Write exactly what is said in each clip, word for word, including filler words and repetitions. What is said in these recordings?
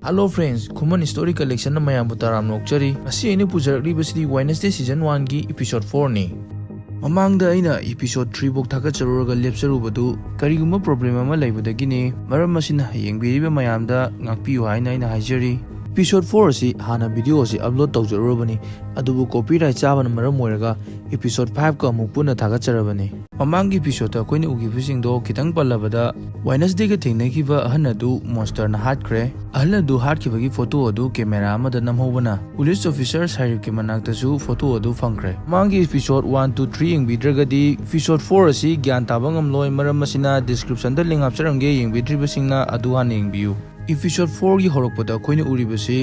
Hello friends, Khuman Story Collection ꯅ ꯃꯌꯥꯝꯕꯨ ꯇꯔꯥꯝꯅ ꯑꯣꯛꯆꯔꯤ꯫ ꯉꯁꯤ ꯑꯩꯅ ꯄꯨꯖꯔꯛꯂꯤꯕꯁꯤꯗꯤ Wednesday season one ꯒꯤ episode four ꯅꯤ꯫ ꯃꯃꯥꯡꯗ ꯑꯩꯅ episode three ꯐꯥꯎ ꯊꯥꯒꯠꯆꯔꯨꯔꯒ ꯂꯦꯞꯆꯔꯨꯕꯗꯨ ꯀꯔꯤꯒꯨꯝꯕ problem ꯑꯃ ꯂꯩꯕꯗꯒꯤꯅꯤ꯫ ꯃꯔꯝ ꯑꯁꯤꯅ ꯌꯦꯡꯕꯤꯔꯤꯕ ꯃꯌꯥꯝꯗ ꯉꯥꯛꯄꯤꯌꯨ ꯍꯥꯏꯅ ꯑꯩꯅ ꯍꯥꯏꯖꯔꯤ꯫ Episode four ꯑꯁꯤ ꯍꯥꯟꯅ video ꯑꯁꯤ upload ꯇꯧꯖꯔꯨꯔꯕꯅꯤ, ꯑꯗꯨꯕꯨ copyright ꯆꯥꯕꯅ ꯃꯔꯝ ꯑꯣꯏꯔꯒ episode five ꯀ ꯑꯃꯨꯛ ꯄꯨꯟꯅ ꯊꯥꯒꯠꯆꯔꯕꯅꯤ꯫ ꯃꯃꯥꯡꯒꯤ episode ꯇ ꯑꯩꯈꯣꯏꯅ ꯎꯈꯤꯕꯁꯤꯡꯗꯣ ꯈꯤꯇꯪ ꯄꯜꯂꯕꯗ, Wednesday ꯒ ꯊꯦꯡꯅꯈꯤꯕ ꯑꯍꯟ ꯑꯗꯨ monster ꯅ ꯍꯥꯠꯈ꯭ꯔꯦ꯫ ꯑꯍꯜ ꯑꯗꯨ ꯍꯥꯠꯈꯤꯕꯒꯤ photo ꯑꯗꯨ camera ꯑꯃꯗ ꯅꯝꯍꯧꯕꯅ police officer ꯁꯥꯏꯔꯤꯞꯀꯤ ꯃꯅꯥꯛꯇꯁꯨ photo ꯑꯗꯨ ꯐꯪꯈ꯭ꯔꯦ꯫ ꯃꯃꯥꯡꯒꯤ episode one, two, three ꯌꯦꯡꯕꯤꯗ꯭ꯔꯒꯗꯤ episode four ꯑꯁꯤ ꯒ꯭ꯌꯥꯟ ꯇꯥꯕ ꯉꯝꯂꯣꯏ, ꯃꯔꯝ ꯑꯁꯤꯅ description ꯗ link ꯍꯥꯞꯆꯔꯝꯒꯦ, ꯌꯦꯡꯕꯤꯗ꯭ꯔꯤꯕꯁꯤꯡꯅ ꯑꯗꯨ ꯍꯥꯟꯅ ꯌꯦꯡꯕꯤꯌꯨ꯫ Episode four ꯒꯤ ꯍꯧꯔꯛꯄꯗ ꯑꯩꯈꯣꯏꯅ ꯎꯔꯤꯕꯁꯤ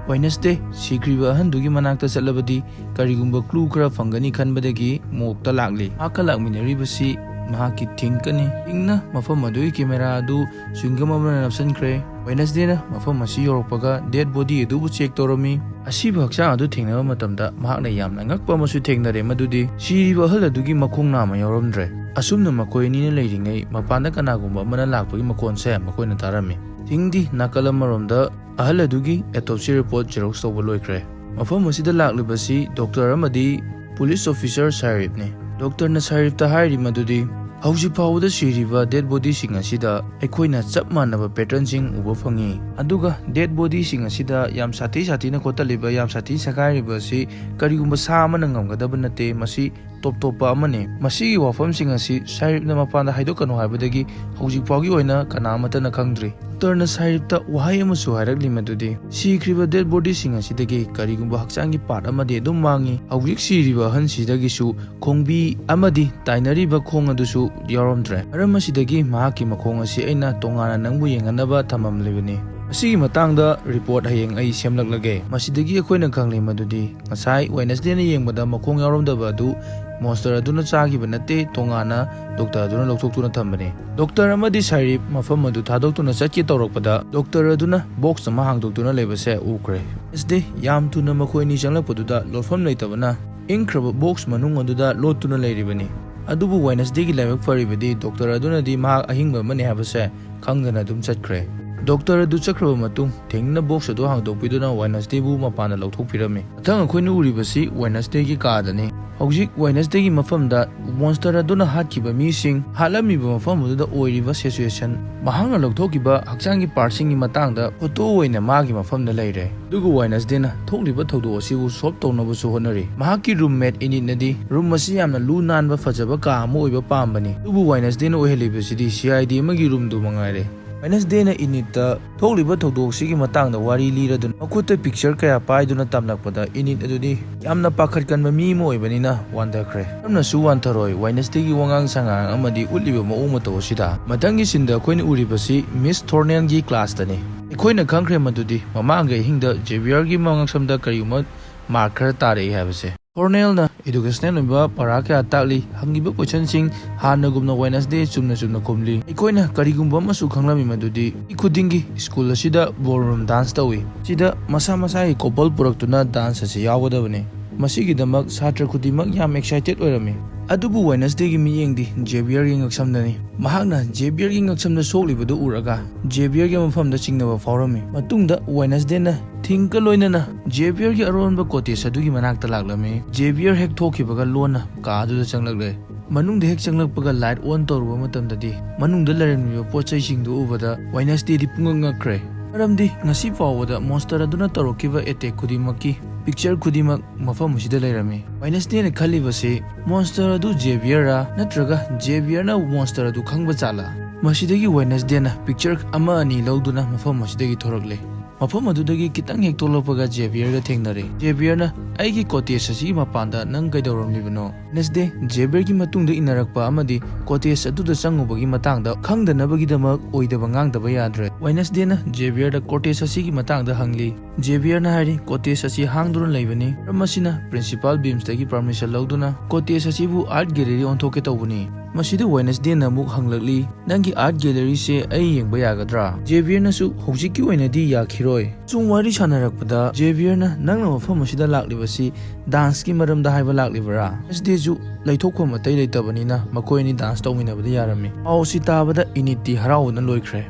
Wednesday ꯁꯤꯈ꯭ꯔꯤꯕ ꯑꯍꯟꯗꯨꯒꯤ ꯃꯅꯥꯛꯇ ꯆꯠꯂꯕꯗꯤ ꯀꯔꯤꯒꯨꯝꯕ clue ꯈꯔ ꯐꯪꯒꯅꯤ ꯈꯟꯕꯗꯒꯤ morgue ꯇ ꯂꯥꯛꯂꯤ꯫ ꯃꯍꯥꯛꯀ ꯂꯥꯛꯃꯤꯟꯅꯔꯤꯕꯁꯤ ꯃꯍꯥꯛꯀꯤ Thing ꯅꯤ꯫ Thing ꯅ ꯃꯐꯝ ꯑꯗꯨꯒꯤ camera ꯑꯗꯨ chewing gum ꯑꯃꯅ ꯅꯞꯁꯤꯟꯈ꯭ꯔꯦ꯫ Wednesday ꯅ ꯃꯐꯝ ꯑꯁꯤ ꯌꯧꯔꯛꯄꯒ dead body ꯑꯗꯨꯕꯨ check ꯇꯧꯔꯝꯃꯤ꯫ ꯑꯁꯤꯕ ꯍꯛꯆꯥꯡ ꯑꯗꯨ ꯊꯦꯡꯅꯕ ꯃꯇꯝꯗ ꯃꯍꯥꯛꯅ ꯌꯥꯝꯅ ꯑꯉꯛꯄ ꯑꯃꯁꯨ ꯊꯦꯡꯅꯔꯦ, ꯃꯗꯨꯗꯤ ꯁꯤꯔꯤꯕ ꯑꯍꯜ ꯑꯗꯨꯒꯤ ꯃꯈꯣꯡ ꯅꯥꯝꯃ ꯌꯥꯎꯔꯝꯗ꯭ꯔꯦ꯫ ꯑꯁꯨꯝꯅ ꯃꯈꯣꯏ ꯑꯅꯤꯅ ꯂꯩꯔꯤꯉꯩ ꯃꯄꯥꯟꯗ ꯀꯅꯥꯒꯨꯝꯕ ꯑꯃꯅ ꯂꯥꯛꯄꯒꯤ ꯃꯈꯣꯟꯁꯦ ꯃꯈꯣꯏꯅ ꯇꯥꯔꯝꯃꯤ꯫ Thing ꯗꯤ ꯅꯥꯀꯜ ꯑꯃꯔꯣꯝꯗ ꯑꯍꯜ ꯑꯗꯨꯒꯤ autopsy report xerox ꯇꯧꯕ ꯂꯣꯏꯈ꯭ꯔꯦ꯫ ꯃꯐꯝ ꯑꯁꯤꯗ ꯂꯥꯛꯂꯤꯕꯁꯤ doctor ꯑꯃꯗꯤ police officer ꯁꯥꯏꯔꯤꯞꯅꯤ꯫ Doctor ꯅ ꯁꯥꯏꯔꯤꯞꯇ ꯍꯥꯏꯔꯤ ꯃꯗꯨꯗꯤ ꯍꯧꯖꯤꯛ ꯐꯥꯎꯕꯗ ꯁꯤꯔꯤꯕ dead body ꯁꯤꯡ ꯑꯁꯤꯗ ꯑꯩꯈꯣꯏꯅ ꯆꯞ ꯃꯥꯟꯅꯕ pattern ꯁꯤꯡ ꯎꯕ ꯐꯪꯉꯤ, ꯑꯗꯨꯒ dead body ꯁꯤꯡ ꯑꯁꯤꯗ ꯌꯥꯝ ꯁꯥꯊꯤ ꯁꯥꯊꯤꯅ ꯈꯣꯠꯇꯠꯂꯤꯕ, ꯌꯥꯝ ꯁꯥꯊꯤ ꯁꯦꯒꯥꯏꯔꯤꯕ ꯑꯁꯤ ꯀꯔꯤꯒꯨꯝꯕ ꯁꯥ ꯑꯃꯅ ꯉꯝꯒꯗꯕ ꯅꯠꯇꯦ, ꯃꯁꯤ ꯇꯣꯞ ꯇꯣꯞꯄ ꯑꯃꯅꯤ꯫ ꯃꯁꯤꯒꯤ ꯋꯥꯐꯝꯁꯤꯡ ꯑꯁꯤ ꯁꯥꯏꯔꯤꯞꯅ ꯃꯄꯥꯟꯗ ꯍꯥꯏꯗꯣꯛꯀꯅꯨ ꯍꯥꯏꯕꯗꯒꯤ ꯍꯧꯖꯤꯛ ꯐꯥꯎꯒꯤ ꯑꯣꯏꯅ ꯀꯅꯥ ꯑꯃꯠꯇꯅ ꯈꯪꯗ꯭ꯔꯤ꯫ Doctor ꯅ ꯁꯥꯏꯔꯤꯞꯇ ꯋꯥꯍꯩ ꯑꯃꯁꯨ ꯍꯥꯏꯔꯛꯂꯤ ꯃꯗꯨꯗꯤ ꯁꯤꯈ꯭ꯔꯤꯕ dead body ꯁꯤꯡ ꯑꯁꯤꯗꯒꯤ ꯀꯔꯤꯒꯨꯝꯕ ꯍꯛꯆꯥꯡꯒꯤ part ꯑꯃꯗꯤ ꯑꯗꯨꯝ ꯃꯥꯡꯉꯤ꯫ ꯍꯧꯖꯤꯛ ꯁꯤꯔꯤꯕ ꯑꯍꯟꯁꯤꯗꯒꯤꯁꯨ ꯈꯣꯡꯕꯤ ꯑꯃꯗꯤ ꯇꯥꯏꯅꯔꯤꯕ ꯈꯣꯡ ꯑꯗꯨꯁꯨ ꯌꯥꯎꯔꯝꯗ꯭ꯔꯦ꯫ ꯃꯔꯝ ꯑꯁꯤꯗꯒꯤ ꯃꯍꯥꯛꯀꯤ ꯃꯈꯣꯡ ꯑꯁꯤ ꯑꯩꯅ ꯇꯣꯉꯥꯟꯅ ꯅꯪꯕꯨ ꯌꯦꯡꯍꯟꯅꯕ ꯊꯝꯃꯝꯂꯤꯕꯅꯤ꯫ ꯃꯁꯤꯒꯤ ꯃꯇꯥꯡꯗ report ꯍꯌꯦꯡ ꯑꯩ ꯁꯦꯝꯂꯛꯂꯒꯦ꯫ ꯃꯁꯤꯗꯒꯤ ꯑꯩꯈꯣꯏꯅ ꯈꯪꯂꯤ ꯃꯗꯨꯗꯤ ꯉꯁꯥꯏ Wednesday ꯅ ꯌꯦꯡꯕꯗ ꯃꯈꯣꯡ ꯌꯥꯎꯔꯝꯗꯕ ꯑꯗꯨ monster ꯑꯗꯨꯅ ꯆꯥꯈꯤꯕ ꯅꯠꯇꯦ, ꯇꯣꯉꯥꯟꯅ doctor ꯑꯗꯨꯅ ꯂꯧꯊꯣꯛꯇꯨꯅ ꯊꯝꯕꯅꯤ꯫ Doctor ꯑꯃꯗꯤ ꯁꯥꯏꯔꯤꯞ ꯃꯐꯝ ꯑꯗꯨ ꯊꯥꯗꯣꯛꯇꯨꯅ ꯆꯠꯀꯦ ꯇꯧꯔꯛꯄꯗ doctor ꯑꯗꯨꯅ box ꯑꯃ ꯍꯥꯡꯗꯣꯛꯇꯨꯅ ꯂꯩꯕꯁꯦ ꯎꯈ꯭ꯔꯦ꯫ Wednesday ꯌꯥꯝ ꯊꯨꯅ ꯃꯈꯣꯏ ꯑꯅꯤ ꯆꯪꯂꯛꯄꯗꯨꯗ ꯂꯣꯠꯐꯝ ꯂꯩꯇꯕꯅ ꯏꯪꯈ꯭ꯔꯕ box ꯃꯅꯨꯡ ꯑꯗꯨꯗ ꯂꯣꯠꯇꯨꯅ ꯂꯩꯔꯤꯕꯅꯤ꯫ ꯑꯗꯨꯕꯨ Wednesday ꯒꯤ ꯂꯥꯏꯕꯛ ꯐꯔꯤꯕꯗꯤ doctor ꯑꯗꯨꯅꯗꯤ ꯃꯍꯥꯛ ꯑꯍꯤꯡꯕ ꯑꯃꯅꯤ ꯍꯥꯏꯕꯁꯦ ꯈꯪꯗꯅ ꯑꯗꯨꯝ ꯆꯠꯈ꯭ꯔꯦ꯫ ꯗꯣꯛꯇꯔ ꯑꯗꯨ ꯆꯠꯈ꯭ꯔꯕ ꯃꯇꯨꯡ, ꯊꯦꯡꯅꯅ ꯕꯣꯛꯁ ꯑꯗꯨ ꯍꯥꯡꯗꯣꯛꯄꯤꯗꯨꯅ ꯋꯦꯅꯁꯗꯦꯕꯨ ꯃꯄꯥꯟꯗ ꯂꯧꯊꯣꯛꯄꯤꯔꯝꯃꯤ꯫ ꯃꯊꯪ ꯑꯩꯈꯣꯏꯅ ꯎꯔꯤꯕꯁꯤ ꯋꯦꯅꯁꯗꯦꯒꯤ ꯀꯥꯗꯅꯤ꯫ ꯍꯧꯖꯤꯛ ꯋꯦꯅꯁꯗꯦꯒꯤ ꯃꯐꯝꯗ ꯃꯣꯟꯁꯇꯔ ꯑꯗꯨꯅ ꯍꯥꯠꯈꯤꯕ ꯃꯤꯁꯤꯡ, ꯍꯥꯠꯂꯝꯃꯤꯕ ꯃꯐꯝ ꯑꯗꯨꯗ ꯑꯣꯏꯔꯤꯕ ꯁꯤꯆꯨꯋꯦꯁꯟ, ꯃꯍꯥꯛꯅ ꯂꯧꯊꯣꯛꯈꯤꯕ ꯍꯛꯆꯥꯡꯒꯤ ꯄꯥꯔꯠꯁꯤꯡꯒꯤ ꯃꯇꯥꯡꯗ ꯐꯣꯇꯣ ꯑꯣꯏꯅ ꯃꯥꯒꯤ ꯃꯐꯝꯗ ꯂꯩꯔꯦ꯫ ꯑꯗꯨꯒ ꯋꯦꯅꯁꯗꯦꯅ ꯊꯣꯛꯂꯤꯕ ꯊꯧꯗꯣꯛ ꯑꯁꯤꯕꯨ ꯁꯣꯜꯕ ꯇꯧꯅꯕꯁꯨ ꯍꯣꯠꯅꯔꯤ꯫ ꯃꯍꯥꯛꯀꯤ ꯔꯨꯝꯃꯦꯠ ꯏꯅꯤꯠꯅꯗꯤ ꯔꯨꯝ ꯑꯁꯤ ꯌꯥꯝꯅ ꯂꯨ ꯅꯥꯟꯕ ꯐꯖꯕ ꯀꯥ ꯑꯃ ꯑꯣꯏꯕ ꯄꯥꯝꯕꯅꯤ, ꯑꯗꯨꯕꯨ ꯋꯦꯅꯁꯗꯦꯅ ꯑꯣꯏꯍꯜꯂꯤꯕꯁꯤꯗꯤ ꯁꯤ ꯑꯥꯏ ꯗꯤ ꯑꯃꯒꯤ ꯔꯨꯝꯗꯨ ꯃꯉꯥꯏꯔꯦ꯫ ꯋꯦꯅꯁꯗꯦꯅ ꯏꯅꯤꯠꯇ ꯊꯣꯛꯂꯤꯕ ꯊꯧꯗꯣꯛꯁꯤꯒꯤ ꯃꯇꯥꯡꯗ ꯋꯥꯔꯤ ꯂꯤꯔꯗꯨꯅ ꯃꯈꯨꯠꯇ ꯄꯤꯛꯆꯔ ꯀꯌꯥ ꯄꯥꯏꯗꯨꯅ ꯇꯝꯂꯛꯄꯗ ꯏꯅꯤꯠ ꯑꯗꯨꯗꯤ ꯌꯥꯝꯅ ꯄꯥꯈꯠꯀꯟꯕ ꯃꯤ ꯑꯃ ꯑꯣꯏꯕꯅꯤꯅ ꯋꯥꯟꯊꯈ꯭ꯔꯦ꯫ ꯀꯔꯝꯅꯁꯨ ꯋꯥꯟꯊꯔꯣꯏ, ꯋꯦꯅꯁꯗꯦꯒꯤ ꯋꯥꯉꯥꯡ ꯁꯉꯥꯡ ꯑꯃꯗꯤ ꯎꯠꯂꯤꯕ ꯃꯑꯣꯡ ꯃꯇꯧ ꯑꯁꯤꯗ꯫ ꯃꯊꯪꯒꯤ ꯁꯤꯟꯗ ꯑꯩꯈꯣꯏꯅ ꯎꯔꯤꯕꯁꯤ ꯃꯤꯁ ꯊꯣꯔꯅꯦꯜꯒꯤ ꯀ꯭ꯂꯥꯁꯇꯅꯤ꯫ ꯑꯩꯈꯣꯏꯅ ꯈꯪꯈ꯭ꯔꯦ ꯃꯗꯨꯗꯤ ꯃꯃꯥꯡꯒꯤ ꯑꯍꯤꯡꯗ ꯖꯦꯕꯤꯌꯔꯒꯤ ꯃꯉꯛꯁꯝꯗ ꯀꯔꯤꯒꯨꯝꯕ ꯃꯥꯔꯛ ꯈꯔ ꯇꯥꯔꯛꯏ ꯍꯥꯏꯕꯁꯦ꯫ ꯊꯣꯔꯅꯦꯜꯅ ꯏꯗꯨꯀꯦꯁꯅꯦꯜ ꯑꯣꯏꯕ ꯄꯔꯥ ꯀꯌꯥ ꯇꯥꯛꯂꯤ, ꯍꯪꯂꯤꯕ ꯀꯣꯏꯁꯟꯁꯤꯡ ꯍꯥꯟꯅꯒꯨꯝꯅ ꯋꯦꯅꯁꯗꯦ ꯆꯨꯝꯅ ꯆꯨꯝꯅ ꯈꯨꯝꯂꯤ꯫ ꯑꯩꯈꯣꯏꯅ ꯀꯔꯤꯒꯨꯝꯕ ꯑꯃꯁꯨ ꯈꯪꯂꯝꯃꯤ ꯃꯗꯨꯗꯤ ꯃꯤ ꯈꯨꯗꯤꯡꯒꯤ ꯁ꯭ꯀꯨꯜ ꯑꯁꯤꯗ ꯕꯣꯜꯔꯨꯝ ꯗꯥꯟꯁ ꯇꯧꯏ꯫ ꯁꯤꯗ ꯃꯁꯥ ꯃꯁꯥꯒꯤ ꯀꯣꯄꯜ ꯄꯨꯔꯛꯇꯨꯅ ꯗꯥꯟꯁ ꯑꯁꯤ ꯌꯥꯎꯒꯗꯕꯅꯤ꯫ ꯃꯁꯤꯒꯤꯗꯃꯛ ꯁꯥꯇ꯭ꯔ ꯈꯨꯗꯤꯡꯃꯛ ꯌꯥꯝ ꯑꯦꯛꯁꯥꯏꯇꯦꯠ ꯑꯣꯏꯔꯝꯃꯤ꯫ ꯑꯗꯨꯕꯨ ꯋꯦꯅꯁꯗꯦꯒꯤ ꯃꯤꯠꯌꯦꯡꯗꯤ ꯖꯦꯕꯤꯌꯔꯒꯤ ꯉꯛꯁꯝꯗꯅꯤ꯫ ꯃꯍꯥꯛꯅ ꯖꯦꯕꯤꯌꯔꯒꯤ ꯉꯛꯁꯝꯗ ꯁꯣꯛꯂꯤꯕꯗꯨ ꯎꯔꯒ ꯖꯦꯕꯤꯌꯔꯒꯤ ꯃꯐꯝꯗ ꯆꯤꯡꯅꯕ ꯐꯥꯎꯔꯝꯃꯤ꯫ ꯃꯇꯨꯡꯗ ꯋꯦꯅꯁꯗꯦꯅ ꯊꯤꯡꯀ ꯂꯣꯏꯅꯅ ꯖꯦꯕꯤꯌꯔꯒꯤ ꯑꯔꯣꯟꯕ ꯀꯣꯇꯦꯖ ꯑꯗꯨꯒꯤ ꯃꯅꯥꯛꯇ ꯂꯥꯛꯂꯝꯃꯤ꯫ ꯖꯦꯕꯤꯌꯔ ꯍꯦꯛ ꯊꯣꯛꯈꯤꯕꯒ ꯂꯣꯟꯅ ꯀꯥ ꯑꯗꯨꯗ ꯆꯪꯂꯛꯂꯦ꯫ ꯃꯅꯨꯡꯗ ꯍꯦꯛ ꯆꯪꯂꯛꯄꯒ ꯂꯥꯏꯠ ꯑꯣꯟ ꯇꯧꯔꯨꯕ ꯃꯇꯝꯗꯗꯤ ꯃꯅꯨꯡꯗ ꯂꯩꯔꯝꯂꯤꯕ ꯄꯣꯠ ꯆꯩꯁꯤꯡꯗꯨ ꯎꯕꯗ ꯋꯦꯅꯁꯗꯦꯗꯤ ꯄꯨꯡꯉꯛ ꯉꯛꯈ꯭ꯔꯦ꯫ ꯃꯔꯝꯗꯤ ꯉꯁꯤ ꯐꯥꯎꯕꯗ ꯃꯣꯟꯁꯇꯔ ꯑꯗꯨꯅ ꯇꯧꯔꯛꯈꯤꯕ ꯑꯦꯇꯦꯛ ꯈꯨꯗꯤꯡꯃꯛꯀꯤ ꯄꯤꯛꯆꯔ ꯈꯨꯗꯤꯡꯃꯛ ꯃꯐꯝ ꯑꯁꯤꯗ ꯂꯩꯔꯝꯃꯤ꯫ ꯋꯦꯅꯁꯗꯦꯅ ꯈꯜꯂꯤꯕꯁꯤ ꯃꯣꯟꯁꯇꯔ ꯑꯗꯨ ꯖꯦꯕꯤꯌꯔꯔꯥ ꯅꯠꯇ꯭ꯔꯒ ꯖꯦꯕꯤꯌꯔꯅ ꯃꯣꯟꯁꯇꯔ ꯑꯗꯨ ꯈꯪꯕ ꯖꯥꯠꯂꯥ? ꯃꯁꯤꯗꯒꯤ ꯋꯦꯅꯁꯗꯦꯅ ꯄꯤꯛꯆꯔ ꯑꯃ ꯑꯅꯤ ꯂꯧꯗꯨꯅ ꯃꯐꯝ ꯑꯁꯤꯗꯒꯤ ꯊꯣꯔꯛꯂꯦ꯫ ꯃꯐꯝ ꯑꯗꯨꯗꯒꯤ ꯈꯤꯇꯪ ꯍꯦꯛ ꯊꯣꯛꯂꯛꯄꯒ ꯖꯦꯕꯤꯌꯔꯒ ꯊꯦꯡꯅꯔꯦ꯫ ꯖꯦꯕꯤꯌꯔꯅ, "ꯑꯩꯒꯤ ꯀꯣꯇꯦꯖ ꯑꯁꯤꯒꯤ ꯃꯄꯥꯟꯗ ꯅꯪ ꯀꯩꯗꯧꯔꯝꯂꯤꯕꯅꯣ?" ꯋꯦꯅꯁꯗꯦ ꯖꯦꯕꯤꯌꯔꯒꯤ ꯃꯇꯨꯡꯗ ꯏꯟꯅꯔꯛꯄ ꯑꯃꯗꯤ ꯀꯣꯇꯦꯖ ꯑꯗꯨꯗ ꯆꯪꯉꯨꯕꯒꯤ ꯃꯇꯥꯡꯗ ꯈꯪꯗꯅꯕꯒꯤꯗꯃꯛ ꯑꯣꯏꯗꯕ ꯉꯥꯡꯗꯕ ꯌꯥꯗ꯭ꯔꯦ꯫ ꯋꯦꯅꯁꯗꯦꯅ ꯖꯦꯕꯤꯌꯔꯗ ꯀꯣꯇꯦꯖ ꯑꯁꯤꯒꯤ ꯃꯇꯥꯡꯗ ꯍꯪꯂꯤ꯫ ꯖꯦꯕꯤꯌꯔꯅ ꯍꯥꯏꯔꯤ, "ꯀꯣꯇꯦꯖ ꯑꯁꯤ ꯍꯥꯡꯗꯨꯅ ꯂꯩꯕꯅꯤ꯫ ꯃꯔꯝ ꯑꯁꯤꯅ ꯄ꯭ꯔꯤꯟꯁꯤꯄꯥꯜ ꯕꯤꯝꯁꯇꯒꯤ ꯄꯔꯃꯤꯁꯟ ꯂꯧꯗꯨꯅ ꯀꯣꯇꯦꯖ ꯑꯁꯤꯕꯨ ꯑꯥꯔꯠ ꯒꯦꯂꯔꯤ ꯑꯣꯟꯊꯣꯛꯀꯦ ꯇꯧꯕꯅꯤ꯫" ꯃꯁꯤꯗ ꯋꯦꯅꯁꯗꯦꯅ ꯑꯃꯨꯛ ꯍꯪꯂꯛꯂꯤ, "ꯅꯪꯒꯤ ꯑꯥꯔꯠ ꯒꯦꯂꯔꯤꯁꯦ ꯑꯩ ꯌꯦꯡꯕ ꯌꯥꯒꯗ꯭ꯔꯥ?" ꯖꯦꯕꯤꯌꯔꯅꯁꯨ, "ꯍꯧꯖꯤꯛꯀꯤ ꯑꯣꯏꯅꯗꯤ ꯌꯥꯈꯤꯔꯣꯏ꯫" ꯁꯨꯝ ꯋꯥꯔꯤ ꯁꯥꯟꯅꯔꯛꯄꯗ ꯖꯦꯕꯤꯌꯔꯅ, "ꯅꯪꯅ ꯃꯐꯝ ꯑꯁꯤꯗ ꯂꯥꯛꯂꯤꯕꯁꯤ ꯗꯥꯟꯁꯀꯤ ꯃꯔꯝꯗ ꯍꯥꯏꯕ ꯂꯥꯛꯂꯤꯕꯔꯥ?" ꯋꯦꯅꯁꯗꯦꯁꯨ ꯂꯩꯊꯣꯛꯐꯝ ꯑꯇꯩ ꯂꯩꯇꯕꯅꯤꯅ ꯃꯈꯣꯏ ꯑꯅꯤ ꯗꯥꯟꯁ ꯇꯧꯃꯤꯟꯅꯕꯗ ꯌꯥꯔꯝꯃꯤ꯫ ꯄꯥꯎ ꯑꯁꯤ ꯇꯥꯕꯗ ꯏꯅꯤꯠꯇꯤ ꯍꯔꯥꯎꯕꯅ ꯂꯣꯏꯈ꯭ꯔꯦ꯫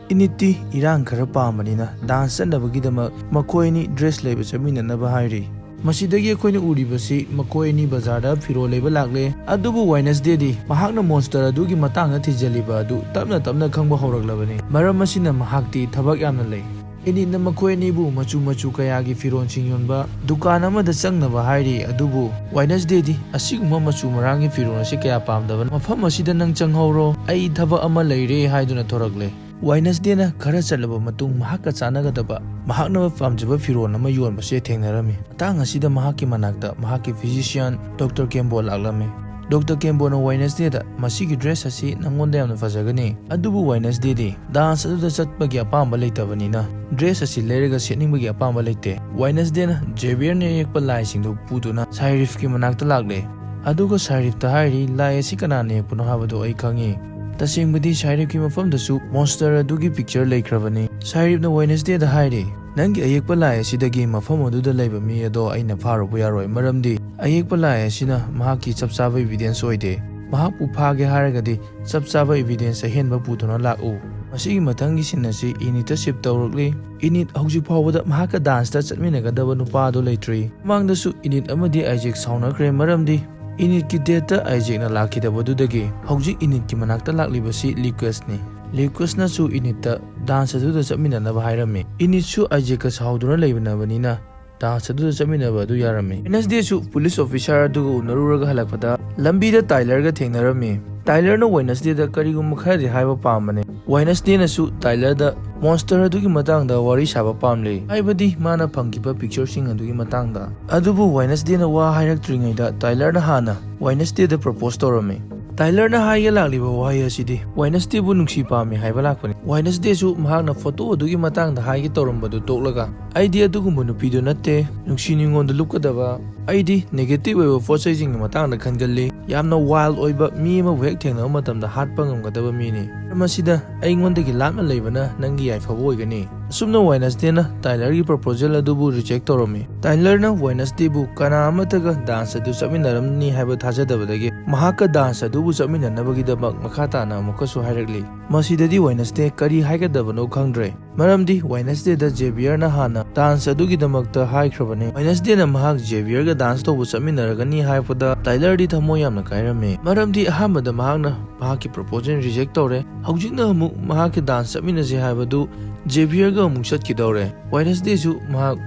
ꯏꯅꯤꯠꯇꯤ ꯏꯔꯥꯡ ꯈꯔ ꯄꯥꯝꯕꯅꯤꯅ ꯗꯥꯟꯁ ꯆꯠꯅꯕꯒꯤꯗꯃꯛ ꯃꯈꯣꯏ ꯑꯅꯤ ꯗ꯭ꯔꯦꯁ ꯂꯩꯕ ꯆꯠꯃꯤꯟꯅꯅꯕ ꯍꯥꯏꯔꯤ꯫ ꯃꯁꯤꯗꯒꯤ ꯑꯩꯈꯣꯏꯅ ꯎꯔꯤꯕꯁꯤ ꯃꯈꯣꯏ ꯑꯅꯤ ꯕꯖꯥꯔꯗ ꯐꯤꯔꯣꯜ ꯂꯩꯕ ꯂꯥꯛꯂꯦ꯫ ꯑꯗꯨꯕꯨ ꯋꯥꯏꯅꯁꯗꯦꯗꯤ ꯃꯍꯥꯛꯅ ꯃꯣꯟꯁꯇꯔ ꯑꯗꯨꯒꯤ ꯃꯇꯥꯡꯗ ꯊꯤꯖꯤꯜꯂꯤꯕ ꯑꯗꯨ ꯇꯞꯅ ꯇꯞꯅ ꯈꯪꯕ ꯍꯧꯔꯛꯂꯕꯅꯤ꯫ ꯃꯔꯝ ꯑꯁꯤꯅ ꯃꯍꯥꯛꯇꯤ ꯊꯕꯛ ꯌꯥꯝꯅ ꯂꯩ꯫ ꯏꯅꯤꯠꯅ ꯃꯈꯣꯏ ꯑꯅꯤꯕꯨ ꯃꯆꯨ ꯃꯆꯨ ꯀꯌꯥꯒꯤ ꯐꯤꯔꯣꯜꯁꯤꯡ ꯌꯣꯟꯕ ꯗꯨꯀꯥꯟ ꯑꯃꯗ ꯆꯪꯅꯕ ꯍꯥꯏꯔꯤ꯫ ꯑꯗꯨꯕꯨ ꯋꯥꯏꯅꯁꯗꯦꯗꯤ ꯑꯁꯤꯒꯨꯝꯕ ꯃꯆꯨ ꯃꯔꯥꯡꯒꯤ ꯐꯤꯔꯣꯜ ꯑꯁꯤ ꯀꯌꯥ ꯄꯥꯝꯗꯕꯅ, "ꯃꯐꯝ ꯑꯁꯤꯗ ꯅꯪ ꯆꯪꯍꯧꯔꯣ, ꯑꯩ ꯊꯕꯛ ꯑꯃ ꯂꯩꯔꯦ" ꯍꯥꯏꯗꯨꯅ ꯊꯣꯔꯛꯂꯦ꯫ ꯋꯥꯏꯅꯁꯗꯦꯅ ꯈꯔ ꯆꯠꯂꯕ ꯃꯇꯨꯡ ꯃꯍꯥꯛꯀ ꯆꯥꯟꯅꯒꯗꯕ, ꯃꯍꯥꯛꯅ ꯄꯥꯝꯖꯕ ꯐꯤꯔꯣꯜ ꯑꯃ ꯌꯣꯟꯕꯁꯦ ꯊꯦꯡꯅꯔꯝꯃꯤ꯫ ꯃꯇꯥꯡ ꯑꯁꯤꯗ ꯃꯍꯥꯛꯀꯤ ꯃꯅꯥꯛꯇ ꯃꯍꯥꯛꯀꯤ ꯐꯤꯖꯤꯁꯤꯌꯥꯟ ꯗꯣꯛꯇꯔ ꯀꯦꯝꯕꯣ ꯂꯥꯛꯂꯝꯃꯤ꯫ ꯗꯣꯛꯇꯔ ꯀꯦꯝꯕꯣꯅ ꯋꯥꯏꯅꯁꯗꯦꯗ, "ꯃꯁꯤꯒꯤ ꯗ꯭ꯔꯦꯁ ꯑꯁꯤ ꯅꯪꯉꯣꯟꯗ ꯌꯥꯝꯅ ꯐꯖꯒꯅꯤ"꯫ ꯑꯗꯨꯕꯨ ꯋꯥꯏꯅꯁꯗꯦꯗꯤ ꯗꯥꯟꯁ ꯑꯗꯨꯗ ꯆꯠꯄꯒꯤ ꯑꯄꯥꯝꯕ ꯂꯩꯇꯕꯅꯤꯅ ꯗ꯭ꯔꯦꯁ ꯑꯁꯤ ꯂꯩꯔꯒ ꯁꯦꯠꯅꯤꯡꯕꯒꯤ ꯑꯄꯥꯝꯕ ꯂꯩꯇꯦ꯫ ꯋꯥꯏꯅꯁꯗꯦꯅ ꯖꯦꯕꯤꯌꯔꯅ ꯌꯦꯛꯄ ꯂꯥꯏꯁꯤꯡꯗꯨ ꯄꯨꯗꯨꯅ ꯁꯥꯏꯔꯤꯐꯀꯤ ꯃꯅꯥꯛꯇ ꯂꯥꯛꯂꯦ꯫ ꯑꯗꯨꯒ ꯁꯥꯏꯔꯤꯐꯇ ꯍꯥꯏꯔꯤ, "ꯂꯥꯏ ꯑꯁꯤ ꯀꯅꯥꯅ ꯌꯦꯛꯄꯅꯣ ꯍꯥꯏꯕꯗꯨ ꯑꯩ ꯈꯪꯉꯤ꯫ ꯇꯁꯦꯡꯕꯗꯤ ꯁꯥꯏꯔꯤꯐꯀꯤ ꯃꯐꯝꯗꯁꯨ ꯃꯣꯟꯁꯇꯔ ꯑꯗꯨꯒꯤ ꯄꯤꯛꯆꯔ ꯂꯩꯈ꯭ꯔꯕꯅꯤ"꯫ ꯁꯥꯏꯔꯤꯐꯅ ꯋꯥꯏꯅꯁꯗꯦꯗ ꯍꯥꯏꯔꯤ, "ꯅꯪꯒꯤ ꯑꯌꯦꯛꯄ ꯂꯥꯏ ꯑꯁꯤꯗꯒꯤ ꯃꯐꯝ ꯑꯗꯨꯗ ꯂꯩꯕ ꯃꯤ ꯑꯗꯣ ꯑꯩꯅ ꯐꯥꯔꯨꯕ ꯌꯥꯔꯣꯏ, ꯃꯔꯝꯗꯤ ꯑꯌꯦꯛꯄ ꯂꯥꯏ ꯑꯁꯤꯅ ꯃꯍꯥꯛꯀꯤ ꯆꯞ ꯆꯥꯕ ꯏꯕꯤꯗꯦꯟꯁ ꯑꯣꯏꯗꯦ꯫ ꯃꯍꯥꯛꯄꯨ ꯐꯥꯒꯦ ꯍꯥꯏꯔꯒꯗꯤ ꯆꯞ ꯆꯥꯕ ꯏꯕꯤꯗꯦꯟꯁ ꯑꯍꯦꯟꯕ ꯄꯨꯗꯨꯅ ꯂꯥꯛꯎ"꯫ ꯃꯁꯤꯒꯤ ꯃꯊꯪꯒꯤ ꯁꯤꯟ ꯑꯁꯤ ꯏꯅꯤꯠꯇ ꯁꯤꯞ ꯇꯧꯔꯛꯂꯤ꯫ ꯏꯅꯤꯠ ꯍꯧꯖꯤꯛ ꯐꯥꯎꯕꯗ ꯃꯍꯥꯛꯀ ꯗꯥꯟꯁꯇ ꯆꯠꯃꯤꯟꯅꯒꯗꯕ ꯅꯨꯄꯥ ꯑꯗꯨ ꯂꯩꯇ꯭ꯔꯤ꯫ ꯃꯃꯥꯡꯗꯁꯨ ꯏꯅꯤꯠ ꯑꯃꯗꯤ ꯑꯥꯏꯖꯦꯛ ꯁꯥꯎꯅꯈ꯭ꯔꯦ, ꯃꯔꯝꯗꯤ ꯏꯅꯤꯠꯀꯤ ꯗꯦꯠꯇ ꯑꯥꯏꯖꯦꯛꯅ ꯂꯥꯛꯈꯤꯗꯕꯗꯨꯗꯒꯤ꯫ ꯍꯧꯖꯤꯛ ꯏꯅꯤꯠꯀꯤ ꯃꯅꯥꯛꯇ ꯂꯥꯛꯂꯤꯕꯁꯤ ꯂꯤꯀꯁꯅꯤ꯫ ꯂꯤꯀꯁꯅꯁꯨ ꯏꯅꯤꯠꯇ ꯗꯥꯟꯁ ꯑꯗꯨꯗ ꯆꯠꯃꯤꯟꯅꯅꯕ ꯍꯥꯏꯔꯝꯃꯤ꯫ ꯏꯅꯤꯠꯁꯨ ꯑꯥꯏꯖꯦꯛꯀ ꯁꯥꯎꯗꯨꯅ ꯂꯩꯕꯅꯕꯅꯤꯅ ꯗꯥꯟꯁ ꯑꯗꯨꯗ ꯆꯠꯃꯤꯟꯅꯕ ꯑꯗꯨ ꯌꯥꯔꯝꯃꯤ꯫ ꯋꯦꯅꯁꯗꯦꯁꯨ ꯄꯨꯂꯤꯁ ꯑꯣꯐꯤꯁꯥꯔ ꯑꯗꯨꯒ ꯎꯅꯔꯨꯔꯒ ꯍꯜꯂꯛꯄꯗ ꯂꯝꯕꯤꯗ ꯇꯥꯏꯂꯔꯒ ꯊꯦꯡꯅꯔꯝꯃꯤ꯫ ꯇꯥꯏꯂꯔꯅ ꯋꯦꯅꯁꯗꯦꯗ ꯀꯔꯤꯒꯨꯝꯕ ꯈꯔꯗꯤ ꯍꯥꯏꯕ ꯄꯥꯝꯕꯅꯤ꯫ ꯋꯦꯅꯁꯗꯦꯅꯁꯨ ꯇꯥꯏꯂꯔꯗ ꯃꯣꯟꯁꯇꯔ ꯑꯗꯨꯒꯤ ꯃꯇꯥꯡꯗ ꯋꯥꯔꯤ ꯁꯥꯕ ꯄꯥꯝꯂꯤ, ꯍꯥꯏꯕꯗꯤ ꯃꯥꯅ ꯐꯪꯈꯤꯕ ꯄꯤꯛꯆꯔꯁꯤꯡ ꯑꯗꯨꯒꯤ ꯃꯇꯥꯡꯗ꯫ ꯑꯗꯨꯕꯨ ꯋꯦꯅꯁꯗꯦꯅ ꯋꯥ ꯍꯥꯏꯔꯛꯇ꯭ꯔꯤꯉꯩꯗ ꯇꯥꯏꯂꯔꯅ ꯍꯥꯟꯅ ꯋꯦꯅꯁꯗꯦꯗ ꯄ꯭ꯔꯣꯄꯣꯁ ꯇꯧꯔꯝꯃꯤ꯫ ꯇꯥꯏꯂꯔꯅ ꯍꯥꯏꯒꯦ ꯂꯥꯛꯂꯤꯕ ꯋꯥꯍꯩ ꯑꯁꯤꯗꯤ ꯋꯦꯅꯁꯗꯦꯕꯨ ꯅꯨꯡꯁꯤ ꯄꯥꯝꯃꯤ ꯍꯥꯏꯕ ꯂꯥꯛꯄꯅꯤ꯫ ꯋꯦꯅꯁꯗꯦꯁꯨ ꯃꯍꯥꯛꯅ ꯐꯣꯇꯣ ꯑꯗꯨꯒꯤ ꯃꯇꯥꯡꯗ ꯍꯥꯏꯒꯦ ꯇꯧꯔꯝꯕꯗꯨ ꯇꯣꯛꯂꯒ, "ꯑꯩꯗꯤ ꯑꯗꯨꯒꯨꯝꯕ ꯅꯨꯄꯤꯗꯨ ꯅꯠꯇꯦ, ꯅꯨꯡꯁꯤ ꯅꯨꯡꯉꯣꯟꯗ ꯂꯨꯞꯀꯗꯕ꯫ ꯑꯩꯗꯤ ꯅꯦꯒꯦꯇꯤꯚ ꯑꯣꯏꯕ ꯄꯣꯠ ꯆꯩꯁꯤꯡꯒꯤ ꯃꯇꯥꯡꯗ ꯈꯟꯒꯜꯂꯤ꯫ ꯌꯥꯝꯅ ꯋꯥꯏꯜꯗ ꯑꯣꯏꯕ ꯃꯤ ꯑꯃꯕꯨ ꯍꯦꯛ ꯊꯦꯡꯅꯕ ꯃꯇꯝꯗ ꯍꯥꯠꯄ ꯉꯝꯒꯗꯕ ꯃꯤꯅꯤ꯫ ꯃꯔꯝ ꯑꯁꯤꯗ ꯑꯩꯉꯣꯟꯗꯒꯤ ꯂꯥꯞꯅ ꯂꯩꯕꯅ ꯅꯪꯒꯤ ꯌꯥꯏꯐꯕ ꯑꯣꯏꯒꯅꯤ"꯫ ꯑꯁꯨꯝꯅ ꯋꯦꯅꯁꯗꯦꯅ ꯇꯥꯏꯂꯔꯒꯤ ꯄ꯭ꯔꯣꯄꯣꯖꯦꯜ ꯑꯗꯨꯕꯨ ꯔꯤꯖꯦꯛ ꯇꯧꯔꯝꯃꯤ꯫ ꯇꯥꯏꯂꯔꯅ ꯋꯦꯅꯁꯗꯦꯕꯨ ꯀꯅꯥ ꯑꯃꯠꯇꯒ ꯗꯥꯟꯁ ꯑꯗꯨ ꯆꯠꯃꯤꯟꯅꯔꯝꯅꯤ ꯍꯥꯏꯕ ꯊꯥꯖꯗꯕꯗꯒꯤ ꯃꯍꯥꯛꯀ ꯗꯥꯟꯁ ꯑꯗꯨꯕꯨ ꯆꯠꯃꯤꯟꯅꯅꯕꯒꯤꯗꯃꯛ ꯃꯈꯥ ꯇꯥꯅ ꯑꯃꯨꯛꯀꯁꯨ ꯍꯥꯏꯔꯛꯂꯤ꯫ ꯃꯁꯤꯗꯗꯤ ꯋꯦꯅꯁꯗꯦ ꯀꯔꯤ ꯍꯥꯏꯒꯗꯕꯅꯣ ꯈꯪꯗ꯭ꯔꯦ, ꯃꯔꯝꯗꯤ ꯋꯦꯅꯁꯗꯦꯗ ꯖꯦꯕꯤꯌꯔꯅ ꯍꯥꯟꯅ ꯗꯥꯟꯁ ꯑꯗꯨꯒꯤꯗꯃꯛꯇ ꯍꯥꯏꯈ꯭ꯔꯕꯅꯤ꯫ ꯋꯦꯅꯁꯗꯦꯅ ꯃꯍꯥꯛ ꯖꯦꯕꯤꯌꯔꯒ ꯗꯥꯟꯁ ꯇꯧꯕ ꯆꯠꯃꯤꯟꯅꯔꯒꯅꯤ ꯍꯥꯏꯔꯛꯄꯗ ꯇꯥꯏꯂꯔꯗꯤ ꯊꯃꯣꯏ ꯌꯥꯝꯅ ꯀꯥꯏꯔꯝꯃꯤ, ꯃꯔꯝꯗꯤ ꯑꯍꯥꯟꯕꯗ ꯃꯍꯥꯛꯅ ꯃꯍꯥꯛꯀꯤ ꯄ꯭ꯔꯣꯄꯣꯖꯦꯜ ꯔꯤꯖꯦꯛ ꯇꯧꯔꯦ꯫ ꯍꯧꯖꯤꯛꯅ ꯑꯃꯨꯛ ꯃꯍꯥꯛꯀꯤ ꯗꯥꯟꯁ ꯆꯠꯃꯤꯟꯅꯁꯦ ꯍꯥꯏꯕꯗꯨ ꯖꯦꯕꯤꯌꯔꯒ ꯑꯃꯨꯛ ꯆꯠꯈꯤꯗꯧꯔꯦ꯫ ꯋꯦꯅꯁꯗꯦꯁꯨ ꯃꯍꯥꯛ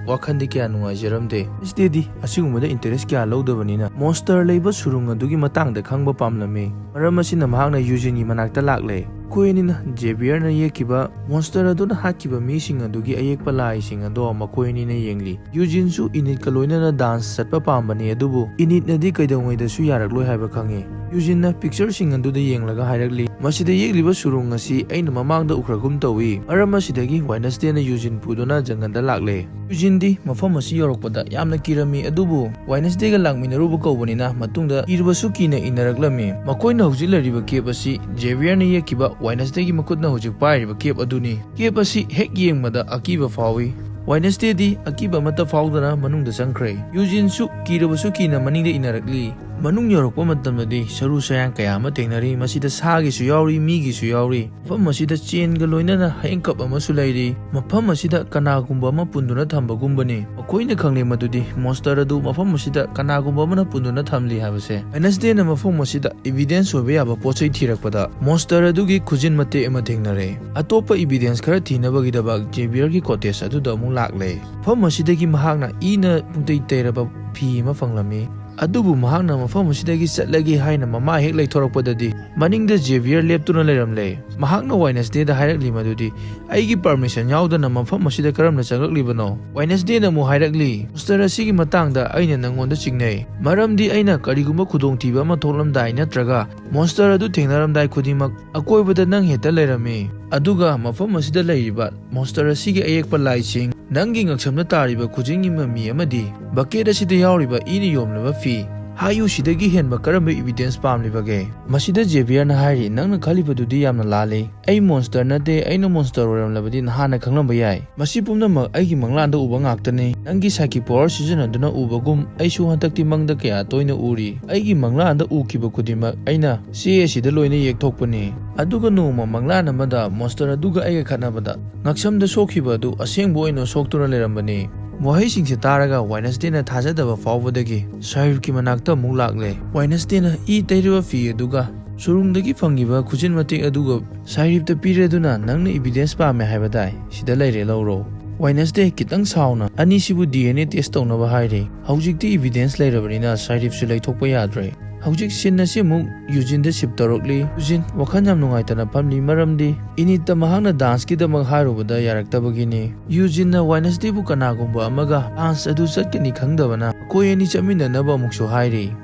ꯋꯥꯈꯜꯗꯤ ꯀꯌꯥ ꯅꯨꯡꯉꯥꯏꯖꯔꯝꯗꯦ꯫ ꯋꯦꯅꯁꯗꯦꯗꯤ ꯑꯁꯤꯒꯨꯝꯕꯗ ꯏꯟꯇꯔꯦꯁ ꯀꯌꯥ ꯂꯧꯗꯕꯅꯤꯅ ꯃꯣꯟꯁꯇꯔ ꯂꯩꯕ ꯁꯨꯔꯨꯡ ꯑꯗꯨꯒꯤ ꯃꯇꯥꯡꯗ ꯈꯪꯕ ꯄꯥꯝꯂꯝꯃꯤ꯫ ꯃꯔꯝ ꯑꯁꯤꯅ ꯃꯍꯥꯛꯅ ꯌꯨꯖꯤꯟꯒꯤ ꯃꯅꯥꯛꯇ ꯂꯥꯛꯂꯦ꯫ ꯃꯈꯣꯏ ꯑꯅꯤꯅ ꯖꯦꯕꯤꯌꯔꯅ ꯌꯦꯛꯈꯤꯕ ꯃꯣꯟꯁꯇꯔ ꯑꯗꯨꯅ ꯍꯥꯠꯈꯤꯕ ꯃꯤꯁꯤꯡ ꯑꯗꯨꯒꯤ ꯑꯌꯦꯛꯄ ꯂꯥꯏꯁꯤꯡ ꯑꯗꯣ ꯃꯈꯣꯏ ꯑꯅꯤꯅ ꯌꯦꯡꯂꯤ꯫ ꯌꯨꯖꯤꯟꯁꯨ ꯏꯅꯤꯠꯀ ꯂꯣꯏꯅꯅ ꯗꯥꯟꯁ ꯆꯠꯄ ꯄꯥꯝꯕꯅꯤ, ꯑꯗꯨꯕꯨ ꯏꯅꯤꯠꯅꯗꯤ ꯀꯩꯗꯧꯉꯩꯗꯁꯨ ꯌꯥꯔꯛꯂꯣꯏ ꯍꯥꯏꯕ ꯈꯪꯉꯤ꯫ ꯌꯨꯖꯤꯟꯅ ꯄꯤꯛꯆꯔꯁꯤꯡ ꯑꯗꯨꯗ ꯌꯦꯡꯂꯒ ꯍꯥꯏꯔꯛꯂꯤ, "ꯃꯁꯤꯗ ꯌꯦꯛꯂꯤꯕ ꯁꯨꯔꯨꯡ ꯑꯁꯤ ꯑꯩꯅ ꯃꯃꯥꯡꯗ ꯎꯈ꯭ꯔꯒꯨꯝ ꯇꯧꯏ"꯫ ꯃꯔꯝ ꯑꯁꯤꯗꯒꯤ ꯋꯦꯅꯁꯗꯦꯅ ꯌꯨꯖꯤꯟ ꯄꯨꯗꯨꯅ ꯖꯪꯒꯜꯗ ꯂꯥꯛꯂꯦ꯫ ꯌꯨꯖꯤꯟꯗꯤ ꯃꯐꯝ ꯑꯁꯤ ꯌꯧꯔꯛꯄꯗ ꯌꯥꯝꯅ ꯀꯤꯔꯝꯃꯤ, ꯑꯗꯨꯕꯨ ꯋꯦꯅꯁꯗꯦꯒ ꯂꯥꯛꯃꯤꯟꯅꯔꯨꯕ ꯀꯧꯕꯅꯤꯅ ꯃꯇꯨꯡꯗ ꯀꯤꯔꯕꯁꯨ ꯀꯤꯅ ꯏꯟꯅꯔꯛꯂꯝꯃꯤ꯫ ꯃꯈꯣꯏꯅ ꯍꯧꯖꯤꯛ ꯂꯩꯔꯤꯕ ꯀꯦꯞ ꯑꯁꯤ ꯖꯦꯕꯤꯌꯔꯅ ꯌꯦꯛꯈꯤꯕ ꯋꯦꯅꯁꯗꯦꯒꯤ ꯃꯈꯨꯠꯅ ꯍꯧꯖꯤꯛ ꯄꯥꯏꯔꯤꯕ ꯀꯦꯞ ꯑꯗꯨꯅꯤ꯫ ꯀꯦꯞ ꯑꯁꯤ ꯍꯦꯛ ꯌꯦꯡꯕꯗ ꯑꯀꯤꯕ ꯐꯥꯎꯏ꯫ ꯋꯦꯅꯁꯗꯦꯗꯤ ꯑꯀꯤꯕ ꯑꯃꯠꯇ ꯐꯥꯎꯗꯅ ꯃꯅꯨꯡꯗ ꯆꯪꯈ꯭ꯔꯦ꯫ ꯌꯨꯖꯤꯟꯁꯨ ꯀꯤꯔꯕꯁꯨ ꯀꯤꯅ ꯃꯅꯤꯡꯗ ꯏꯟꯅꯔꯛꯂꯤ꯫ ꯃꯅꯨꯡ ꯌꯧꯔꯛꯄ ꯃꯇꯝꯗꯗꯤ ꯁꯔꯨ ꯁꯌꯥꯡ ꯀꯌꯥ ꯑꯃ ꯊꯦꯡꯅꯔꯤ꯫ ꯃꯁꯤꯗ ꯁꯥꯒꯤꯁꯨ ꯌꯥꯎꯔꯤ, ꯃꯤꯒꯤꯁꯨ ꯌꯥꯎꯔꯤ꯫ ꯃꯐꯝ ꯑꯁꯤꯗ ꯆꯦꯟꯒ ꯂꯣꯏꯅꯅ ꯍꯦꯡꯀꯞ ꯑꯃꯁꯨ ꯂꯩꯔꯤ꯫ ꯃꯐꯝ ꯑꯁꯤꯗ ꯀꯅꯥꯒꯨꯝꯕ ꯑꯃ ꯄꯨꯟꯗꯨꯅ ꯊꯝꯕꯒꯨꯝꯕꯅꯤ꯫ ꯃꯈꯣꯏꯅ ꯈꯪꯂꯦ ꯃꯗꯨꯗꯤ ꯃꯣꯟꯁꯇꯔ ꯑꯗꯨ ꯃꯐꯝ ꯑꯁꯤꯗ ꯀꯅꯥꯒꯨꯝꯕ ꯑꯃꯅ ꯄꯨꯟꯗꯨꯅ ꯊꯝꯂꯤ ꯍꯥꯏꯕꯁꯦ꯫ ꯋꯦꯅꯁꯗꯦꯅ ꯃꯐꯝ ꯑꯁꯤꯗ ꯏꯚꯤꯗꯦꯟꯁ ꯑꯣꯏꯕ ꯌꯥꯕ ꯄꯣꯠ ꯆꯩ ꯊꯤꯔꯛꯄꯗ ꯃꯣꯟꯁꯇꯔ ꯑꯗꯨꯒꯤ ꯈꯨꯖꯤꯟ ꯃꯇꯦꯛ ꯑꯃ ꯊꯦꯡꯅꯔꯦ꯫ ꯑꯇꯣꯞꯄ ꯏꯚꯤꯗꯦꯟꯁ ꯈꯔ ꯊꯤꯅꯕꯒꯤꯗꯃꯛ ꯖꯦꯕꯤꯌꯔꯒꯤ ꯀꯣꯇꯦꯖ ꯑꯗꯨꯗ ꯑꯃꯨꯛ ꯂꯥꯛꯂꯦ꯫ ꯃꯐꯝ ꯑꯁꯤꯗꯒꯤ ꯃꯍꯥꯛꯅ ꯏꯅ ꯄꯨꯡꯇꯩ ꯇꯩꯔꯕ ꯐꯤ ꯑꯃ ꯐꯪꯂꯝꯃꯤ꯫ ꯑꯗꯨꯕꯨ ꯃꯍꯥꯛꯅ ꯃꯐꯝ ꯑꯁꯤꯗꯒꯤ ꯆꯠꯂꯒꯦ ꯍꯥꯏꯅ ꯃꯃꯥ ꯍꯦꯛ ꯂꯩꯊꯣꯔꯛꯄꯗꯗꯤ ꯃꯅꯤꯡꯗ ꯖꯦꯕꯤꯌꯔ ꯂꯦꯞꯇꯨꯅ ꯂꯩꯔꯝꯂꯦ꯫ ꯃꯍꯥꯛꯅ ꯋꯦꯅꯁꯗꯦꯗ ꯍꯥꯏꯔꯛꯂꯤ ꯃꯗꯨꯗꯤ, "ꯑꯩꯒꯤ ꯄꯔꯃꯤꯁꯟ ꯌꯥꯎꯗꯅ ꯃꯐꯝ ꯑꯁꯤꯗ ꯀꯔꯝꯅ ꯆꯪꯂꯛꯂꯤꯕꯅꯣ?" ꯋꯦꯅꯁꯗꯦꯅ ꯑꯃꯨꯛ ꯍꯥꯏꯔꯛꯂꯤ, "ꯃꯣꯟꯁꯇꯔ ꯑꯁꯤꯒꯤ ꯃꯇꯥꯡꯗ ꯑꯩꯅ ꯅꯪꯉꯣꯟꯗ ꯆꯤꯡꯅꯩ, ꯃꯔꯝꯗꯤ ꯑꯩꯅ ꯀꯔꯤꯒꯨꯝꯕ ꯈꯨꯗꯣꯡꯊꯤꯕ ꯑꯃ ꯊꯣꯛꯂꯝꯗꯥꯏ ꯅꯠꯇ꯭ꯔꯒ ꯃꯣꯟꯁꯇꯔ ꯑꯗꯨ ꯊꯦꯡꯅꯔꯝꯗꯥꯏ ꯈꯨꯗꯤꯡꯃꯛ ꯑꯀꯣꯏꯕꯗ ꯅꯪ ꯍꯦꯛꯇ ꯂꯩꯔꯝꯃꯤ꯫ ꯑꯗꯨꯒ ꯃꯐꯝ ꯑꯁꯤꯗ ꯂꯩꯔꯤꯕ ꯃꯣꯟꯁꯇꯔ ꯑꯁꯤꯒꯤ ꯑꯌꯦꯛꯄ ꯂꯥꯏꯁꯤꯡ, ꯅꯪꯒꯤ ꯉꯛꯁꯝꯗ ꯇꯥꯔꯤꯕ ꯈꯨꯖꯤꯟꯒꯤ ꯃꯃꯤ ꯑꯃꯗꯤ ꯕꯀꯦꯠ ꯑꯁꯤꯗ ꯌꯥꯎꯔꯤꯕ ꯏꯅ ꯌꯣꯝꯂꯕ ꯐꯤ, ꯍꯥꯏꯌꯨ, ꯁꯤꯗꯒꯤ ꯍꯦꯟꯕ ꯀꯔꯝꯕ evidence ꯄꯥꯝꯂꯤꯕꯒꯦ? ꯃꯁꯤꯗ ꯖꯦꯕꯤꯌꯔꯅ ꯍꯥꯏꯔꯤ, "ꯅꯪꯅ ꯈꯜꯂꯤꯕꯗꯨꯗꯤ ꯌꯥꯝꯅ ꯂꯥꯜꯂꯤ꯫ ꯑꯩ monster ꯅꯠꯇꯦ, ꯑꯩꯅ monster ꯑꯣꯏꯔꯝꯂꯕꯗꯤ ꯅꯍꯥꯟꯅ ꯈꯪꯂꯝꯕ ꯌꯥꯏ꯫ ꯃꯁꯤ ꯄꯨꯝꯅꯃꯛ ꯑꯩꯒꯤ ꯃꯪꯂꯥꯟꯗ ꯎꯕ ꯉꯥꯛꯇꯅꯤ꯫ ꯅꯪꯒꯤ psychic power ꯁꯤꯖꯤꯟꯅꯗꯨꯅ ꯎꯕꯒꯨꯝ ꯑꯩꯁꯨ ꯍꯟꯗꯛꯇꯤ ꯃꯪꯗ ꯀꯌꯥ ꯇꯣꯏꯅ ꯎꯔꯤ꯫ ꯑꯩꯒꯤ ꯃꯪꯂꯥꯟꯗ ꯎꯈꯤꯕ ꯈꯨꯗꯤꯡꯃꯛ ꯑꯩꯅ ꯆꯦ ꯑꯁꯤꯗ ꯂꯣꯏꯅ ꯌꯦꯛꯊꯣꯛꯄꯅꯤ꯫ ꯑꯗꯨꯒ ꯅꯣꯡꯃ ꯃꯪꯂꯥꯟ ꯑꯃꯗ monster ꯑꯗꯨꯒ ꯑꯩꯒ ꯈꯠꯅꯕꯗ ꯉꯛꯁꯝꯗ ꯁꯣꯛꯈꯤꯕ ꯑꯗꯨ ꯑꯁꯦꯡꯕ ꯑꯣꯏꯅ ꯁꯣꯛꯇꯨꯅ ꯂꯩꯔꯝꯕꯅꯤ"꯫ ꯋꯥꯍꯩꯁꯤꯡꯁꯦ ꯇꯥꯔꯒ ꯋꯦꯅꯁꯗꯦꯅ ꯊꯥꯖꯗꯕ ꯐꯥꯎꯕꯗꯒꯤ ꯁꯥꯏꯔꯤꯞꯀꯤ ꯃꯅꯥꯛꯇ ꯑꯃꯨꯛ ꯂꯥꯛꯂꯦ꯫ ꯋꯦꯅꯁꯗꯦꯅ ꯏ ꯇꯩꯔꯕ ꯐꯤ ꯑꯗꯨꯒ ꯁꯨꯔꯨꯡꯗꯒꯤ ꯐꯪꯈꯤꯕ ꯈꯨꯖꯤꯟ ꯃꯇꯦꯛ ꯑꯗꯨꯒ ꯁꯥꯏꯔꯤꯞꯇ ꯄꯤꯔꯦ, ꯑꯗꯨꯅ, "ꯅꯪꯅ evidence ꯄꯥꯝꯃꯦ ꯍꯥꯏꯕ ꯇꯥꯏ, ꯁꯤꯗ ꯂꯩꯔꯦ, ꯂꯧꯔꯣ"꯫ ꯋꯦꯅꯁꯗꯦ ꯈꯤꯇꯪ ꯁꯥꯎꯅ ꯑꯅꯤꯁꯤꯕꯨ D N A test ꯇꯧꯅꯕ ꯍꯥꯏꯔꯤ꯫ ꯍꯧꯖꯤꯛꯇꯤ evidence ꯂꯩꯔꯕꯅꯤꯅ ꯁꯥꯏꯔꯤꯞꯁꯨ ꯂꯩꯊꯣꯛꯄ ꯌꯥꯗ꯭ꯔꯦ꯫ ꯍꯧꯖꯤꯛ scene ꯑꯁꯤ ꯑꯃꯨꯛ ꯌꯨꯖꯤꯟꯗ shift ꯇꯧꯔꯛꯂꯤ꯫ ꯌꯨꯖꯤꯟ ꯋꯥꯈꯜ ꯌꯥꯝ ꯅꯨꯡꯉꯥꯏꯇꯅ ꯐꯝꯂꯤ, ꯃꯔꯝꯗꯤ ꯏꯅꯤꯠꯇ ꯃꯍꯥꯛꯅ danceꯀꯤꯗꯃꯛ ꯍꯥꯏꯔꯨꯕꯗ ꯌꯥꯔꯛꯇꯕꯒꯤꯅꯤ꯫ ꯌꯨꯖꯤꯟꯅ ꯋꯦꯅꯁꯗꯦꯕꯨ ꯀꯅꯥꯒꯨꯝꯕ ꯑꯃꯒ dance ꯑꯗꯨ ꯆꯠꯀꯅꯤ ꯈꯪꯗꯕꯅ ꯃꯈꯣꯏ ꯑꯅꯤ ꯆꯠꯃꯤꯟꯅꯅꯕ ꯑꯃꯨꯛꯁꯨ ꯍꯥꯏꯔꯤ꯫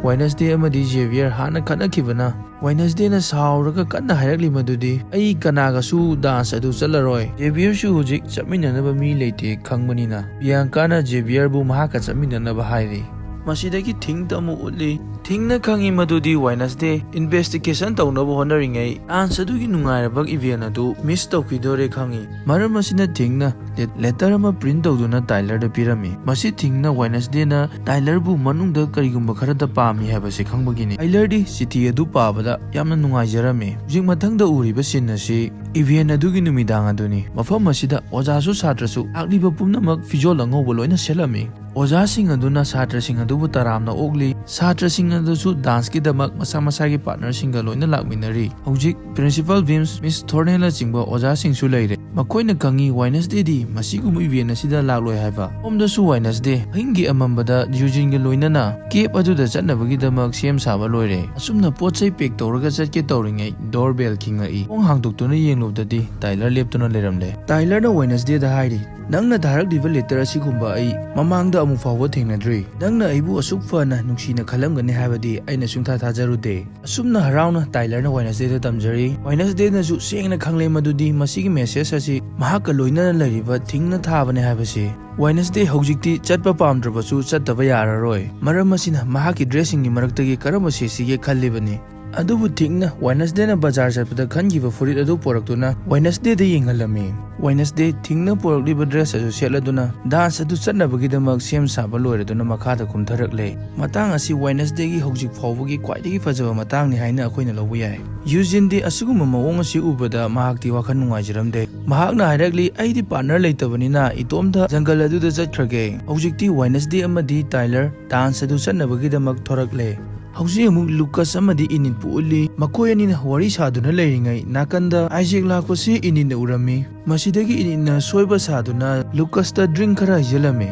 ꯋꯦꯅꯁꯗꯦ ꯑꯃꯗꯤ ꯖꯦꯕꯤꯌꯔ ꯍꯥꯟꯅ ꯈꯠꯅꯈꯤꯕꯅ ꯋꯦꯅꯁꯗꯦꯅ ꯁꯥꯎꯔꯒ ꯀꯟꯅ ꯍꯥꯏꯔꯛꯂꯤ ꯃꯗꯨꯗꯤ, "ꯑꯩ ꯀꯅꯥꯒꯁꯨ dance ꯑꯗꯨ ꯆꯠꯂꯔꯣꯏ꯫ ꯖꯦꯕꯤꯌꯔꯁꯨ ꯍꯧꯖꯤꯛ ꯆꯠꯃꯤꯟꯅꯅꯕ ꯃꯤ ꯂꯩꯇꯦ ꯈꯪꯕꯅꯤꯅ"꯫ ꯕꯤꯌꯥꯡꯀꯥꯅ ꯖꯦꯕꯤꯌꯔꯕꯨ ꯃꯍꯥꯛꯀ ꯆꯠꯃꯤꯟꯅꯅꯕ ꯍꯥꯏꯔꯤ꯫ ꯃꯁꯤꯗꯒꯤ ꯊꯤꯡꯇ ꯑꯃꯨꯛ ꯎꯠꯂꯤ꯫ ꯊꯤꯡꯅ ꯈꯪꯉꯤ ꯃꯗꯨꯗꯤ ꯋꯦꯅꯁꯗꯦ investigation ꯇꯧꯅꯕ ꯍꯣꯠꯅꯔꯤꯉꯩ dance ꯑꯗꯨꯒꯤ ꯅꯨꯡꯉꯥꯏꯔꯕ event ꯑꯗꯨ miss ꯇꯧꯈꯤꯗꯣꯔꯦ ꯈꯪꯉꯤ꯫ ꯃꯔꯝ ꯑꯁꯤꯅ ꯊꯤꯡꯅ ꯂꯦ-, letter ꯑꯃ print ꯇꯧꯗꯨꯅ ꯇꯥꯏꯂꯔꯗ ꯄꯤꯔꯝꯃꯤ꯫ ꯃꯁꯤ ꯊꯤꯡꯅ ꯋꯦꯅꯁꯗꯦꯅ ꯇꯥꯏꯂꯔꯕꯨ ꯃꯅꯨꯡꯗ ꯀꯔꯤꯒꯨꯝꯕ ꯈꯔꯗ ꯄꯥꯝꯃꯤ ꯍꯥꯏꯕꯁꯤ ꯈꯪꯕꯒꯤꯅꯤ꯫ ꯇꯥꯏꯂꯔꯗꯤ ꯆꯤꯊꯤ ꯑꯗꯨ ꯄꯥꯕꯗ ꯌꯥꯝꯅ ꯅꯨꯡꯉꯥꯏꯖꯔꯝꯃꯤ꯫ ꯍꯧꯖꯤꯛ ꯃꯊꯪꯗ ꯎꯔꯤꯕ scene ꯑꯁꯤ event ꯑꯗꯨꯒꯤ ꯅꯨꯃꯤꯗꯥꯡ ꯑꯗꯨꯅꯤ꯫ ꯃꯐꯝ ꯑꯁꯤꯗ ꯑꯣꯖꯥꯁꯨ ꯁꯥꯇ꯭ꯔꯁꯨ ꯂꯥꯛꯂꯤꯕ ꯄꯨꯝꯅꯃꯛ ꯐꯤꯖꯣꯜ ꯑꯉꯧꯕ ꯂꯣꯏꯅ ꯁꯦꯠꯂꯝꯃꯤ꯫ ꯑꯣꯖꯥꯁꯤꯡ ꯑꯗꯨꯅ ꯁꯥꯇ꯭ꯔꯁꯤꯡ ꯑꯗꯨꯕꯨ ꯇꯔꯥꯝꯅ ꯑꯣꯛꯂꯤ꯫ ꯁꯥꯇ꯭ꯔꯁꯤꯡ ꯑꯗꯨꯁꯨ danceꯀꯤꯗꯃꯛ ꯃꯁꯥ ꯃꯁꯥꯒꯤ partnerꯁꯤꯡꯒ ꯂꯣꯏꯅ ꯂꯥꯛꯃꯤꯟꯅꯔꯤ꯫ ꯍꯧꯖꯤꯛ Principal Beams, Miss Thornellꯅꯆꯤꯡꯕ ꯑꯣꯖꯥꯁꯤꯡꯁꯨ ꯂꯩꯔꯦ꯫ ꯃꯈꯣꯏꯅ ꯈꯪꯉꯤ ꯋꯦꯅꯁꯗꯦꯗꯤ ꯃꯁꯤꯒꯨꯝꯕ event ꯑꯁꯤꯗ ꯂꯥꯛꯂꯣꯏ ꯍꯥꯏꯕ꯫ ꯁꯣꯝꯗꯁꯨ ꯋꯦꯅꯁꯗꯦ ꯑꯍꯤꯡꯒꯤ ꯑꯃꯝꯕꯗ ꯌꯨꯖꯤꯟꯒ ꯂꯣꯏꯅꯅ cave ꯑꯗꯨꯗ ꯆꯠꯅꯕꯒꯤꯗꯃꯛ ꯁꯦꯝ ꯁꯥꯕ ꯂꯣꯏꯔꯦ꯫ ꯑꯁꯨꯝꯅ ꯄꯣꯠ ꯆꯩ pack ꯇꯧꯔꯒ ꯆꯠꯀꯦ ꯇꯧꯔꯤꯉꯩ doorbell ꯈꯤꯡꯉꯛꯏ꯫ ꯊꯣꯡ ꯍꯥꯡꯗꯣꯛꯇꯨꯅ ꯌꯦꯡꯂꯨ ꯎꯕꯗꯗꯤ ꯇꯥꯏꯂꯔ ꯂꯦꯞꯇꯨꯅ ꯂꯩꯔꯝꯂꯦ꯫ ꯇꯥꯏꯂꯔꯅ ꯋꯦꯅꯁꯗꯦꯗ ꯍꯥꯏꯔꯤ, "ꯅꯪꯅ ꯊꯥꯔꯛꯂꯤꯕ ꯂꯦꯇꯔ ꯑꯁꯤꯒꯨꯝꯕ ꯑꯩ ꯃꯃꯥꯡꯗ ꯑꯃꯨꯛ ꯐꯥꯎꯕ ꯊꯦꯡꯅꯗ꯭ꯔꯤ꯫ ꯅꯪꯅ ꯑꯩꯕꯨ ꯑꯁꯨꯛ ꯐꯅ ꯅꯨꯡꯁꯤꯅ ꯈꯜꯂꯝꯒꯅꯤ ꯍꯥꯏꯕꯗꯤ ꯑꯩꯅ ꯁꯨꯡꯊꯥ ꯊꯥꯖꯔꯨꯗꯦ"꯫ ꯑꯁꯨꯝꯅ ꯍꯔꯥꯎꯅ ꯇꯥꯏꯂꯔꯅ ꯋꯦꯅꯁꯗꯦꯗ ꯇꯝꯖꯔꯤ꯫ ꯋꯦꯅꯁꯗꯦꯅꯁꯨ ꯁꯦꯡꯅ ꯈꯪꯂꯦ ꯃꯗꯨꯗꯤ ꯃꯁꯤꯒꯤ ꯃꯦꯁꯦꯖ ꯑꯁꯤ ꯃꯍꯥꯛꯀ ꯂꯣꯏꯅꯅ ꯂꯩꯔꯤꯕ ꯊꯤꯡꯅ ꯊꯥꯕꯅꯦ ꯍꯥꯏꯕꯁꯤ꯫ ꯋꯦꯅꯁꯗꯦ ꯍꯧꯖꯤꯛꯇꯤ ꯆꯠꯄ ꯄꯥꯝꯗ꯭ꯔꯕꯁꯨ ꯆꯠꯇꯕ ꯌꯥꯔꯔꯣꯏ꯫ ꯃꯔꯝ ꯑꯁꯤꯅ ꯃꯍꯥꯛꯀꯤ ꯗ꯭ꯔꯦꯁꯁꯤꯡꯒꯤ ꯃꯔꯛꯇꯒꯤ ꯀꯔꯝꯕ ꯁꯦꯠꯁꯤꯒꯦ ꯈꯜꯂꯤꯕꯅꯤ꯫ ꯑꯗꯨꯕꯨ ꯊꯤꯡꯅ ꯋꯦꯅꯁꯗꯦꯅ ꯕꯖꯥꯔ ꯆꯠꯄꯗ ꯈꯟꯈꯤꯕ ꯐꯨꯔꯤꯠ ꯑꯗꯨ ꯄꯨꯔꯛꯇꯨꯅ ꯋꯦꯅꯁꯗꯦꯗ ꯌꯦꯡꯍꯜꯂꯝꯃꯤ꯫ ꯋꯦꯅꯁꯗꯦ ꯊꯤꯡꯅ ꯄꯨꯔꯛꯂꯤꯕ ꯗ꯭ꯔꯦꯁ ꯑꯗꯨ ꯁꯦꯠꯂꯗꯨꯅ ꯗꯥꯟꯁ ꯑꯗꯨ ꯆꯠꯅꯕꯒꯤꯗꯃꯛ ꯁꯦꯝ ꯁꯥꯕ ꯂꯣꯏꯔꯗꯨꯅ ꯃꯈꯥꯗ ꯀꯨꯝꯊꯔꯛꯂꯦ꯫ ꯃꯇꯥꯡ ꯑꯁꯤ ꯋꯦꯅꯁꯗꯦꯒꯤ ꯍꯧꯖꯤꯛ ꯐꯥꯎꯕꯒꯤ ꯈ꯭ꯋꯥꯏꯗꯒꯤ ꯐꯖꯕ ꯃꯇꯥꯡꯅꯤ ꯍꯥꯏꯅ ꯑꯩꯈꯣꯏꯅ ꯂꯧꯕ ꯌꯥꯏ꯫ ꯌꯨꯖꯤꯟꯗꯤ ꯑꯁꯤꯒꯨꯝꯕ ꯃꯑꯣꯡ ꯑꯁꯤ ꯎꯕꯗ ꯃꯍꯥꯛꯇꯤ ꯋꯥꯈꯜ ꯅꯨꯡꯉꯥꯏꯖꯔꯝꯗꯦ꯫ ꯃꯍꯥꯛꯅ ꯍꯥꯏꯔꯛꯂꯤ, "ꯑꯩꯗꯤ ꯄꯥꯔꯠꯅꯔ ꯂꯩꯇꯕꯅꯤꯅ ꯏꯇꯣꯝꯇ ꯖꯪꯒꯜ ꯑꯗꯨꯗ ꯆꯠꯈ꯭ꯔꯒꯦ"꯫ ꯍꯧꯖꯤꯛꯇꯤ ꯋꯦꯅꯁꯗꯦ ꯑꯃꯗꯤ ꯇꯥꯏꯂꯔ ꯗꯥꯟꯁ ꯑꯗꯨ ꯆꯠꯅꯕꯒꯤꯗꯃꯛ ꯊꯣꯔꯛꯂꯦ꯫ ꯍꯧꯖꯤꯛ ꯑꯃꯨꯛ ꯂꯨꯀꯁ ꯑꯃꯗꯤ ꯏꯅꯤꯠꯄꯨ ꯎꯠꯂꯤ꯫ ꯃꯈꯣꯏ ꯑꯅꯤꯅ ꯋꯥꯔꯤ ꯁꯥꯗꯨꯅ ꯂꯩꯔꯤꯉꯩ ꯅꯥꯀꯟꯗ ꯑꯥꯏꯖꯦꯛ ꯂꯥꯛꯄꯁꯤ ꯏꯅꯤꯠꯅ ꯎꯔꯝꯃꯤ꯫ ꯃꯁꯤꯗꯒꯤ ꯏꯅꯤꯠꯅ ꯁꯣꯏꯕ ꯁꯥꯗꯨꯅ ꯂꯨꯀꯁꯇ ꯗ꯭ꯔꯤꯡ ꯈꯔ ꯍꯩꯖꯤꯜꯂꯝꯃꯤ꯫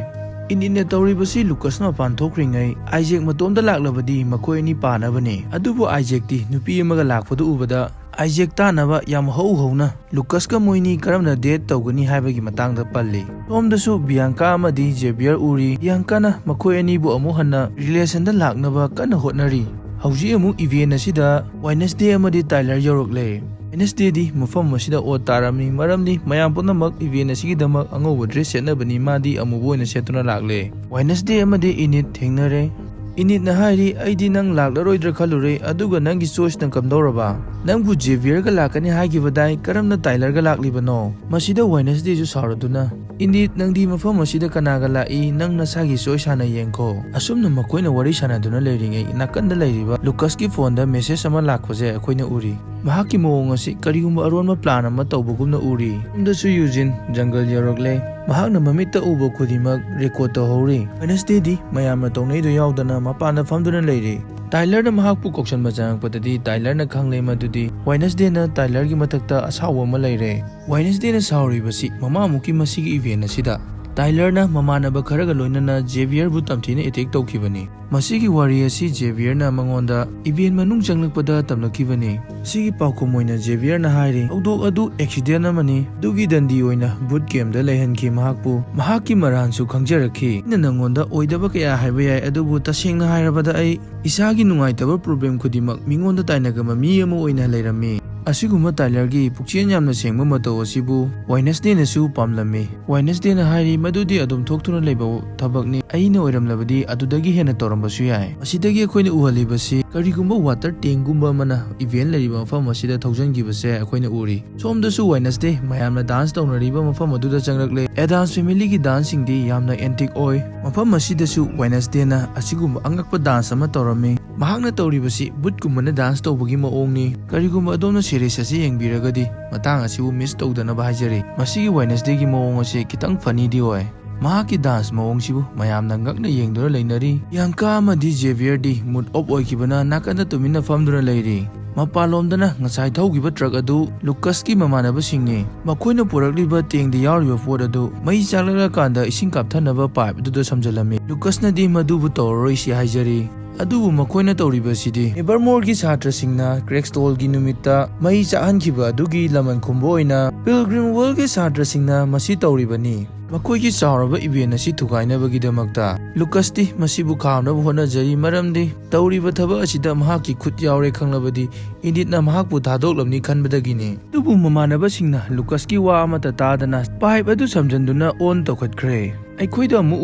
ꯏꯅꯤꯠꯅ ꯇꯧꯔꯤꯕꯁꯤ ꯂꯨꯀꯁ ꯃꯄꯥꯟ ꯊꯣꯛꯈ꯭ꯔꯤꯉꯩ ꯑꯥꯏꯖꯦꯛ ꯃꯇꯣꯝꯇ ꯂꯥꯛꯂꯕꯗꯤ ꯃꯈꯣꯏ ꯑꯅꯤ ꯄꯥꯅꯕꯅꯤ꯫ ꯑꯗꯨꯕꯨ ꯑꯥꯏꯖꯦꯛꯇꯤ ꯅꯨꯄꯤ ꯑꯃꯒ ꯂꯥꯛꯄꯗꯨ ꯎꯕꯗ ꯑꯥꯏꯖꯦꯛ ꯇꯥꯅꯕ ꯌꯥꯝ ꯍꯧ ꯍꯧꯅ ꯂꯨꯀꯁꯀ ꯃꯣꯏꯅꯤ ꯀꯔꯝꯅ ꯗꯦꯠ ꯇꯧꯒꯅꯤ ꯍꯥꯏꯕꯒꯤ ꯃꯇꯥꯡꯗ ꯄꯜꯂꯤ꯫ ꯁꯣꯝꯗꯁꯨ ꯕꯤꯌꯥꯡꯀꯥ ꯑꯃꯗꯤ ꯖꯦꯕꯤꯌꯔ ꯎꯔꯤ꯫ ꯕꯤꯌꯥꯡꯀꯥꯅ ꯃꯈꯣꯏ ꯑꯅꯤꯕꯨ ꯑꯃꯨꯛ ꯍꯟꯅ ꯔꯤꯂꯦꯁꯟꯗ ꯂꯥꯛꯅꯕ ꯀꯟꯅ ꯍꯣꯠꯅꯔꯤ꯫ ꯍꯧꯖꯤꯛ ꯑꯃꯨꯛ ꯏꯚꯦꯟ ꯑꯁꯤꯗ ꯋꯦꯅꯁꯗꯦ ꯑꯃꯗꯤ ꯇꯥꯏꯂꯔ ꯌꯧꯔꯛꯂꯦ꯫ ꯋꯦꯅꯁꯗꯦꯗꯤ ꯃꯐꯝ ꯑꯁꯤꯗ ꯑꯣꯠ ꯇꯥꯔꯝꯃꯤ, ꯃꯔꯝꯗꯤ ꯃꯌꯥꯝ ꯄꯨꯝꯅꯃꯛ ꯏꯚꯦꯟ ꯑꯁꯤꯒꯤꯗꯃꯛ ꯑꯉꯧꯕ ꯗ꯭ꯔꯦꯁ ꯁꯦꯠꯅꯕꯅꯤ, ꯃꯥꯗꯤ ꯑꯃꯨꯕ ꯑꯣꯏꯅ ꯁꯦꯠꯇꯨꯅ ꯂꯥꯛꯂꯦ꯫ ꯋꯦꯅꯁꯗꯦ ꯑꯃꯗꯤ ꯏꯅꯤꯠ ꯊꯦꯡꯅꯔꯦ꯫ ꯏꯅꯤꯠꯅ ꯍꯥꯏꯔꯤ, "ꯑꯩꯗꯤ ꯅꯪ ꯂꯥꯛꯂꯔꯣꯏꯗ꯭ꯔꯥ ꯈꯜꯂꯨꯔꯦ, ꯑꯗꯨꯒ ꯅꯪꯒꯤ ꯆꯣꯏꯁꯅ ꯀꯝꯗꯧꯔꯕ? ꯅꯪꯕꯨ ꯖꯦꯕꯤꯌꯔꯒ ꯂꯥꯛꯀꯅꯤ ꯍꯥꯏꯈꯤꯕꯗꯥꯏ, ꯀꯔꯝꯅ ꯇꯥꯏꯂꯔꯒ ꯂꯥꯛꯂꯤꯕꯅꯣ?" ꯃꯁꯤꯗ ꯋꯦꯅꯁꯗꯦꯁꯨ ꯁꯥꯎꯔꯗꯨꯅ, "ꯏꯅꯤꯠ, ꯅꯪꯗꯤ ꯃꯐꯝ ꯑꯁꯤꯗ ꯀꯅꯥꯒ ꯂꯥꯛꯏ? ꯅꯪ ꯅꯁꯥꯒꯤ ꯆꯣꯏꯁ ꯍꯥꯟꯅ ꯌꯦꯡꯈꯣ"꯫ ꯑꯁꯨꯝꯅ ꯃꯈꯣꯏꯅ ꯋꯥꯔꯤ ꯁꯥꯟꯅꯗꯨꯅ ꯂꯩꯔꯤꯉꯩ ꯅꯥꯀꯟꯗ ꯂꯩꯔꯤꯕ ꯂꯨꯀꯁꯀꯤ ꯐꯣꯟꯗ ꯃꯦꯁꯦꯖ ꯑꯃ ꯂꯥꯛꯄꯁꯦ ꯑꯩꯈꯣꯏꯅ ꯎꯔꯤ꯫ ꯃꯍꯥꯛꯀꯤ ꯃꯑꯣꯡ ꯑꯁꯤ ꯀꯔꯤꯒꯨꯝꯕ ꯑꯔꯣꯟꯕ ꯄ꯭ꯂꯥꯟ ꯑꯃ ꯇꯧꯕꯒꯨꯝꯅ ꯎꯔꯤ꯫ ꯁꯣꯝꯗꯁꯨ ꯌꯨꯖꯤꯟ ꯖꯪꯒꯜ ꯌꯧꯔꯛꯂꯦ꯫ ꯃꯍꯥꯛꯅ ꯃꯃꯤꯠꯇ ꯎꯕ ꯈꯨꯗꯤꯡꯃꯛ ꯔꯦꯀꯣꯔꯗ ꯇꯧꯍꯧꯔꯤ꯫ ꯋꯦꯅꯁꯗꯦꯗꯤ ꯃꯌꯥꯝꯅ ꯇꯧꯅꯩꯗꯨ ꯌꯥꯎꯗꯅ ꯃꯄꯥꯟꯗ ꯐꯝꯗꯨꯅ ꯂꯩꯔꯤ꯫ ꯇꯥꯏꯂꯔꯅ ꯃꯍꯥꯛꯄꯨ ꯀꯧꯁꯟꯕ ꯆꯪꯉꯛꯄꯗꯗꯤ ꯇꯥꯏꯂꯔꯅ ꯈꯪꯂꯦ ꯃꯗꯨꯗꯤ ꯋꯦꯅꯁꯗꯦꯅ ꯇꯥꯏꯂꯔꯒꯤ ꯃꯊꯛꯇ ꯑꯁꯥꯎꯕ ꯑꯃ ꯂꯩꯔꯦ꯫ ꯋꯦꯅꯁꯗꯦꯅ ꯁꯥꯎꯔꯤꯕꯁꯤ ꯃꯃꯥꯃꯨꯛꯀꯤ ꯃꯁꯤꯒꯤ ꯏꯚꯦꯟ ꯑꯁꯤꯗ ꯇꯥꯏꯂꯔꯅ ꯃꯃꯥꯟꯅꯕ ꯈꯔꯒ ꯂꯣꯏꯅꯅ ꯖꯦꯚꯤꯌꯔꯕꯨ ꯇꯝꯊꯤꯅ ꯑꯦꯇꯦꯛ ꯇꯧꯈꯤꯕꯅꯤ꯫ ꯃꯁꯤꯒꯤ ꯋꯥꯔꯤ ꯑꯁꯤ ꯖꯦꯚꯤꯌꯔꯅ ꯃꯉꯣꯟꯗ ꯏꯚꯦꯟ ꯃꯅꯨꯡ ꯆꯪꯂꯛꯄꯗ ꯇꯝꯂꯛꯈꯤꯕꯅꯤ꯫ ꯁꯤꯒꯤ ꯄꯥꯎꯈꯨꯝ ꯑꯣꯏꯅ ꯖꯦꯚꯤꯌꯔꯅ ꯍꯥꯏꯔꯤ, "ꯊꯧꯗꯣꯛ ꯑꯗꯨ ꯑꯦꯛꯁꯤꯗꯦꯟ ꯑꯃꯅꯤ꯫ ꯑꯗꯨꯒꯤ ꯗꯟꯗꯤ ꯑꯣꯏꯅ ꯕꯨꯠ ꯀꯦꯝꯗ ꯂꯩꯍꯟꯈꯤ ꯃꯍꯥꯛꯄꯨ꯫ ꯃꯍꯥꯛꯀꯤ ꯃꯔꯥꯟꯁꯨ ꯈꯪꯖꯔꯛꯈꯤ꯫ ꯑꯩꯅ ꯅꯉꯣꯟꯗ ꯑꯣꯏꯗꯕ ꯀꯌꯥ ꯍꯥꯏꯕ ꯌꯥꯏ, ꯑꯗꯨꯕꯨ ꯇꯁꯦꯡꯅ ꯍꯥꯏꯔꯕꯗ ꯑꯩ ꯏꯁꯥꯒꯤ ꯅꯨꯡꯉꯥꯏꯇꯕ ꯄ꯭ꯔꯣꯕ꯭ꯂꯦꯝ ꯈꯨꯗꯤꯡꯃꯛ ꯃꯤꯉꯣꯟꯗ ꯇꯥꯏꯅꯒꯟꯕ ꯃꯤ ꯑꯃ ꯑꯣꯏꯅ ꯂꯩꯔꯝꯃꯤ꯫" ꯑꯁꯤꯒꯨꯝꯕ ꯇꯥꯏꯂꯔꯒꯤ ꯄꯨꯛꯆꯦꯜ ꯌꯥꯝꯅ ꯁꯦꯡꯕ ꯃꯇꯧ ꯑꯁꯤꯕꯨ ꯋꯦꯅꯁꯗꯦꯅꯁꯨ ꯄꯥꯝꯂꯝꯃꯤ꯫ ꯋꯦꯅꯁꯗꯦꯅ ꯍꯥꯏꯔꯤ, "ꯃꯗꯨꯗꯤ ꯑꯗꯨꯝ ꯊꯣꯛꯇꯨꯅ ꯂꯩꯕ ꯊꯕꯛꯅꯤ꯫ ꯑꯩꯅ ꯑꯣꯏꯔꯝꯂꯕꯗꯤ ꯑꯗꯨꯗꯒꯤ ꯍꯦꯟꯅ ꯇꯧꯔꯝꯕꯁꯨ ꯌꯥꯏ꯫" ꯃꯁꯤꯗꯒꯤ ꯑꯩꯈꯣꯏꯅ ꯎꯍꯜꯂꯤꯕꯁꯤ ꯀꯔꯤꯒꯨꯝꯕ ꯋꯥꯇꯔ ꯇꯦꯡꯒꯨꯝꯕ ꯑꯃꯅ ꯏꯚꯦꯟ ꯂꯩꯔꯤꯕ ꯃꯐꯝ ꯑꯁꯤꯗ ꯊꯧꯖꯤꯟꯈꯤꯕꯁꯦ ꯑꯩꯈꯣꯏꯅ ꯎꯔꯤ꯫ ꯁꯣꯝꯗꯁꯨ ꯋꯦꯅꯁꯗꯦ ꯃꯌꯥꯝꯅ ꯗꯥꯟꯁ ꯇꯧꯅꯔꯤꯕ ꯃꯐꯝ ꯑꯗꯨꯗ ꯆꯪꯂꯛꯂꯦ꯫ ꯑꯦꯗꯥꯝꯁ ꯐꯦꯃꯤꯂꯤꯒꯤ ꯗꯥꯟꯁꯁꯤꯡꯗꯤ ꯌꯥꯝꯅ ꯑꯦꯟꯇꯤꯛ ꯑꯣꯏ꯫ ꯃꯐꯝ ꯑꯁꯤꯗꯁꯨ ꯋꯦꯅꯁꯗꯦꯅ ꯑꯁꯤꯒꯨꯝꯕ ꯑꯉꯛꯄ ꯗꯥꯟꯁ ꯑꯃ ꯇꯧꯔꯝꯃꯤ꯫ ꯃꯍꯥꯛꯅ ꯇꯧꯔꯤꯕꯁꯤ ꯕꯨꯠꯀꯨꯝꯕꯅ ꯗꯥꯟꯁ ꯇꯧꯕꯒꯤ ꯃꯑꯣꯡꯅꯤ꯫ ꯀꯔꯤꯒꯨꯝꯕ ꯑꯗꯣꯝꯅ ꯁꯦꯔꯤꯁ ꯑꯁꯤ ꯌꯦꯡꯕꯤꯔꯒꯗꯤ ꯃꯇꯥꯡ ꯑꯁꯤꯕꯨ ꯃꯤꯁ ꯇꯧꯗꯅꯕ ꯍꯥꯏꯖꯔꯤ꯫ ꯃꯁꯤꯒꯤ ꯋꯦꯅꯁꯗꯦꯒꯤ ꯃꯑꯣꯡ ꯑꯁꯤ ꯈꯤꯇꯪ ꯐꯅꯤꯗꯤ ꯑꯣꯏ꯫ ꯃꯍꯥꯛꯀꯤ ꯗꯥꯟꯁ ꯃꯑꯣꯡꯁꯤꯕꯨ ꯃꯌꯥꯝꯅ ꯉꯛꯅ ꯌꯦꯡꯗꯨꯅ ꯂꯩꯅꯔꯤ꯫ ꯕꯤꯌꯥꯡꯀꯥ ꯑꯃꯗꯤ ꯖꯦꯚꯤꯌꯔꯗꯤ ꯃꯨꯗ ꯑꯣꯐ ꯑꯣꯏꯈꯤꯕꯅ ꯅꯥꯀꯟꯗ ꯇꯨꯃꯤꯟꯅ ꯐꯝꯗꯨꯅ ꯂꯩꯔꯤ꯫ ꯃꯄꯥꯟꯂꯣꯝꯗꯅ ꯉꯁꯥꯏ ꯊꯧꯈꯤꯕ ꯇ꯭ꯔꯛ ꯑꯗꯨ ꯂꯨꯀꯁꯀꯤ ꯃꯃꯥꯟꯅꯕꯁꯤꯡꯅꯤ꯫ ꯃꯈꯣꯏꯅ ꯄꯨꯔꯛꯂꯤꯕ ꯇꯦꯡꯗ ꯌꯥꯎꯔꯤꯕ ꯄꯣꯠ ꯑꯗꯨ ꯃꯩ ꯆꯥꯛꯂꯛꯂꯀꯥꯟꯗ ꯏꯁꯤꯡ ꯀꯥꯞꯊꯅꯕ ꯄꯥꯏꯞ ꯑꯗꯨꯗ ꯁꯝꯖꯤꯜꯂꯝꯃꯤ꯫ ꯂꯨꯀꯁꯅꯗꯤ ꯃꯗꯨꯕꯨ ꯇꯧꯔꯔꯣꯏꯁꯤ ꯍꯥꯏꯖꯔꯤ꯫ ꯑꯗꯨꯕꯨ ꯃꯈꯣꯏꯅ ꯇꯧꯔꯤꯕꯁꯤꯗꯤ ꯅꯦꯕꯔꯃꯣꯔꯒꯤ ꯁꯥꯇ꯭ꯔꯁꯤꯡꯅ ꯀ꯭ꯔꯦꯛꯁꯇꯣꯜꯒꯤ ꯅꯨꯃꯤꯠꯇ ꯃꯩ ꯆꯥꯛꯍꯟꯈꯤꯕ ꯑꯗꯨꯒꯤ ꯂꯃꯟ ꯈꯨꯝꯕ ꯑꯣꯏꯅ ꯄꯤꯜꯒ꯭ꯔꯤꯝ ꯋꯥꯔꯜꯒꯤ ꯁꯥꯇ꯭ꯔꯁꯤꯡꯅ ꯃꯁꯤ ꯇꯧꯔꯤꯕꯅꯤ꯫ ꯃꯈꯣꯏꯒꯤ ꯆꯥꯎꯔꯕ ꯏꯚꯦꯟ ꯑꯁꯤ ꯊꯨꯒꯥꯏꯅꯕꯒꯤꯗꯃꯛꯇ ꯂꯨꯀꯁꯇꯤ ꯃꯁꯤꯕꯨ ꯈꯥꯝꯅꯕ ꯍꯣꯠꯅꯖꯔꯤ, ꯃꯔꯝꯗꯤ ꯇꯧꯔꯤꯕ ꯊꯕꯛ ꯑꯁꯤꯗ ꯃꯍꯥꯛꯀꯤ ꯈꯨꯠ ꯌꯥꯎꯔꯦ ꯈꯪꯂꯕꯗꯤ ꯏꯗꯤꯠꯅ ꯃꯍꯥꯛꯄꯨ ꯊꯥꯗꯣꯛꯂꯝꯅꯤ ꯈꯟꯕꯗꯒꯤꯅꯤ꯫ ꯑꯗꯨꯕꯨ ꯃꯃꯥꯟꯅꯕꯁꯤꯡꯅ ꯂꯨꯀꯁꯀꯤ ꯋꯥ ꯑꯃꯠꯇ ꯇꯥꯗꯅ ꯄꯥꯏꯞ ꯑꯗꯨ ꯁꯝꯖꯟꯗꯨꯅ ꯑꯣꯟ ꯇꯧꯈꯠꯈ꯭ꯔꯦ꯫ ꯑꯩꯈꯣꯏꯗ ꯑꯃꯨꯛ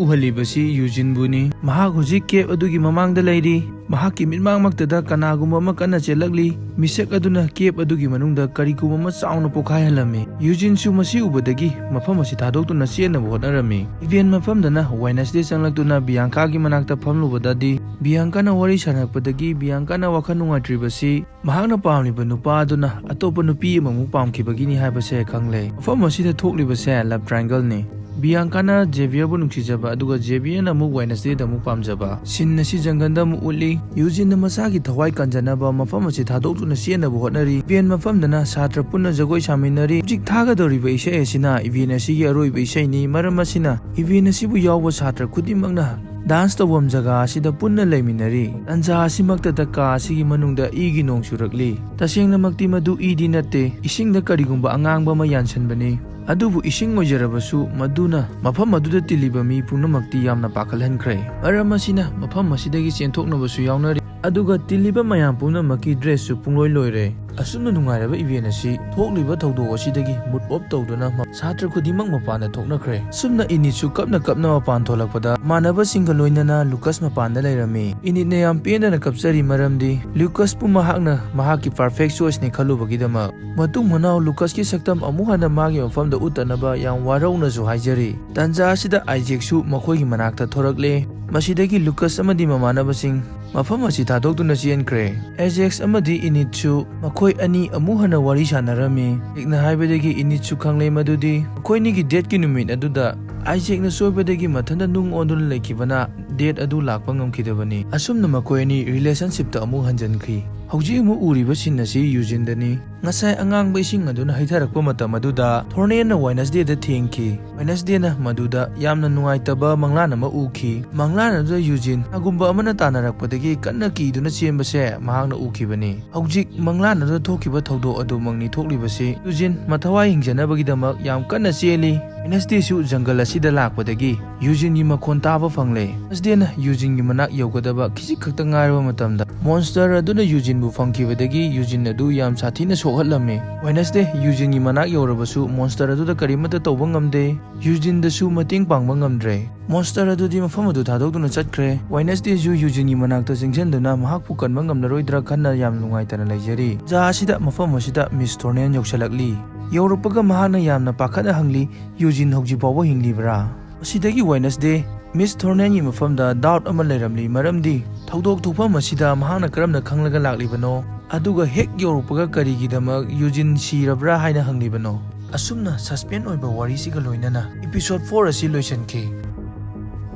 ꯎꯍꯜꯂꯤꯕꯁꯤ ꯌꯨꯖꯤꯟꯕꯨꯅꯤ꯫ ꯃꯍꯥꯛ ꯍꯧꯖꯤꯛ ꯀꯦꯞ ꯑꯗꯨꯒꯤ ꯃꯃꯥꯡꯗ ꯂꯩꯔꯤ꯫ ꯃꯍꯥꯛꯀꯤ ꯃꯤꯠꯃꯥꯡꯃꯛꯇꯗ ꯀꯅꯥꯒꯨꯝꯕ ꯑꯃ ꯀꯟꯅ ꯆꯦꯜꯂꯛꯂꯤ꯫ ꯃꯤꯁꯛ ꯑꯗꯨꯅ ꯀꯦꯞ ꯑꯗꯨꯒꯤ ꯃꯅꯨꯡꯗ ꯀꯔꯤꯒꯨꯝꯕ ꯑꯃ ꯆꯥꯎꯅ ꯄꯣꯈꯥꯏꯍꯜꯂꯝꯃꯤ꯫ ꯌꯨꯖꯤꯟꯁꯨ ꯃꯁꯤ ꯎꯕꯗꯒꯤ ꯃꯐꯝ ꯑꯁꯤ ꯊꯥꯗꯣꯛꯇꯨꯅ ꯆꯦꯟꯅꯕ ꯍꯣꯠꯅꯔꯝꯃꯤ꯫ ꯏꯚꯦꯟ ꯃꯐꯝꯗꯅ ꯋꯦꯅꯁꯗꯦ ꯆꯪꯂꯛꯇꯨꯅ ꯕꯤꯌꯥꯡꯀꯥꯒꯤ ꯃꯅꯥꯛꯇ ꯐꯝꯂꯨꯕꯗꯗꯤ ꯕꯤꯌꯥꯡꯀꯥꯅ ꯋꯥꯔꯤ ꯁꯥꯟꯅꯔꯛꯄꯗꯒꯤ ꯕꯤꯌꯥꯡꯀꯥꯅ ꯋꯥꯈꯜ ꯅꯨꯡꯉꯥꯏꯇ꯭ꯔꯤꯕꯁꯤ ꯃꯍꯥꯛꯅ ꯄꯥꯝꯂꯤꯕ ꯅꯨꯄꯥ ꯑꯗꯨꯅ ꯑꯇꯣꯞꯄ ꯅꯨꯄꯤ ꯑꯃꯃꯨꯛ ꯄꯥꯝꯈꯤꯕꯒꯤꯅꯤ ꯍꯥꯏꯕꯁꯦ ꯈꯪꯂꯦ꯫ ꯃꯐꯝ ꯑꯁꯤꯗ ꯊꯣꯛꯂꯤꯕꯁꯦ ꯂꯕ ꯇ꯭ꯔꯥꯏꯡꯒꯜꯅꯤ꯫ ꯕꯤꯌꯥꯡꯀꯥꯅ ꯖꯦꯕꯤꯌꯔꯕꯨ ꯅꯨꯡꯁꯤꯖꯕ, ꯑꯗꯨꯒ ꯖꯦꯕꯤꯌꯔꯅ ꯑꯃꯨꯛ ꯋꯦꯅꯁꯗꯦꯗ ꯑꯃꯨꯛ ꯄꯥꯝꯖꯕ꯫ ꯁꯤꯟ ꯑꯁꯤ ꯖꯪꯒꯜꯗ ꯑꯃꯨꯛ ꯎꯠꯂꯤ꯫ ꯌꯨꯖꯤꯟꯅ ꯃꯁꯥꯒꯤ ꯊꯋꯥꯏ ꯀꯟꯖꯅꯕ ꯃꯐꯝ ꯑꯁꯤ ꯊꯥꯗꯣꯛꯇꯨꯅ ꯆꯦꯟꯅꯕ ꯍꯣꯠꯅꯔꯤ꯫ ꯏꯚꯦꯟ ꯃꯐꯝꯗꯅ ꯁꯥꯇ꯭ꯔ ꯄꯨꯟꯅ ꯖꯒꯣꯏ ꯁꯥꯃꯤꯟꯅꯔꯤ꯫ ꯍꯧꯖꯤꯛ ꯊꯥꯒꯗꯧꯔꯤꯕ ꯏꯁꯩ ꯑꯁꯤꯅ ꯏꯚꯦꯟ ꯑꯁꯤꯒꯤ ꯑꯔꯣꯏꯕ ꯏꯁꯩꯅꯤ꯫ ꯃꯔꯝ ꯑꯁꯤꯅ ꯏꯚꯦꯟ ꯑꯁꯤꯕꯨ ꯌꯥꯎꯕ ꯁꯥꯇ꯭ꯔ ꯈꯨꯗꯤꯡꯃꯛꯅ ꯗꯥꯟꯁ ꯇꯧꯐꯝ ꯖꯒꯥ ꯑꯁꯤꯗ ꯄꯨꯟꯅ ꯂꯩꯃꯤꯟꯅꯔꯤ꯫ ꯇꯟꯖꯥ ꯑꯁꯤꯃꯛꯇꯗ ꯀꯥ ꯑꯁꯤꯒꯤ ꯃꯅꯨꯡꯗ ꯏꯒꯤ ꯅꯣꯡ ꯆꯨꯔꯛꯂꯤ꯫ ꯇꯁꯦꯡꯅꯃꯛꯇꯤ ꯃꯗꯨ ꯏꯗꯤ ꯅꯠꯇꯦ, ꯏꯁꯤꯡꯗ ꯀꯔꯤꯒꯨꯝꯕ ꯑꯉꯥꯡꯕ ꯑꯃ ꯌꯥꯟꯁꯤꯟꯕꯅꯤ꯫ ꯑꯗꯨꯕꯨ ꯏꯁꯤꯡ ꯑꯣꯏꯖꯔꯕꯁꯨ, ꯃꯗꯨꯅ ꯃꯐꯝ ꯑꯗꯨꯗ ꯇꯤꯜꯂꯤꯕ ꯃꯤ ꯄꯨꯝꯅꯃꯛꯇꯤ ꯌꯥꯝꯅ ꯄꯥꯈꯠꯍꯟꯈ꯭ꯔꯦ꯫ ꯃꯔꯝ ꯑꯁꯤꯅ ꯃꯐꯝ ꯑꯁꯤꯗꯒꯤ ꯆꯦꯟꯊꯣꯛꯅꯕꯁꯨ ꯌꯥꯎꯅꯔꯤ꯫ ꯑꯗꯨꯒ ꯇꯤꯜꯂꯤꯕ ꯃꯌꯥꯝ ꯄꯨꯝꯅꯃꯛꯀꯤ ꯗ꯭ꯔꯦꯁꯁꯨ ꯄꯨꯡꯂꯣꯏ ꯂꯣꯏꯔꯦ꯫ ꯑꯁꯨꯝꯅ ꯅꯨꯡꯉꯥꯏꯔꯕ ꯏꯚꯦꯟ ꯑꯁꯤ ꯊꯣꯛꯂꯤꯕ ꯊꯧꯗꯣꯛ ꯑꯁꯤꯗꯒꯤ ꯃꯨꯠ ꯑꯣꯞ ꯇꯧꯗꯨꯅ ꯃ-, ꯁꯥꯇ꯭ꯔ ꯈꯨꯗꯤꯡꯃꯛ ꯃꯄꯥꯟꯗ ꯊꯣꯛꯅꯈ꯭ꯔꯦ꯫ ꯑꯁꯨꯝꯅ ꯏꯅꯤꯠꯁꯨ ꯀꯞꯅ ꯀꯞꯅ ꯃꯄꯥꯟ ꯊꯣꯛꯂꯛꯄꯗ ꯃꯥꯟꯅꯕꯁꯤꯡꯒ ꯂꯣꯏꯅꯅ ꯂꯨꯀꯁ ꯃꯄꯥꯟꯗ ꯂꯩꯔꯝꯃꯤ꯫ ꯏꯅꯤꯠꯅ ꯌꯥꯝ ꯄꯦꯟꯗꯅ ꯀꯞꯆꯔꯤ, ꯃꯔꯝꯗꯤ ꯂꯨꯀꯁꯄꯨ ꯃꯍꯥꯛꯅ ꯃꯍꯥꯛꯀꯤ ꯄꯔꯐꯦꯛ ꯆꯣꯏꯁꯅꯤ ꯈꯜꯂꯨꯕꯒꯤꯗꯃꯛ꯫ ꯃꯇꯨꯡ ꯃꯅꯥꯎ ꯂꯨꯀꯁꯀꯤ ꯁꯛꯇꯝ ꯑꯃꯨꯛ ꯍꯟꯅ ꯃꯥꯒꯤ ꯃꯐꯝꯗ ꯎꯠꯇꯅꯕ ꯌꯥꯝ ꯋꯥꯔꯧꯅꯁꯨ ꯍꯥꯏꯖꯔꯤ꯫ ꯇꯥꯟꯖꯥ ꯑꯁꯤꯗ ꯑꯥꯏꯖꯦꯛꯁꯨ ꯃꯈꯣꯏꯒꯤ ꯃꯅꯥꯛꯇ ꯊꯣꯔꯛꯂꯦ꯫ ꯃꯁꯤꯗꯒꯤ ꯂꯨꯀꯁ ꯑꯃꯗꯤ ꯃꯃꯥꯟꯅꯕꯁꯤꯡ ꯃꯐꯝ ꯑꯁꯤ ꯊꯥꯗꯣꯛꯇꯨꯅ ꯆꯦꯟꯈ꯭ꯔꯦ꯫ ꯑꯦꯖꯦꯛꯁ ꯑꯃꯗꯤ ꯏꯅꯤꯠꯁꯨ ꯃꯈꯣꯏ ꯑꯅꯤ ꯑꯃꯨꯛ ꯍꯟꯅ ꯋꯥꯔꯤ ꯁꯥꯟꯅꯔꯝꯃꯤ꯫ ꯏꯛꯅ ꯍꯥꯏꯕꯗꯒꯤ ꯏꯅꯤꯠꯁꯨ ꯈꯪꯂꯦ ꯃꯗꯨꯗꯤ ꯃꯈꯣꯏꯅꯤꯒꯤ ꯗꯦꯠꯀꯤ ꯅꯨꯃꯤꯠ ꯑꯗꯨꯗ ꯑꯥꯏꯖꯦꯛꯅ ꯁꯣꯏꯕꯗꯒꯤ ꯃꯊꯟꯇ ꯅꯨꯡ ꯑꯣꯟꯗꯨꯅ ꯂꯩꯈꯤꯕꯅ ꯗꯦꯠ ꯑꯗꯨ ꯂꯥꯛꯄ ꯉꯝꯈꯤꯗꯕꯅꯤ꯫ ꯑꯁꯨꯝꯅ ꯃꯈꯣꯏ ꯑꯅꯤ ꯔꯤꯂꯦꯁꯟꯁꯤꯞꯇ ꯑꯃꯨꯛ ꯍꯟꯖꯤꯟꯈꯤ꯫ ꯍꯧꯖꯤꯛ ꯑꯃꯨꯛ ꯎꯔꯤꯕ ꯁꯤꯟ ꯑꯁꯤ ꯌꯨꯖꯤꯟꯗꯅꯤ꯫ ꯉꯁꯥꯏ ꯑꯉꯥꯡꯕ ꯏꯁꯤꯡ ꯑꯗꯨꯅ ꯍꯩꯊꯔꯛꯄ ꯃꯇꯝ ꯑꯗꯨꯗ ꯊꯣꯔꯅꯦꯟꯅ ꯋꯦꯅꯁꯗꯦꯗ ꯊꯦꯡꯈꯤ꯫ ꯋꯦꯅꯁꯗꯦꯅ ꯃꯗꯨꯗ ꯌꯥꯝꯅ ꯅꯨꯡꯉꯥꯏꯇꯕ ꯃꯪꯂꯥꯟ ꯑꯃ ꯎꯈꯤ꯫ ꯃꯪꯂꯥꯟ ꯑꯗꯨꯗ ꯌꯨꯖꯤꯟ ꯀꯅꯥꯒꯨꯝꯕ ꯑꯃꯅ ꯇꯥꯟꯅꯔꯛꯄꯗꯒꯤ ꯀꯟꯅ ꯀꯤꯗꯨꯅ ꯆꯦꯟꯕꯁꯦ ꯃꯍꯥꯛꯅ ꯎꯈꯤꯕꯅꯤ꯫ ꯍꯧꯖꯤꯛ ꯃꯪꯂꯥꯟ ꯑꯗꯨꯗ ꯊꯣꯛꯈꯤꯕ ꯊꯧꯗꯣꯛ ꯑꯗꯨꯃꯛꯅꯤ ꯊꯣꯛꯂꯤꯕꯁꯤ꯫ ꯌꯨꯖꯤꯟ ꯃꯊꯋꯥꯏ ꯍꯤꯡꯖꯅꯕꯒꯤꯗꯃꯛ ꯌꯥꯝ ꯀꯟꯅ ꯆꯦꯜꯂꯤ꯫ ꯋꯦꯅꯁꯗꯦꯁꯨ ꯖꯪꯒꯜ ꯑꯁꯤꯗ ꯂꯥꯛꯄꯗꯒꯤ ꯌꯨꯖꯤꯟꯒꯤ ꯃꯈꯣꯟ ꯇꯥꯕ ꯐꯪꯂꯦ꯫ ꯋꯦꯅꯁꯗꯦꯅ ꯌꯨꯖꯤꯟꯒꯤ ꯃꯅꯥꯛ ꯌꯧꯒꯗꯕ ꯈꯤꯖꯤꯛ ꯈꯛꯇ ꯉꯥꯏꯔꯕ ꯃꯇꯝꯗ ꯃꯣꯟꯁꯇꯔ ꯑꯗꯨꯅ ꯌꯨꯖꯤꯟꯕꯨ ꯐꯪꯈꯤꯕꯗꯒꯤ ꯌꯨꯖꯤꯟ ꯑꯗꯨ ꯌꯥꯝ ꯁꯥꯊꯤꯅ ꯁꯣꯛꯍꯜꯂꯝꯃꯤ꯫ ꯋꯦꯅꯁꯗꯦ ꯌꯨꯖꯤꯟꯒꯤ ꯃꯅꯥꯛ ꯌꯧꯔꯕꯁꯨ ꯃꯣꯟꯁꯇꯔ ꯑꯗꯨꯗ ꯀꯔꯤꯃꯠꯇ ꯇꯧꯕ ꯉꯝꯗꯦ꯫ ꯌꯨꯖꯤꯟꯗꯁꯨ ꯃꯇꯦꯡ ꯄꯥꯡꯕ ꯉꯝꯗ꯭ꯔꯦ꯫ ꯃꯣꯟꯁꯇꯔ ꯑꯗꯨꯗꯤ ꯃꯐꯝ ꯑꯗꯨ ꯊꯥꯗꯣꯛꯇꯨꯅ ꯆꯠꯈ꯭ꯔꯦ꯫ ꯋꯦꯅꯁꯗꯦꯁꯨ ꯌꯨꯖꯤꯟꯒꯤ ꯃꯅꯥꯛꯇ ꯆꯪꯁꯤꯟꯗꯨꯅ ꯃꯍꯥꯛꯄꯨ ꯀꯟꯕ ꯉꯝꯂꯔꯣꯏꯗ꯭ꯔꯥ ꯈꯟꯅ ꯌꯥꯝ ꯅꯨꯡꯉꯥꯏꯇꯅ ꯂꯩꯖꯔꯤ꯫ ꯇꯥꯟꯖꯥ ꯑꯁꯤꯗ ꯃꯐꯝ ꯑꯁꯤꯗ ꯃꯤꯁ ꯊꯣꯔꯅꯦꯟ ꯌꯧꯁꯤꯜꯂꯛꯂꯤ꯫ ꯌꯧꯔꯛꯄꯒ ꯃꯍꯥꯛꯅ ꯌꯥꯝꯅ ꯄꯥꯈꯠꯅ ꯍꯪꯂꯤ, "ꯌꯨꯖꯤꯟ ꯍꯧꯖꯤꯛ ꯐꯥꯎꯕ ꯍꯤꯡꯂꯤꯕ꯭ꯔꯥ?" ꯃꯁꯤꯗꯒꯤ ꯋꯦꯅꯁꯗꯦ ꯃꯤꯁ ꯊꯣꯔꯅꯦꯟꯒꯤ ꯃꯐꯝꯗ ꯗꯥꯎꯠ ꯑꯃ ꯂꯩꯔꯝꯂꯤ, ꯃꯔꯝꯗꯤ ꯊꯧꯗꯣꯛ ꯊꯣꯛꯐꯝ ꯑꯁꯤꯗ ꯃꯍꯥꯛꯅ ꯀꯔꯝꯅ ꯈꯪꯂꯒ ꯂꯥꯛꯂꯤꯕꯅꯣ, ꯑꯗꯨꯒ ꯍꯦꯛ ꯌꯧꯔꯛꯄꯒ ꯀꯔꯤꯒꯤꯗꯃꯛ ꯌꯨꯖꯤꯟ ꯁꯤꯔꯕ꯭ꯔꯥ ꯍꯥꯏꯅ ꯍꯪꯂꯤꯕꯅꯣ? ꯑꯁꯨꯝꯅ ꯁꯁꯄꯦꯟ ꯑꯣꯏꯕ ꯋꯥꯔꯤꯁꯤꯒ ꯂꯣꯏꯅꯅ ꯏꯄꯤꯁꯣꯗ ꯐꯣꯔ ꯑꯁꯤ ꯂꯣꯏꯁꯤꯟꯈꯤ꯫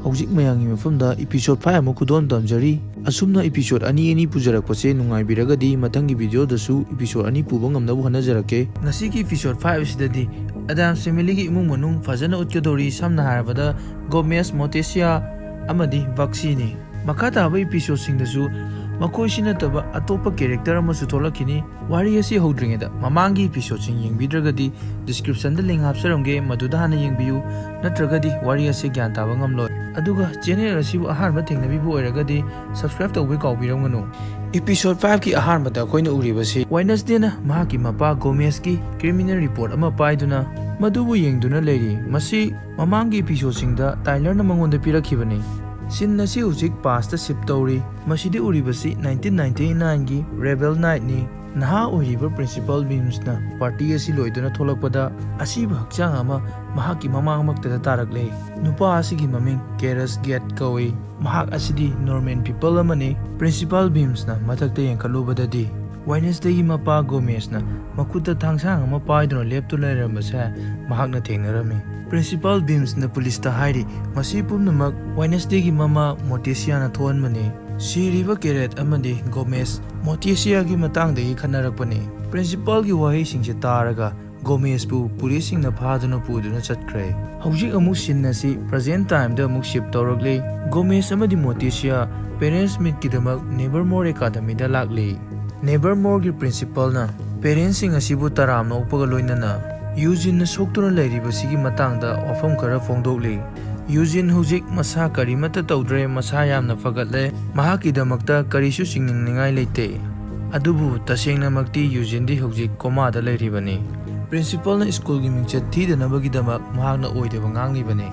ꯍꯧꯖꯤꯛ ꯃꯌꯥꯝꯒꯤ ꯃꯐꯝꯗ ꯏꯄꯤꯁꯣꯗ ꯐꯥꯏꯚ ꯑꯃꯨꯛ ꯈꯨꯗꯣꯜ ꯇꯝꯖꯔꯤ꯫ ꯑꯁꯨꯝꯅ ꯏꯄꯤꯁꯣꯗ ꯑꯅꯤ ꯑꯅꯤ ꯄꯨꯖꯔꯛꯄꯁꯦ ꯅꯨꯡꯉꯥꯏꯕꯤꯔꯒꯗꯤ ꯃꯊꯪꯒꯤ ꯚꯤꯗꯤꯑꯣꯗꯁꯨ ꯏꯄꯤꯁꯣꯗ ꯑꯅꯤ ꯄꯨꯕ ꯉꯝꯅꯕ ꯍꯣꯠꯅꯖꯔꯛꯀꯦ꯫ ꯉꯁꯤꯒꯤ ꯏꯄꯤꯁꯣꯗ ꯐꯥꯏꯚ ꯑꯁꯤꯗꯗꯤ ꯑꯦꯗꯥꯝꯁ ꯐꯦꯃꯤꯂꯤꯒꯤ ꯏꯃꯨꯡ ꯃꯅꯨꯡ ꯐꯖꯅ ꯎꯠꯀꯗꯧꯔꯤ꯫ ꯁꯝꯅ ꯍꯥꯏꯔꯕꯗ ꯒꯣꯃꯦꯁ, ꯃꯣꯇꯦꯁꯤꯌꯥ ꯑꯃꯗꯤ ꯕꯛꯁꯤꯅꯤ꯫ ꯃꯈꯥ ꯇꯥꯕ ꯏꯄꯤꯁꯣꯗꯁꯤꯡꯗꯁꯨ ꯃꯈꯣꯏꯁꯤ ꯅꯠꯇꯕ ꯑꯇꯣꯞꯄ ꯀꯦꯔꯦꯛꯇꯔ ꯑꯃꯁꯨ ꯊꯣꯛꯂꯛꯈꯤꯅꯤ꯫ ꯋꯥꯔꯤ ꯑꯁꯤ ꯍꯧꯗ꯭ꯔꯤꯉꯩꯗ ꯃꯃꯥꯡꯒꯤ ꯏꯄꯤꯁꯣꯗꯁꯤꯡ ꯌꯦꯡꯕꯤꯗ꯭ꯔꯒꯗꯤ ꯗꯤꯁꯀ꯭ꯔꯤꯞꯁꯟꯗ ꯂꯤꯡ ꯍꯥꯞꯆꯔꯝꯒꯦ, ꯃꯗꯨꯗ ꯍꯥꯟꯅ ꯌꯦꯡꯕꯤꯌꯨ, ꯅꯠꯇ꯭ꯔꯒꯗꯤ ꯋꯥꯔꯤ ꯑꯁꯤ ꯒ꯭ꯌꯥꯟ ꯇꯥꯕ ꯉꯝꯂꯣꯏ꯫ ꯑꯗꯨꯒ ꯆꯦꯅꯦꯜ ꯑꯁꯤꯕꯨ ꯑꯍꯥꯟꯕ ꯊꯦꯡꯅꯕꯤꯕ ꯑꯣꯏꯔꯒꯗꯤ ꯁꯕꯁꯀ꯭ꯔꯥꯏꯕ ꯇꯧꯕꯩ ꯀꯥꯎꯕꯤꯔꯝꯒꯅꯨ꯫ ꯏꯄꯤꯁꯣꯗ ꯐꯥꯏꯚꯀꯤ ꯑꯍꯥꯟꯕꯗ ꯑꯩꯈꯣꯏꯅ ꯎꯔꯤꯕꯁꯤ ꯋꯦꯅꯁꯗꯦꯅ ꯃꯍꯥꯛꯀꯤ ꯃꯄꯥ ꯒꯣꯃꯦꯁꯀꯤ ꯀ꯭ꯔꯤꯃꯤꯅꯦꯜ ꯔꯤꯄꯣꯔꯠ ꯑꯃ ꯄꯥꯏꯗꯨꯅ ꯃꯗꯨꯕꯨ ꯌꯦꯡꯗꯨꯅ ꯂꯩꯔꯤ꯫ ꯃꯁꯤ ꯃꯃꯥꯡꯒꯤ ꯏꯄꯤꯁꯣꯗꯁꯤꯡꯗ ꯇꯥꯏꯂꯔꯅ ꯃꯉꯣꯟꯗ ꯄꯤꯔꯛꯈꯤꯕꯅꯤ꯫ ꯁꯤꯟ ꯑꯁꯤ ꯍꯧꯖꯤꯛ ꯄꯥꯁꯇ ꯁꯤꯞ ꯇꯧꯔꯤ꯫ ꯃꯁꯤꯗ ꯎꯔꯤꯕꯁꯤ ꯅꯥꯏꯟꯇꯤꯟ ꯅꯥꯏꯟꯇꯤ ꯅꯥꯏꯟꯒꯤ ꯔꯦꯕꯦꯜ ꯅꯥꯏꯠꯅꯤ꯫ ꯅꯍꯥ ꯑꯣꯏꯔꯤꯕ ꯄ꯭ꯔꯤꯟꯁꯤꯄꯥꯜ ꯕꯤꯝꯁꯅ ꯄꯥꯔꯇꯤ ꯑꯁꯤ ꯂꯣꯏꯗꯨꯅ ꯊꯣꯛꯂꯛꯄꯗ ꯑꯁꯤꯕ ꯍꯛꯆꯥꯡ ꯑꯃ ꯃꯍꯥꯛꯀꯤ ꯃꯃꯥꯡꯃꯛꯇꯗ ꯇꯥꯔꯛꯂꯦ꯫ ꯅꯨꯄꯥ ꯑꯁꯤꯒꯤ ꯃꯃꯤꯡ ꯀꯦꯔꯁ ꯒꯦꯠ ꯀꯧꯏ꯫ ꯃꯍꯥꯛ ꯑꯁꯤꯗꯤ ꯅꯣꯔꯃꯦꯟ ꯄꯤꯄꯜ ꯑꯃꯅꯤ꯫ ꯄ꯭ꯔꯤꯟꯁꯤꯄꯥꯜ ꯕꯤꯝꯁꯅ ꯃꯊꯛꯇ ꯌꯦꯡꯈꯠꯂꯨꯕꯗꯗꯤ ꯋꯦꯅꯁꯗꯦꯒꯤ ꯃꯄꯥ ꯒꯣꯃꯦꯁꯅ ꯃꯈꯨꯠꯇ ꯊꯥꯡꯁꯥꯡ ꯑꯃ ꯄꯥꯏꯗꯨꯅ ꯂꯦꯞꯇꯨꯅ ꯂꯩꯔꯝꯕꯁꯦ ꯃꯍꯥꯛꯅ ꯊꯦꯡꯅꯔꯝꯃꯤ꯫ ꯄ꯭ꯔꯤꯟꯁꯤꯄꯥꯜ ꯕꯤꯝꯁꯅ ꯄꯨꯂꯤꯁꯇ ꯍꯥꯏꯔꯤ, ꯃꯁꯤ ꯄꯨꯝꯅꯃꯛ ꯋꯦꯅꯁꯗꯦꯒꯤ ꯃꯃꯥ ꯃꯣꯇꯦꯁꯤꯌꯥꯅ ꯊꯣꯛꯍꯟꯕꯅꯤ꯫ ꯁꯤꯔꯤꯕ ꯀꯦꯔꯦꯠ ꯑꯃꯗꯤ ꯒꯣꯃꯦꯁ ꯃꯣꯇꯦꯁꯤꯌꯥꯒꯤ ꯃꯇꯥꯡꯗꯒꯤ ꯈꯠꯅꯔꯛꯄꯅꯤ꯫ ꯄ꯭ꯔꯤꯟꯁꯤꯄꯥꯜꯒꯤ ꯋꯥꯍꯩꯁꯤꯡꯁꯦ ꯇꯥꯔꯒ ꯒꯣꯃꯦꯁꯄꯨ ꯄꯨꯂꯤꯁꯁꯤꯡꯅ ꯐꯥꯗꯨꯅ ꯄꯨꯗꯨꯅ ꯆꯠꯈ꯭ꯔꯦ꯫ ꯍꯧꯖꯤꯛ ꯑꯃꯨꯛ ꯁꯤꯟ ꯑꯁꯤ ꯄ꯭ꯔꯖꯦꯟ ꯇꯥꯏꯝꯗ ꯑꯃꯨꯛ ꯁꯤꯞ ꯇꯧꯔꯛꯂꯤ꯫ ꯒꯣꯃꯦꯁ ꯑꯃꯗꯤ ꯃꯣꯇꯦꯁꯤꯌꯥ ꯄꯦꯔꯦꯟꯁ ꯃꯤꯠꯀꯤꯗꯃꯛ ꯅꯦꯕꯔꯃꯣꯔ ꯑꯦꯀꯥꯗꯃꯤꯗ ꯂꯥꯛꯂꯤ꯫ ꯅꯦꯕꯔꯃꯣꯔꯒꯤ ꯄ꯭ꯔꯤꯟꯁꯤꯄꯥꯜꯅ ꯄꯦꯔꯦꯟꯁꯁꯤꯡ ꯑꯁꯤꯕꯨ ꯇꯔꯥꯝꯅ ꯑꯣꯛꯄꯒ ꯂꯣꯏꯅꯅ ꯌꯨꯖꯤꯟꯅ ꯁꯣꯛꯇꯨꯅ ꯂꯩꯔꯤꯕꯁꯤꯒꯤ ꯃꯇꯥꯡꯗ ꯋꯥꯐꯝ ꯈꯔ ꯐꯣꯡꯗꯣꯛꯂꯤ꯫ ꯌꯨꯖꯤꯟ ꯍꯧꯖꯤꯛ ꯃꯁꯥ ꯀꯔꯤꯃꯠꯇ ꯇꯧꯗ꯭ꯔꯦ, ꯃꯁꯥ ꯌꯥꯝꯅ ꯐꯒꯠꯂꯦ, ꯃꯍꯥꯛꯀꯤꯗꯃꯛꯇ ꯀꯔꯤꯁꯨ ꯆꯤꯡꯅꯅꯤꯡꯉꯥꯏ ꯂꯩꯇꯦ꯫ ꯑꯗꯨꯕꯨ ꯇꯁꯦꯡꯅꯃꯛꯇꯤ ꯌꯨꯖꯤꯟꯗꯤ ꯍꯧꯖꯤꯛ ꯀꯣꯃꯥꯗ ꯂꯩꯔꯤꯕꯅꯤ꯫ ꯄ꯭ꯔꯤꯟꯁꯤꯄꯥꯜꯅ ꯁ꯭ꯀꯨꯜꯒꯤ ꯃꯤꯡꯆꯠ ꯊꯤꯗꯅꯕꯒꯤꯗꯃꯛ ꯃꯍꯥꯛꯅ ꯑꯣꯏꯗꯕ ꯉꯥꯡꯂꯤꯕꯅꯤ꯫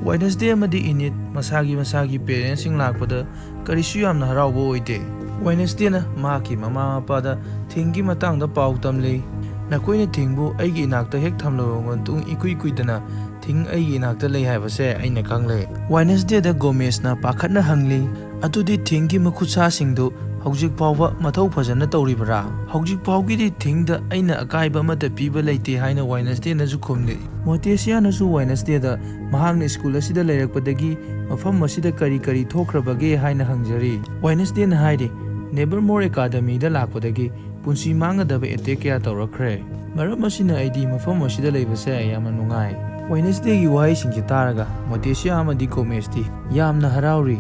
ꯋꯦꯅꯁꯗꯦ ꯑꯃꯗꯤ ꯏꯅꯤꯠ ꯃꯁꯥꯒꯤ ꯃꯁꯥꯒꯤ ꯄꯦꯔꯦꯟꯁꯁꯤꯡ ꯂꯥꯛꯄꯗ ꯀꯔꯤꯁꯨ ꯌꯥꯝꯅ ꯍꯔꯥꯎꯕ ꯑꯣꯏꯗꯦ꯫ ꯋꯦꯅꯁꯗꯦꯅ ꯃꯍꯥꯛꯀꯤ ꯃꯃꯥ ꯃꯄꯥꯗ ꯊꯤꯡꯒꯤ ꯃꯇꯥꯡꯗ ꯄꯥꯎ ꯇꯝꯂꯤ꯫ "ꯅꯈꯣꯏꯅ ꯊꯤꯡꯕꯨ ꯑꯩꯒꯤ ꯏꯅꯥꯛꯇ ꯍꯦꯛ ꯊꯝꯂꯕ ꯃꯇꯨꯡ ꯏꯀꯨꯏ ꯀꯨꯏꯗꯅ ꯊꯤꯡ ꯑꯩꯒꯤ ꯏꯅꯥꯛꯇ ꯂꯩ ꯍꯥꯏꯕꯁꯦ ꯑꯩꯅ ꯈꯪꯂꯦ꯫" ꯋꯦꯅꯁꯗꯦꯗ ꯒꯣꯃꯦꯁꯅ ꯄꯥꯈꯠꯅ ꯍꯪꯂꯤ, "ꯑꯗꯨꯗꯤ ꯊꯤꯡꯒꯤ ꯃꯈꯨꯠꯁꯥꯁꯤꯡꯗꯨ ꯍꯧꯖꯤꯛ ꯐꯥꯎꯕ ꯃꯊꯧ ꯐꯖꯅ ꯇꯧꯔꯤꯕ꯭ꯔꯥ? "ꯍꯧꯖꯤꯛ ꯐꯥꯎꯒꯤꯗꯤ ꯊꯤꯡꯗ ꯑꯩꯅ ꯑꯀꯥꯏꯕ ꯑꯃꯠꯇ ꯄꯤꯕ ꯂꯩꯇꯦ" ꯍꯥꯏꯅ ꯋꯦꯅꯁꯗꯦꯅꯁꯨ ꯈꯨꯝꯂꯤ꯫ ꯃꯣꯇꯦꯁꯤꯌꯥꯅꯁꯨ ꯋꯦꯅꯁꯗꯦꯗ ꯃꯍꯥꯛꯅ ꯁ꯭ꯀꯨꯜ ꯑꯁꯤꯗ ꯂꯩꯔꯛꯄꯗꯒꯤ ꯃꯐꯝ ꯑꯁꯤꯗ ꯀꯔꯤ ꯀꯔꯤ ꯊꯣꯛꯈ꯭ꯔꯕꯒꯦ ꯍꯥꯏꯅ ꯍꯪꯖꯔꯤ꯫ ꯋꯦꯅꯁꯗꯦꯅ ꯍꯥꯏꯔꯤ, "ꯅꯦꯕꯔꯃꯣꯔ ꯑꯦꯀꯥꯗꯃꯤꯗ ꯂꯥꯛꯄꯗꯒꯤ ꯄꯨꯟꯁꯤ ꯃꯥꯡꯒꯗꯕ ꯑꯦꯇꯦꯛ ꯀꯌꯥ ꯇꯧꯔꯛꯈ꯭ꯔꯦ꯫ ꯃꯔꯝ ꯑꯁꯤꯅ ꯑꯩꯗꯤ ꯃꯐꯝ ꯑꯁꯤꯗ ꯂꯩꯕꯁꯦ ꯌꯥꯝꯅ ꯅꯨꯡꯉꯥꯏ"꯫ ꯋꯦꯅꯁꯗꯦꯒꯤ ꯋꯥꯍꯩꯁꯤꯡꯁꯦ ꯇꯥꯔꯒ ꯃꯣꯇꯦꯁꯤꯌꯥ ꯑꯃꯗꯤ ꯒꯣꯃꯦꯁꯇꯤ ꯌꯥꯝꯅ ꯍꯔꯥꯎꯔꯤ꯫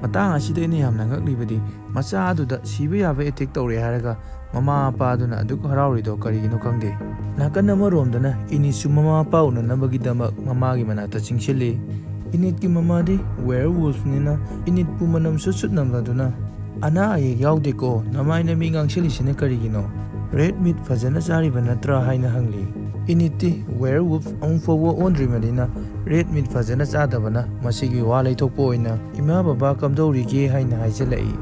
ꯃꯇꯥꯡ ꯑꯁꯤꯗ ꯑꯩꯅ ꯌꯥꯝꯅ ꯉꯛꯂꯤꯕꯗꯤ ꯃꯆꯥ ꯑꯗꯨꯗ ꯁꯤꯕ ꯌꯥꯕ ꯑꯦꯇꯦꯛ ꯇꯧꯔꯦ ꯍꯥꯏꯔꯒ ꯃꯃꯥ ꯃꯄꯥ ꯑꯗꯨꯅ ꯑꯗꯨꯛ ꯍꯔꯥꯎꯔꯤꯗꯣ ꯀꯔꯤꯒꯤꯅꯣ ꯈꯪꯗꯦ꯫ ꯅꯥꯀꯟ ꯑꯃꯔꯣꯝꯗꯅ ꯏꯅꯤꯠꯁꯨ ꯃꯃꯥ ꯃꯄꯥ ꯎꯅꯅꯕꯒꯤꯗꯃꯛ ꯃꯃꯥꯒꯤ ꯃꯅꯥꯛꯇ ꯆꯪꯁꯤꯜꯂꯤ꯫ ꯏꯅꯤꯠꯀꯤ ꯃꯃꯥꯗꯤ ꯋꯦꯌꯔ ꯋꯨꯜꯐꯅꯤꯅ ꯏꯅꯤꯠꯄꯨ ꯃꯅꯝ ꯁꯨꯠ ꯁꯨꯠ ꯅꯝꯂꯗꯨꯅ, "ꯑꯅꯥ ꯑꯌꯦꯛ ꯌꯥꯎꯗꯦꯀꯣ, ꯅꯃꯥꯏ ꯅꯃꯤꯠ ꯉꯥꯡꯁꯤꯜꯂꯤꯁꯤꯅ ꯀꯔꯤꯒꯤꯅꯣ? ꯔꯦꯗ ꯃꯤꯠ ꯐꯖꯅ ꯆꯥꯔꯤꯕ ꯅꯠꯇ꯭ꯔꯥ?" ꯍꯥꯏꯅ ꯍꯪꯂꯤ꯫ ꯏꯅꯤꯠꯇꯤ ꯋꯦꯌꯔ ꯋꯨꯜꯐ ꯑꯃꯨꯛ ꯐꯥꯎꯕ ꯑꯣꯟꯗ꯭ꯔꯤꯕꯅꯤꯅ ꯔꯦꯗ ꯃꯤꯠ ꯐꯖꯅ ꯆꯥꯗꯕꯅ ꯃꯁꯤꯒꯤ ꯋꯥ ꯂꯩꯊꯣꯛꯄ ꯑꯣꯏꯅ "ꯏꯃꯥ ꯕꯕꯥ ꯀꯝꯗꯧꯔꯤꯒꯦ?" ꯍꯥꯏꯅ ꯍꯥꯏꯖꯤꯜꯂꯛꯏ꯫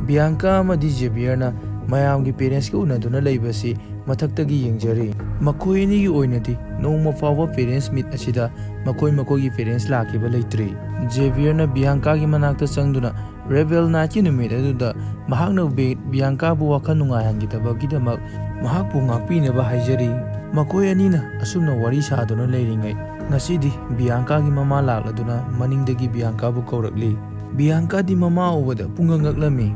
ꯕꯤꯌꯥꯟꯀꯥ ꯑꯃꯗꯤ ꯖꯦꯕꯤꯌꯔꯅ ꯃꯌꯥꯝꯒꯤ ꯄꯦꯔꯦꯟꯁꯀ ꯎꯅꯗꯨꯅ ꯂꯩꯕꯁꯤ ꯃꯊꯛꯇꯒꯤ ꯌꯦꯡꯖꯔꯤ꯫ ꯃꯈꯣꯏ ꯑꯅꯤꯒꯤ ꯑꯣꯏꯅꯗꯤ ꯅꯣꯡꯃ ꯐꯥꯎꯕ ꯄꯦꯔꯦꯟꯁ ꯃꯤꯠ ꯑꯁꯤꯗ ꯃꯈꯣꯏ ꯃꯈꯣꯏꯒꯤ ꯄꯦꯔꯦꯟꯁ ꯂꯥꯛꯈꯤꯕ ꯂꯩꯇ꯭ꯔꯤ꯫ ꯖꯦꯕꯤꯌꯔꯅ ꯕꯤꯌꯥꯟꯀꯥꯒꯤ ꯃꯅꯥꯛꯇ ꯆꯪꯗꯨꯅ ꯔꯦꯕꯦꯜ ꯅꯥꯏꯠꯀꯤ ꯅꯨꯃꯤꯠ ꯑꯗꯨꯗ ꯃꯍꯥꯛꯅ ꯕꯤ-, ꯕꯤꯌꯥꯟꯀꯥꯕꯨ ꯋꯥꯈꯜ ꯅꯨꯡꯉꯥꯏꯍꯟꯈꯤꯗꯕꯒꯤꯗꯃꯛ ꯃꯍꯥꯛꯄꯨ ꯉꯥꯛꯄꯤꯅꯕ ꯍꯥꯏꯖꯔꯤ꯫ ꯃꯈꯣꯏ ꯑꯅꯤꯅ ꯑꯁꯨꯝꯅ ꯋꯥꯔꯤ ꯁꯥꯗꯨꯅ ꯂꯩꯔꯤꯉꯩ, ꯉꯁꯤꯗꯤ ꯕꯤꯌꯥꯟꯀꯥꯒꯤ ꯃꯃꯥ ꯂꯥꯛꯂꯗꯨꯅ ꯃꯅꯤꯡꯗꯒꯤ ꯕꯤꯌꯥꯟꯀꯥꯕꯨ ꯀꯧꯔꯛꯂꯤ꯫ ꯕꯤꯌꯥꯟꯀꯥꯗꯤ ꯃꯃꯥ ꯎꯕꯗ ꯄꯨꯡꯉꯛ ꯉꯛꯂꯝꯃꯤ꯫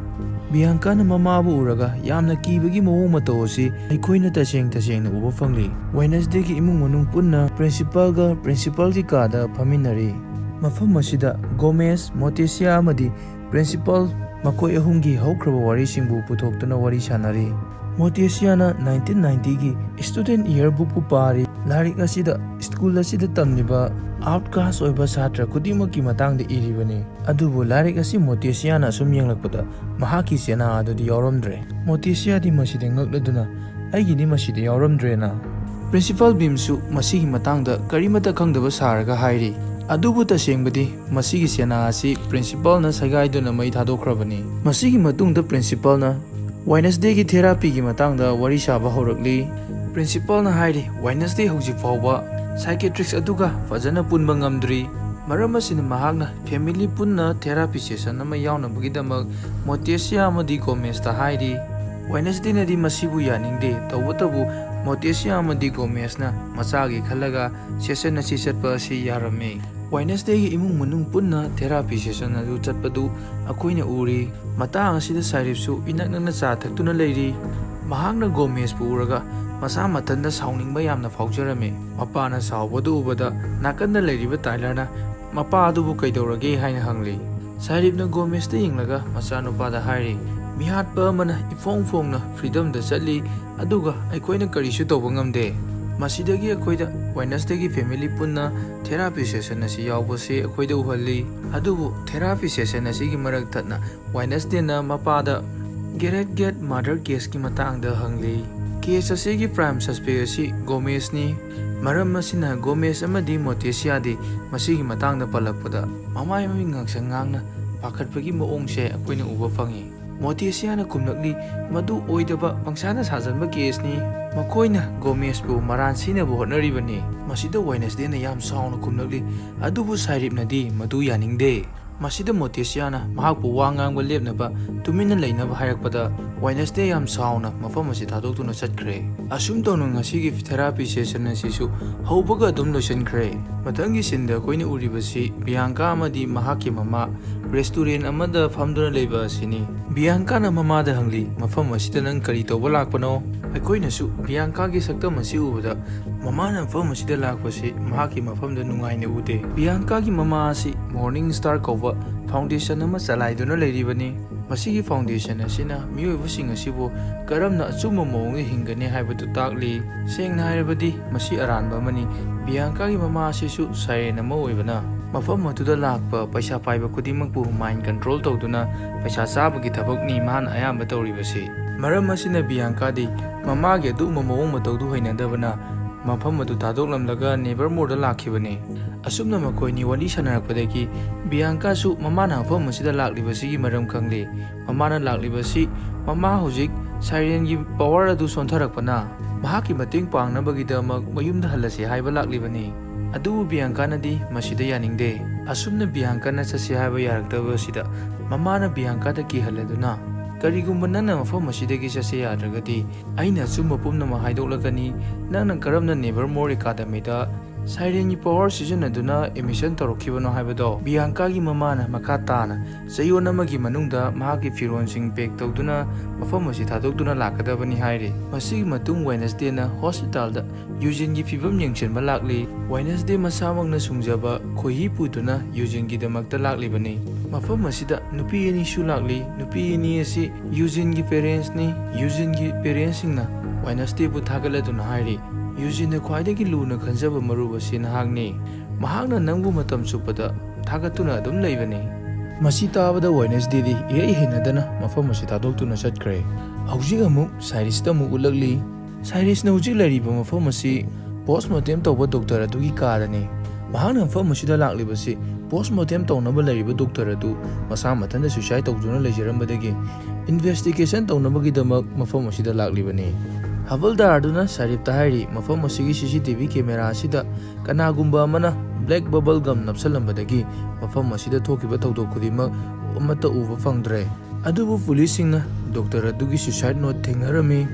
ꯕꯤꯌꯥꯟꯀꯥꯅ ꯃꯃꯥꯕꯨ ꯎꯔꯒ ꯌꯥꯝꯅ ꯀꯤꯕꯒꯤ ꯃꯑꯣꯡ ꯃꯇꯧ ꯑꯁꯤ ꯑꯩꯈꯣꯏꯅ ꯇꯁꯦꯡ ꯇꯁꯦꯡꯅ ꯎꯕ ꯐꯪꯂꯤ꯫ ꯋꯦꯅꯁꯗꯦꯒꯤ ꯏꯃꯨꯡ ꯃꯅꯨꯡ ꯄꯨꯟꯅ ꯄ꯭ꯔꯤꯟꯁꯤꯄꯥꯜꯒ ꯄ꯭ꯔꯤꯟꯁꯤꯄꯥꯜꯒꯤ ꯀꯥꯗ ꯐꯝꯃꯤꯟꯅꯔꯤ꯫ ꯃꯐꯝ ꯑꯁꯤꯗ ꯒꯣꯃꯦꯁ, ꯃꯣꯇꯦꯁꯤꯌꯥ ꯑꯃꯗꯤ ꯄ꯭ꯔꯤꯟꯁꯤꯄꯥꯜ ꯃꯈꯣꯏ ꯑꯍꯨꯝꯒꯤ ꯍꯧꯈ꯭ꯔꯕ ꯋꯥꯔꯤꯁꯤꯡꯕꯨ ꯄꯨꯊꯣꯛꯇꯨꯅ ꯋꯥꯔꯤ ꯁꯥꯅꯔꯤ꯫ ꯃꯣꯇꯦꯁꯤꯌꯥꯅ ꯅꯥꯏꯟꯇꯤꯟ ꯅꯥꯏꯟꯇꯤꯒꯤ ꯁ꯭ꯇꯨꯗꯦꯟꯠ ꯏꯌꯔꯕꯨꯛꯄꯨ ꯄꯥꯔꯤ꯫ ꯂꯥꯏꯔꯤꯛ ꯑꯁꯤꯗ ꯁ꯭ꯀꯨꯜ ꯑꯁꯤꯗ ꯇꯝꯂꯤꯕ ꯑꯥꯎꯠꯀꯥꯁ ꯑꯣꯏꯕ ꯁꯥꯇ꯭ꯔ ꯈꯨꯗꯤꯡꯃꯛꯀꯤ ꯃꯇꯥꯡꯗ ꯏꯔꯤꯕꯅꯤ꯫ ꯑꯗꯨꯕꯨ ꯂꯥꯏꯔꯤꯛ ꯑꯁꯤ ꯃꯣꯇꯦꯁꯤꯌꯥꯅ ꯑꯁꯨꯝ ꯌꯦꯡꯂꯛꯄꯗ ꯃꯍꯥꯛꯀꯤ ꯆꯦꯅꯥ ꯑꯗꯨꯗꯤ ꯌꯥꯎꯔꯝꯗ꯭ꯔꯦ꯫ ꯃꯣꯇꯦꯁꯤꯌꯥꯗꯤ ꯃꯁꯤꯗ ꯉꯛꯂꯗꯨꯅ, "ꯑꯩꯒꯤꯗꯤ ꯃꯁꯤꯗ ꯌꯥꯎꯔꯝꯗ꯭ꯔꯦꯅ?" ꯄ꯭ꯔꯤꯟꯁꯤꯄꯥꯜ ꯕꯤꯝꯁꯨ ꯃꯁꯤꯒꯤ ꯃꯇꯥꯡꯗ ꯀꯔꯤꯃꯠꯇ ꯈꯪꯗꯕ ꯁꯥꯔꯒ ꯍꯥꯏꯔꯤ꯫ ꯑꯗꯨꯕꯨ ꯇꯁꯦꯡꯕꯗꯤ ꯃꯁꯤꯒꯤ ꯆꯦꯅꯥ ꯑꯁꯤ ꯄ꯭ꯔꯤꯟꯁꯤꯄꯥꯜꯅ ꯁꯦꯒꯥꯏꯗꯨꯅ ꯃꯩ ꯊꯥꯗꯣꯛꯈ꯭ꯔꯕꯅꯤ꯫ ꯃꯁꯤꯒꯤ ꯃꯇꯨꯡꯗ ꯄ꯭ꯔꯤꯟꯁꯤꯄꯥꯜꯅ ꯋꯦꯅꯁꯗꯦꯒꯤ ꯊꯦꯔꯥꯄꯤꯒꯤ ꯃꯇꯥꯡꯗ ꯋꯥꯔꯤ ꯁꯥꯕ ꯍꯧꯔꯛꯂꯤ꯫ ꯄ꯭ꯔꯤꯟꯁꯤꯄꯥꯜꯅ ꯍꯥꯏꯔꯤ, "ꯋꯦꯅꯁꯗꯦ ꯍꯧꯖꯤꯛ ꯐꯥꯎꯕ ꯁꯥꯏꯀꯦꯇ꯭ꯔꯤꯛꯁ ꯑꯗꯨꯒ ꯐꯖꯅ ꯄꯨꯟꯕ ꯉꯝꯗ꯭ꯔꯤ꯫ ꯃꯔꯝ ꯑꯁꯤꯅ ꯃꯍꯥꯛꯅ ꯐꯦꯃꯤꯂꯤ ꯄꯨꯟꯅ ꯊꯦꯔꯥꯄꯤ ꯁꯦꯁꯟ ꯑꯃ ꯌꯥꯎꯅꯕꯒꯤꯗꯃꯛ ꯃꯣꯇꯦꯁꯤꯌꯥ ꯑꯃꯗꯤ ꯒꯣꯃꯦꯁꯇ ꯍꯥꯏꯔꯤ꯫ ꯋꯦꯅꯁꯗꯦꯅꯗꯤ ꯃꯁꯤꯕꯨ ꯌꯥꯅꯤꯡꯗꯦ, ꯇꯧꯕꯇꯕꯨ ꯃꯣꯇꯦꯁꯤꯌꯥ ꯑꯃꯗꯤ ꯒꯣꯃꯦꯁꯅ ꯃꯆꯥꯒꯤ ꯈꯜꯂꯒ ꯁꯦꯁꯟ ꯑꯁꯤ ꯆꯠꯄ ꯑꯁꯤ ꯌꯥꯔꯝꯃꯤ꯫ ꯋꯦꯅꯁꯗꯦꯒꯤ ꯏꯃꯨꯡ ꯃꯅꯨꯡ ꯄꯨꯟꯅ ꯊꯦꯔꯥꯄꯤ ꯁꯦꯁꯟ ꯑꯗꯨ ꯆꯠꯄꯗꯨ ꯑꯩꯈꯣꯏꯅ ꯎꯔꯤ꯫ ꯃꯇꯥꯡ ꯑꯁꯤꯗ ꯁꯥꯏꯔꯤꯞꯁꯨ ꯏꯅꯛ ꯅꯛꯅ ꯆꯥ ꯊꯛꯇꯨꯅ ꯂꯩꯔꯤ꯫ ꯃꯍꯥꯛꯅ ꯒꯣꯃꯦꯁꯄꯨ ꯎꯔꯒ ꯃꯁꯥ ꯃꯊꯟꯇ ꯁꯥꯎꯅꯤꯡꯕ ꯌꯥꯝꯅ ꯐꯥꯎꯖꯔꯝꯃꯤ꯫ ꯃꯄꯥꯅ ꯁꯥꯎꯕꯗꯨ ꯎꯕꯗ ꯅꯥꯀꯟꯗ ꯂꯩꯔꯤꯕ ꯇꯥꯏꯂꯔꯅ ꯃꯄꯥ ꯑꯗꯨꯕꯨ ꯀꯩꯗꯧꯔꯒꯦ ꯍꯥꯏꯅ ꯍꯪꯂꯤ꯫ ꯁꯥꯏꯔꯤꯞꯅ ꯒꯣꯃꯦꯁꯇ ꯌꯦꯡꯂꯒ ꯃꯆꯥꯅꯨꯄꯥꯗ ꯍꯥꯏꯔꯤ, "ꯃꯤꯍꯥꯠꯄ ꯑꯃꯅ ꯏꯐꯣꯡ ꯐꯣꯡꯅ ꯐ꯭ꯔꯤꯗꯝꯗ ꯆꯠꯂꯤ, ꯑꯗꯨꯒ ꯑꯩꯈꯣꯏꯅ ꯀꯔꯤꯁꯨ ꯇꯧꯕ ꯉꯝꯗꯦ꯫" ꯃꯁꯤꯗꯒꯤ ꯑꯩꯈꯣꯏꯗ ꯋꯦꯅꯁꯗꯦꯒꯤ ꯐꯦꯃꯤꯂꯤ ꯄꯨꯟꯅ ꯊꯦꯔꯥꯄꯤ ꯁꯦꯁꯟ ꯑꯁꯤ ꯌꯥꯎꯕꯁꯤ ꯑꯩꯈꯣꯏꯗ ꯎꯍꯜꯂꯤ꯫ ꯑꯗꯨꯕꯨ ꯊꯦꯔꯥꯄꯤ ꯁꯦꯁꯟ ꯑꯁꯤꯒꯤ ꯃꯔꯛ ꯊꯠꯅ ꯋꯦꯅꯁꯗꯦꯅ ꯃꯄꯥꯗ "Get It Get Murder Case"ꯀꯤ ꯃꯇꯥꯡꯗ ꯍꯪꯂꯤ꯫ ꯀꯦꯁ ꯑꯁꯤꯒꯤ ꯄ꯭ꯔꯥꯏꯝ ꯁꯁꯄꯦꯛ ꯑꯁꯤ ꯒꯣꯃꯦꯁꯅꯤ꯫ ꯃꯔꯝ ꯑꯁꯤꯅ ꯒꯣꯃꯦꯁ ꯑꯃꯗꯤ ꯃꯣꯇꯦꯁꯤꯌꯥꯗꯤ ꯃꯁꯤꯒꯤ ꯃꯇꯥꯡꯗ ꯄꯜꯂꯛꯄꯗ ꯃꯃꯥꯏ ꯃꯃꯤꯠ ꯉꯥꯡꯁꯪ ꯉꯥꯡꯅ ꯄꯥꯈꯠꯄꯒꯤ ꯃꯑꯣꯡꯁꯦ ꯑꯩꯈꯣꯏꯅ ꯎꯕ ꯐꯪꯉꯤ꯫ ꯃꯣꯇꯦꯁꯤꯌꯥꯅ ꯈꯨꯝꯂꯛꯂꯤ, "ꯃꯗꯨ ꯑꯣꯏꯗꯕ ꯄꯪꯁꯥꯗ ꯁꯥꯖꯟꯕ ꯀꯦꯁꯅꯤ꯫ ꯃꯈꯣꯏꯅ ꯒꯣꯃꯦꯁꯄꯨ ꯃꯔꯥꯟ ꯁꯤꯅꯕ ꯍꯣꯠꯅꯔꯤꯕꯅꯤ꯫" ꯃꯁꯤꯗ ꯋꯦꯅꯁꯗꯦꯅ ꯌꯥꯝ ꯁꯥꯎꯅ ꯈꯨꯝꯂꯛꯂꯤ, ꯑꯗꯨꯕꯨ ꯁꯥꯏꯔꯤꯞꯅꯗꯤ ꯃꯗꯨ ꯌꯥꯅꯤꯡꯗꯦ꯫ ꯃꯁꯤꯗ ꯃꯣꯇꯦꯁꯤꯌꯥꯅ ꯃꯍꯥꯛꯄꯨ ꯋꯥ ꯉꯥꯡꯕ ꯂꯦꯞꯅꯕ ꯇꯨꯃꯤꯟꯅ ꯂꯩꯅꯕ ꯍꯥꯏꯔꯛꯄꯗ ꯋꯦꯅꯁꯗꯦ ꯌꯥꯝ ꯁꯥꯎꯅ ꯃꯐꯝ ꯑꯁꯤ ꯊꯥꯗꯣꯛꯇꯨꯅ ꯆꯠꯈ꯭ꯔꯦ꯫ ꯑꯁꯨꯝ ꯇꯧꯅ ꯉꯁꯤꯒꯤ ꯊꯦꯔꯥꯄꯤ ꯁꯦꯁꯟ ꯑꯁꯤꯁꯨ ꯍꯧꯕꯒ ꯑꯗꯨꯝ ꯂꯣꯏꯁꯤꯟꯈ꯭ꯔꯦ꯫ ꯃꯊꯪꯒꯤ ꯁꯤꯟꯗ ꯑꯩꯈꯣꯏꯅ ꯎꯔꯤꯕꯁꯤ ꯕꯤꯌꯥꯡꯀꯥ ꯑꯃꯗꯤ ꯃꯍꯥꯛꯀꯤ ꯃꯃꯥ ꯔꯦꯁꯇꯨꯔꯦꯟ ꯑꯃꯗ ꯐꯝꯗꯨꯅ ꯂꯩꯕ ꯑꯁꯤꯅꯤ꯫ ꯕꯤꯌꯥꯡꯀꯥꯅ ꯃꯃꯥꯗ ꯍꯪꯂꯤ, "ꯃꯐꯝ ꯑꯁꯤꯗ ꯅꯪ ꯀꯔꯤ ꯇꯧꯕ ꯂꯥꯛꯄꯅꯣ?" ꯑꯩꯈꯣꯏꯅꯁꯨ ꯕꯤꯌꯥꯡꯀꯥꯒꯤ ꯁꯛꯇꯝ ꯑꯁꯤ ꯎꯕꯗ ꯃꯃꯥꯅ ꯃꯐꯝ ꯑꯁꯤꯗ ꯂꯥꯛꯄꯁꯤ ꯃꯍꯥꯛꯀꯤ ꯃꯐꯝꯗ ꯅꯨꯡꯉꯥꯏꯅ ꯎꯗꯦ꯫ ꯕꯤꯌꯥꯡꯀꯥꯒꯤ ꯃꯃꯥ ꯑꯁꯤ ꯃꯣꯔꯅꯤꯡ ꯁ꯭ꯇꯥꯔ ꯀꯧꯕ ꯐꯥꯎꯟꯗꯦꯁꯟ ꯑꯃ ꯆꯂꯥꯏꯗꯨꯅ ꯂꯩꯔꯤꯕꯅꯤ꯫ ꯃꯁꯤꯒꯤ ꯐꯥꯎꯟꯗꯦꯁꯟ ꯑꯁꯤꯅ ꯃꯤꯑꯣꯏꯕꯁꯤꯡ ꯑꯁꯤꯕꯨ ꯀꯔꯝꯅ ꯑꯆꯨꯝꯕ ꯃꯑꯣꯡꯗ ꯍꯤꯡꯒꯅꯤ ꯍꯥꯏꯕꯗꯨ ꯇꯥꯛꯂꯤ꯫ ꯁꯦꯡꯅ ꯍꯥꯏꯔꯕꯗꯤ ꯃꯁꯤ ꯑꯔꯥꯟꯕ ꯑꯃꯅꯤ꯫ ꯕꯤꯌꯥꯡꯀꯥꯒꯤ ꯃꯃꯥ ꯑꯁꯤꯁꯨ ꯁꯥꯏꯔꯦꯟ ꯑꯃ ꯑꯣꯏꯕꯅ ꯃꯐꯝ ꯑꯗꯨꯗ ꯂꯥꯛꯄ ꯄꯩꯁꯥ ꯄꯥꯏꯕ ꯈꯨꯗꯤꯡꯃꯛꯄꯨ ꯃꯥꯏꯟ ꯀꯟꯇ꯭ꯔꯣꯜ ꯇꯧꯗꯨꯅ ꯄꯩꯁꯥ ꯆꯥꯕꯒꯤ ꯊꯕꯛꯅꯤ ꯃꯥꯅ ꯑꯌꯥꯝꯕ ꯇꯧꯔꯤꯕꯁꯤ꯫ ꯃꯔꯝ ꯑꯁꯤꯅ ꯕꯤꯌꯥꯡꯀꯥꯗꯤ ꯃꯃꯥꯒꯤ ꯑꯗꯨꯒꯨꯝꯕ ꯃꯑꯣꯡ ꯃꯇꯧꯗꯨ ꯍꯩꯅꯗꯕꯅ ꯃꯐꯝ ꯑꯗꯨ ꯊꯥꯗꯣꯛꯂꯝꯂꯒ ꯅꯦꯚꯔꯃꯣꯔꯗ ꯂꯥꯛꯈꯤꯕꯅꯤ꯫ ꯑꯁꯨꯝꯅ ꯃꯈꯣꯏꯅꯤ ꯋꯥꯔꯤ ꯁꯥꯟꯅꯔꯛꯄꯗꯒꯤ ꯕꯤꯌꯥꯡꯀꯥꯁꯨ ꯃꯃꯥꯅ ꯃꯐꯝ ꯑꯁꯤꯗ ꯂꯥꯛꯂꯤꯕꯁꯤꯒꯤ ꯃꯔꯝ ꯈꯪꯂꯦ꯫ ꯃꯃꯥꯅ ꯂꯥꯛꯂꯤꯕꯁꯤ ꯃꯃꯥ ꯍꯧꯖꯤꯛ ꯁꯥꯏꯔꯦꯟꯒꯤ ꯄꯋꯥꯔ ꯑꯗꯨ ꯁꯣꯟꯊꯔꯛꯄꯅ ꯃꯍꯥꯛꯀꯤ ꯃꯇꯦꯡ ꯄꯥꯡꯅꯕꯒꯤꯗꯃꯛ ꯃꯌꯨꯝꯗ ꯍꯜꯂꯁꯤ ꯍꯥꯏꯕ ꯂꯥꯛꯂꯤꯕꯅꯤ꯫ ꯑꯗꯨꯕꯨ ꯕꯤꯌꯥꯡꯀꯥꯅꯗꯤ ꯃꯁꯤꯗ ꯌꯥꯅꯤꯡꯗꯦ꯫ ꯑꯁꯨꯝꯅ ꯕꯤꯌꯥꯡꯀꯥꯅ ꯆꯠꯁꯤ ꯍꯥꯏꯕ ꯌꯥꯔꯛꯇꯕ ꯑꯁꯤꯗ ꯃꯃꯥꯅ ꯕꯤꯌꯥꯡꯀꯥꯗ ꯀꯤꯍꯜꯂꯗꯨꯅ, "ꯀꯔꯤꯒꯨꯝꯕ ꯅꯪꯅ ꯃꯐꯝ ꯑꯁꯤꯗꯒꯤ ꯆꯠꯁꯤ ꯌꯥꯗ꯭ꯔꯒꯗꯤ ꯑꯩꯅ ꯑꯆꯨꯝꯕ ꯄꯨꯝꯅꯃꯛ ꯍꯥꯏꯗꯣꯛꯂꯛꯀꯅꯤ꯫ ꯅꯪꯅ ꯀꯔꯝꯅ Nevermore Academyꯗ ꯁꯥꯏꯔꯦꯟꯒꯤ power ꯁꯤꯖꯤꯟꯅꯗꯨꯅ admission ꯇꯧꯔꯛꯈꯤꯕꯅꯣ ꯍꯥꯏꯕꯗꯣ?" ꯕꯤꯌꯥꯡꯀꯥꯒꯤ ꯃꯃꯥꯅ ꯃꯈꯥ ꯇꯥꯅ ꯆꯌꯣꯜ ꯑꯃꯒꯤ ꯃꯅꯨꯡꯗ ꯃꯍꯥꯛꯀꯤ ꯐꯤꯔꯣꯜꯁꯤꯡ pack ꯇꯧꯗꯨꯅ ꯃꯐꯝ ꯑꯁꯤ ꯊꯥꯗꯣꯛꯇꯨꯅ ꯂꯥꯛꯀꯗꯕꯅꯤ ꯍꯥꯏꯔꯤ꯫ ꯃꯁꯤꯒꯤ ꯃꯇꯨꯡ Wednesdayꯅ hospitalꯗ ꯌꯨꯖꯤꯟꯒꯤ ꯐꯤꯕꯝ ꯌꯦꯡꯁꯤꯟꯕ ꯂꯥꯛꯂꯤ꯫ Wednesday ꯃꯁꯥꯃꯛꯅ ꯁꯨꯡꯖꯕ ꯈꯣꯏꯍꯤ ꯄꯨꯗꯨꯅ ꯌꯨꯖꯤꯟꯒꯤꯗꯃꯛꯇ ꯂꯥꯛꯂꯤꯕꯅꯤ꯫ ꯃꯐꯝ ꯑꯁꯤꯗ ꯅꯨꯄꯤ ꯑꯅꯤꯁꯨ ꯂꯥꯛꯂꯤ꯫ ꯅꯨꯄꯤ ꯑꯅꯤ ꯑꯁꯤ ꯌꯨꯖꯤꯟꯒꯤ parentsꯅꯤ꯫ ꯌꯨꯖꯤꯟꯒꯤ parentsꯁꯤꯡꯅ Wednesdayꯕꯨ ꯊꯥꯒꯠꯂꯗꯨꯅ ꯍꯥꯏꯔꯤ, "ꯌꯨꯖꯤꯟꯅ ꯈ꯭ꯋꯥꯏꯗꯒꯤ ꯂꯨꯅ ꯈꯟꯖꯕ ꯃꯔꯨꯞ ꯑꯁꯤ ꯅꯍꯥꯛꯅꯤ꯫ ꯃꯍꯥꯛꯅ ꯅꯪꯕꯨ ꯃꯇꯝ ꯆꯨꯞꯄꯗ ꯊꯥꯒꯠꯇꯨꯅ ꯑꯗꯨꯝ ꯂꯩꯕꯅꯤ꯫" ꯃꯁꯤ ꯇꯥꯕꯗ Wednesdayꯗꯤ ꯏꯍꯩ ꯍꯩꯅꯗꯅ ꯃꯐꯝ ꯑꯁꯤ ꯊꯥꯗꯣꯛꯇꯨꯅ ꯆꯠꯈ꯭ꯔꯦ꯫ ꯍꯧꯖꯤꯛ ꯑꯃꯨꯛ Syrusꯇ ꯑꯃꯨꯛ ꯎꯠꯂꯛꯂꯤ꯫ Syrusꯅ ꯍꯧꯖꯤꯛ ꯂꯩꯔꯤꯕ ꯃꯐꯝ ꯑꯁꯤ postmortem ꯇꯧꯕ doctor ꯑꯗꯨꯒꯤ ꯀꯥꯗꯅꯤ꯫ ꯃꯍꯥꯛꯅ ꯃꯐꯝ ꯑꯁꯤꯗ ꯂꯥꯛꯂꯤꯕꯁꯤ postmortem ꯇꯧꯅꯕ ꯂꯩꯔꯤꯕ doctor ꯑꯗꯨ ꯃꯁꯥ ꯃꯊꯟꯇ suicide ꯇꯧꯗꯨꯅ ꯂꯩꯖꯔꯝꯕꯗꯒꯤ investigation ꯇꯧꯅꯕꯒꯤꯗꯃꯛ ꯃꯐꯝ ꯑꯁꯤꯗ ꯂꯥꯛꯂꯤꯕꯅꯤ꯫ ꯍꯕꯜꯗꯥꯔ ꯑꯗꯨꯅ Syrusꯇ ꯍꯥꯏꯔꯤ, "ꯃꯐꯝ ꯑꯁꯤꯒꯤ CCTV camera ꯑꯁꯤꯗ ꯀꯅꯥꯒꯨꯝꯕ ꯑꯃꯅ black bubble gum ꯅꯞꯁꯜꯂꯝꯕꯗꯒꯤ ꯃꯐꯝ ꯑꯁꯤꯗ ꯊꯣꯛꯈꯤꯕ ꯊꯧꯗꯣꯛ ꯈꯨꯗꯤꯡꯃꯛ ꯑꯃꯠꯇ ꯎꯕ ꯐꯪꯗ꯭ꯔꯦ꯫" ꯑꯗꯨꯕꯨ policeꯁꯤꯡꯅ doctor ꯑꯗꯨꯒꯤ suicide note ꯊꯦꯡꯅꯔꯝꯃꯤ꯫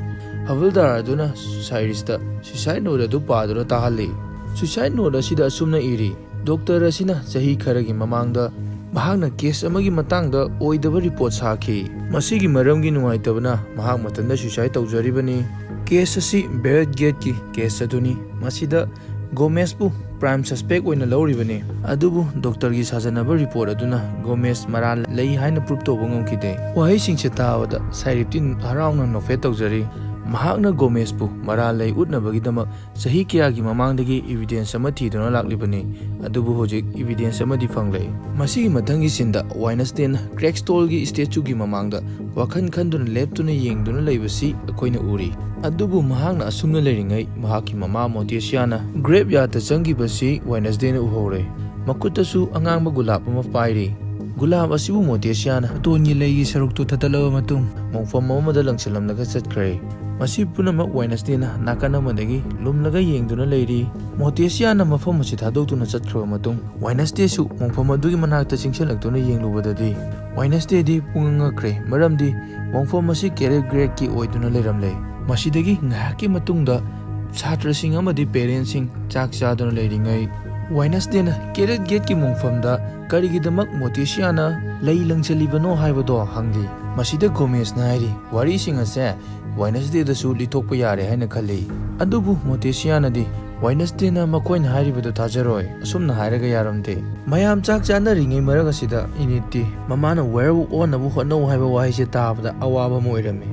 ꯍꯕꯜꯗꯥꯔ ꯑꯗꯨꯅ Syrusꯇ suicide note ꯑꯗꯨ ꯄꯥꯗꯨꯅ ꯇꯥꯍꯜꯂꯤ꯫ Suicide note ꯑꯁꯤꯗ ꯑꯁꯨꯝꯅ ꯏꯔꯤ, "Doctor ꯑꯁꯤꯅ ꯆꯍꯤ ꯈꯔꯒꯤ ꯃꯃꯥꯡꯗ ꯃꯍꯥꯛꯅ case ꯑꯃꯒꯤ ꯃꯇꯥꯡꯗ ꯑꯣꯏꯗꯕ report ꯁꯥꯈꯤ꯫ ꯃꯁꯤꯒꯤ ꯃꯔꯝꯒꯤ ꯅꯨꯡꯉꯥꯏꯇꯕꯅ ꯃꯍꯥꯛ ꯃꯊꯟꯇ suicide ꯇꯧꯖꯔꯤꯕꯅꯤ꯫ Case ꯑꯁꯤ Barrett Gateꯀꯤ case ꯑꯗꯨꯅꯤ꯫ ꯃꯁꯤꯗ Gomezꯕꯨ prime suspect ꯑꯣꯏꯅ ꯂꯧꯔꯤꯕꯅꯤ꯫ ꯑꯗꯨꯕꯨ doctorꯒꯤ ꯁꯥꯖꯟꯅꯕ report ꯑꯗꯨꯅ Gomez ꯃꯔꯥꯜ ꯂꯩ ꯍꯥꯏꯅ prove ꯇꯧꯕ ꯉꯝꯈꯤꯗꯦ꯫" ꯋꯥꯍꯩꯁꯤꯡꯁꯦ ꯇꯥꯕꯗ Syrusꯇꯤ ꯍꯔꯥꯎꯅ ꯅꯣꯛꯐꯦꯠ ꯇꯧꯖꯔꯤ꯫ ꯃꯍꯥꯛꯅ Gomezꯄꯨ ꯃꯔꯥꯜ ꯂꯩ ꯎꯠꯅꯕꯒꯤꯗꯃꯛ ꯆꯍꯤ ꯀꯌꯥꯒꯤ ꯃꯃꯥꯡꯗꯒꯤ evidence ꯑꯃ ꯊꯤꯗꯨꯅ ꯂꯥꯛꯂꯤꯕꯅꯤ꯫ ꯑꯗꯨꯕꯨ ꯍꯧꯖꯤꯛ evidence ꯑꯃꯗꯤ ꯐꯪꯂꯦ꯫ ꯃꯁꯤꯒꯤ ꯃꯊꯪꯒꯤ sceneꯗ Wednesdayꯅ Craigstoleꯒꯤ statueꯒꯤ ꯃꯃꯥꯡꯗ ꯋꯥꯈꯜ ꯈꯟꯗꯨꯅ ꯂꯦꯞꯇꯨꯅ ꯌꯦꯡꯗꯨꯅ ꯂꯩꯕꯁꯤ ꯑꯩꯈꯣꯏꯅ ꯎꯔꯤ꯫ ꯑꯗꯨꯕꯨ ꯃꯍꯥꯛꯅ ꯑꯁꯨꯝꯅ ꯂꯩꯔꯤꯉꯩ ꯃꯍꯥꯛꯀꯤ ꯃꯃꯥ Morticiaꯅ graveyardꯇ ꯆꯪꯈꯤꯕꯁꯤ Wednesdayꯅ ꯎꯍꯧꯔꯦ꯫ ꯃꯈꯨꯠꯇꯁꯨ ꯑꯉꯥꯡꯕ ꯒꯨꯂꯥꯞ ꯑꯃ ꯄꯥꯏꯔꯤ꯫ ꯒꯨꯂꯥꯞ ꯑꯁꯤꯕꯨ ꯃꯣꯇꯦꯁꯤꯌꯥꯅ ꯃꯇꯣꯟꯒꯤ ꯂꯩꯒꯤ ꯁꯔꯨꯛꯇꯨ ꯊꯠꯇꯠꯂꯕ ꯃꯇꯨꯡ, ꯃꯣꯡꯐꯝ ꯑꯃꯗ ꯂꯪꯁꯤꯜꯂꯝꯂꯒ ꯆꯠꯈ꯭ꯔꯦ꯫ ꯃꯁꯤ ꯄꯨꯝꯅꯃꯛ ꯋꯥꯏꯅꯁꯗꯦꯅ ꯅꯥꯀꯟ ꯑꯃꯗꯒꯤ ꯂꯨꯝꯂꯒ ꯌꯦꯡꯗꯨꯅ ꯂꯩꯔꯤ꯫ ꯃꯣꯇꯦꯁꯤꯌꯥꯅ ꯃꯐꯝ ꯑꯁꯤ ꯊꯥꯗꯣꯛꯇꯨꯅ ꯆꯠꯈ꯭ꯔꯕ ꯃꯇꯨꯡ, ꯋꯥꯏꯅꯁꯗꯦꯁꯨ ꯃꯣꯡꯐꯝ ꯑꯗꯨꯒꯤ ꯃꯅꯥꯛꯇ ꯆꯪꯁꯤꯜꯂꯛꯇꯨꯅ ꯌꯦꯡꯂꯨꯕꯗꯗꯤ, ꯋꯥꯏꯅꯁꯗꯦꯗꯤ ꯄꯨꯡꯉꯛ ꯉꯛꯈ꯭ꯔꯦ, ꯃꯔꯝꯗꯤ ꯃꯣꯡꯐꯝ ꯑꯁꯤ ꯀꯦꯔꯦꯠ ꯒꯦꯠꯀꯤ ꯑꯣꯏꯗꯨꯅ ꯂꯩꯔꯝꯂꯦ꯫ ꯃꯁꯤꯗꯒꯤ ꯉꯥꯏꯍꯥꯛꯀꯤ ꯃꯇꯨꯡꯗ, ꯁꯥꯇ꯭ꯔꯁꯤꯡ ꯑꯃꯗꯤ ꯄꯦꯔꯦꯟꯁꯁꯤꯡ ꯆꯥꯛ ꯆꯥꯗꯨꯅ ꯂꯩꯔꯤꯉꯩ, ꯋꯥꯏꯅꯁꯗꯦꯅ ꯀꯦꯔꯦꯠ ꯒꯦꯠꯀꯤ ꯃꯣꯡꯐꯝꯗ ꯀꯔꯤꯒꯤꯗꯃꯛ ꯃꯣꯇꯦꯁꯤꯌꯥꯅ ꯂꯩ ꯂꯪꯁꯤꯜꯂꯤꯕꯅꯣ ꯍꯥꯏꯕꯗꯣ ꯍꯪꯂꯤ꯫ ꯃꯁꯤꯗ ꯒꯣꯃꯦꯁꯅ ꯍꯥꯏꯔꯤ, "ꯋꯥꯔꯤꯁꯤꯡ ꯑꯁꯦ ꯋꯥꯏꯅꯁꯗꯦꯗꯁꯨ ꯂꯤꯊꯣꯛꯄ ꯌꯥꯔꯦ ꯍꯥꯏꯅ ꯈꯜꯂꯤ"꯫ ꯑꯗꯨꯕꯨ ꯃꯣꯇꯦꯁꯤꯌꯥꯅꯗꯤ, "ꯋꯥꯏꯅꯁꯗꯦꯅ ꯃꯈꯣꯏꯅ ꯍꯥꯏꯔꯤꯕꯗꯨ ꯊꯥꯖꯔꯣꯏ, ꯑꯁꯨꯝꯅ ꯍꯥꯏꯔꯒ ꯌꯥꯔꯝꯗꯦ"꯫ ꯃꯌꯥꯝ ꯆꯥꯛ ꯆꯥꯅꯔꯤꯉꯩ ꯃꯔꯛ ꯑꯁꯤꯗ, ꯏꯅꯤꯠꯇꯤ ꯃꯃꯥꯅ "ꯋꯦꯌꯔꯋꯨꯛ ꯑꯣꯟꯅꯕ ꯍꯣꯠꯅꯧ" ꯍꯥꯏꯕ ꯋꯥꯍꯩꯁꯦ ꯇꯥꯕꯗ ꯑꯋꯥꯕ ꯑꯃ ꯑꯣꯏꯔꯝꯃꯤ꯫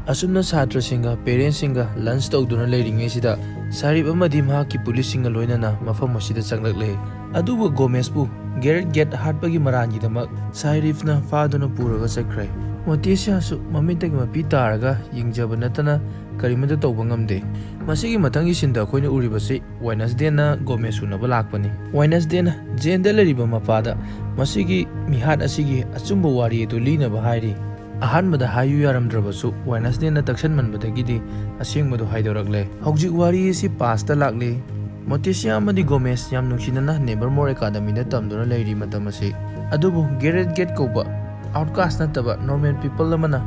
ꯑꯁꯨꯝꯅ ꯁꯥꯇ꯭ꯔꯁꯤꯡꯒ ꯄꯦꯔꯦꯟꯁꯁꯤꯡꯒ ꯂꯟꯆ ꯇꯧꯗꯨꯅ ꯂꯩꯔꯤꯉꯩꯁꯤꯗ, ꯁꯥꯔꯤꯐ ꯑꯃꯗꯤ ꯃꯍꯥꯛꯀꯤ ꯄꯨꯂꯤꯁꯁꯤꯡꯒ ꯂꯣꯏꯅꯅ ꯃꯐꯝ ꯑꯁꯤꯗ ꯆꯪꯂꯛꯂꯦ꯫ ꯑꯗꯨꯕꯨ ꯒꯣꯃꯦꯁꯄꯨ ꯒꯦꯔꯦꯠ ꯒꯦꯠ ꯍꯥꯠꯄꯒꯤ ꯃꯔꯥꯟꯒꯤꯗꯃꯛ ꯁꯥꯏꯔꯤꯐꯅ ꯐꯥꯗꯨꯅ ꯄꯨꯔꯒ ꯆꯠꯈ꯭ꯔꯦ꯫ ꯃꯣꯇꯦꯁꯤꯌꯥꯁꯨ ꯃꯃꯤꯠꯇꯒꯤ ꯃꯄꯤ ꯇꯥꯔꯒ ꯌꯦꯡꯖꯕ ꯅꯠꯇꯅ ꯀꯔꯤꯃꯠꯇ ꯇꯧꯕ ꯉꯝꯗꯦ꯫ ꯃꯁꯤꯒꯤ ꯃꯊꯪꯒꯤ ꯁꯤꯟꯗ ꯑꯩꯈꯣꯏꯅ ꯎꯔꯤꯕꯁꯤ ꯋꯥꯏꯅꯁꯗꯦꯅ ꯒꯣꯃꯦꯁ ꯎꯅꯕ ꯂꯥꯛꯄꯅꯤ꯫ ꯋꯥꯏꯅꯁꯗꯦꯅ ꯖꯦꯟꯗ ꯂꯩꯔꯤꯕ ꯃꯄꯥꯗ ꯃꯁꯤꯒꯤ ꯃꯤꯍꯥꯠ ꯑꯁꯤꯒꯤ ꯑꯆꯨꯝꯕ ꯋꯥꯔꯤ ꯑꯗꯨ ꯂꯤꯅꯕ ꯍꯥꯏꯔꯤ꯫ ꯑꯍꯥꯟꯕꯗ ꯍꯥꯏꯌꯨ ꯌꯥꯔꯝꯗ꯭ꯔꯕꯁꯨ, ꯋꯥꯏꯅꯁꯗꯦꯅ ꯇꯛꯁꯟꯃꯟꯕꯗꯒꯤꯗꯤ ꯑꯁꯦꯡꯕꯗꯨ ꯍꯥꯏꯗꯣꯔꯛꯂꯦ꯫ ꯍꯧꯖꯤꯛ ꯋꯥꯔꯤ ꯑꯁꯤ ꯄꯥꯁꯇ ꯂꯥꯛꯂꯤ꯫ ꯃꯣꯇꯦꯁꯤꯌꯥ ꯑꯃꯗꯤ ꯒꯣꯃꯦꯁ ꯌꯥꯝ ꯅꯨꯡꯁꯤꯅꯅ ꯅꯦꯕꯔꯃꯣꯔ ꯑꯦꯀꯥꯗꯃꯤꯗ ꯇꯝꯗꯨꯅ ꯂꯩꯔꯤ ꯃꯇꯝ ꯑꯁꯤ꯫ ꯑꯗꯨꯕꯨ ꯒꯦꯔꯦꯠ ꯒꯦꯠ ꯀꯧꯕ ꯑꯥꯎꯠꯀꯥꯁ ꯅꯠꯇꯕ ꯅꯣꯔꯃꯦꯜ ꯄꯤꯄꯜ ꯑꯃꯅ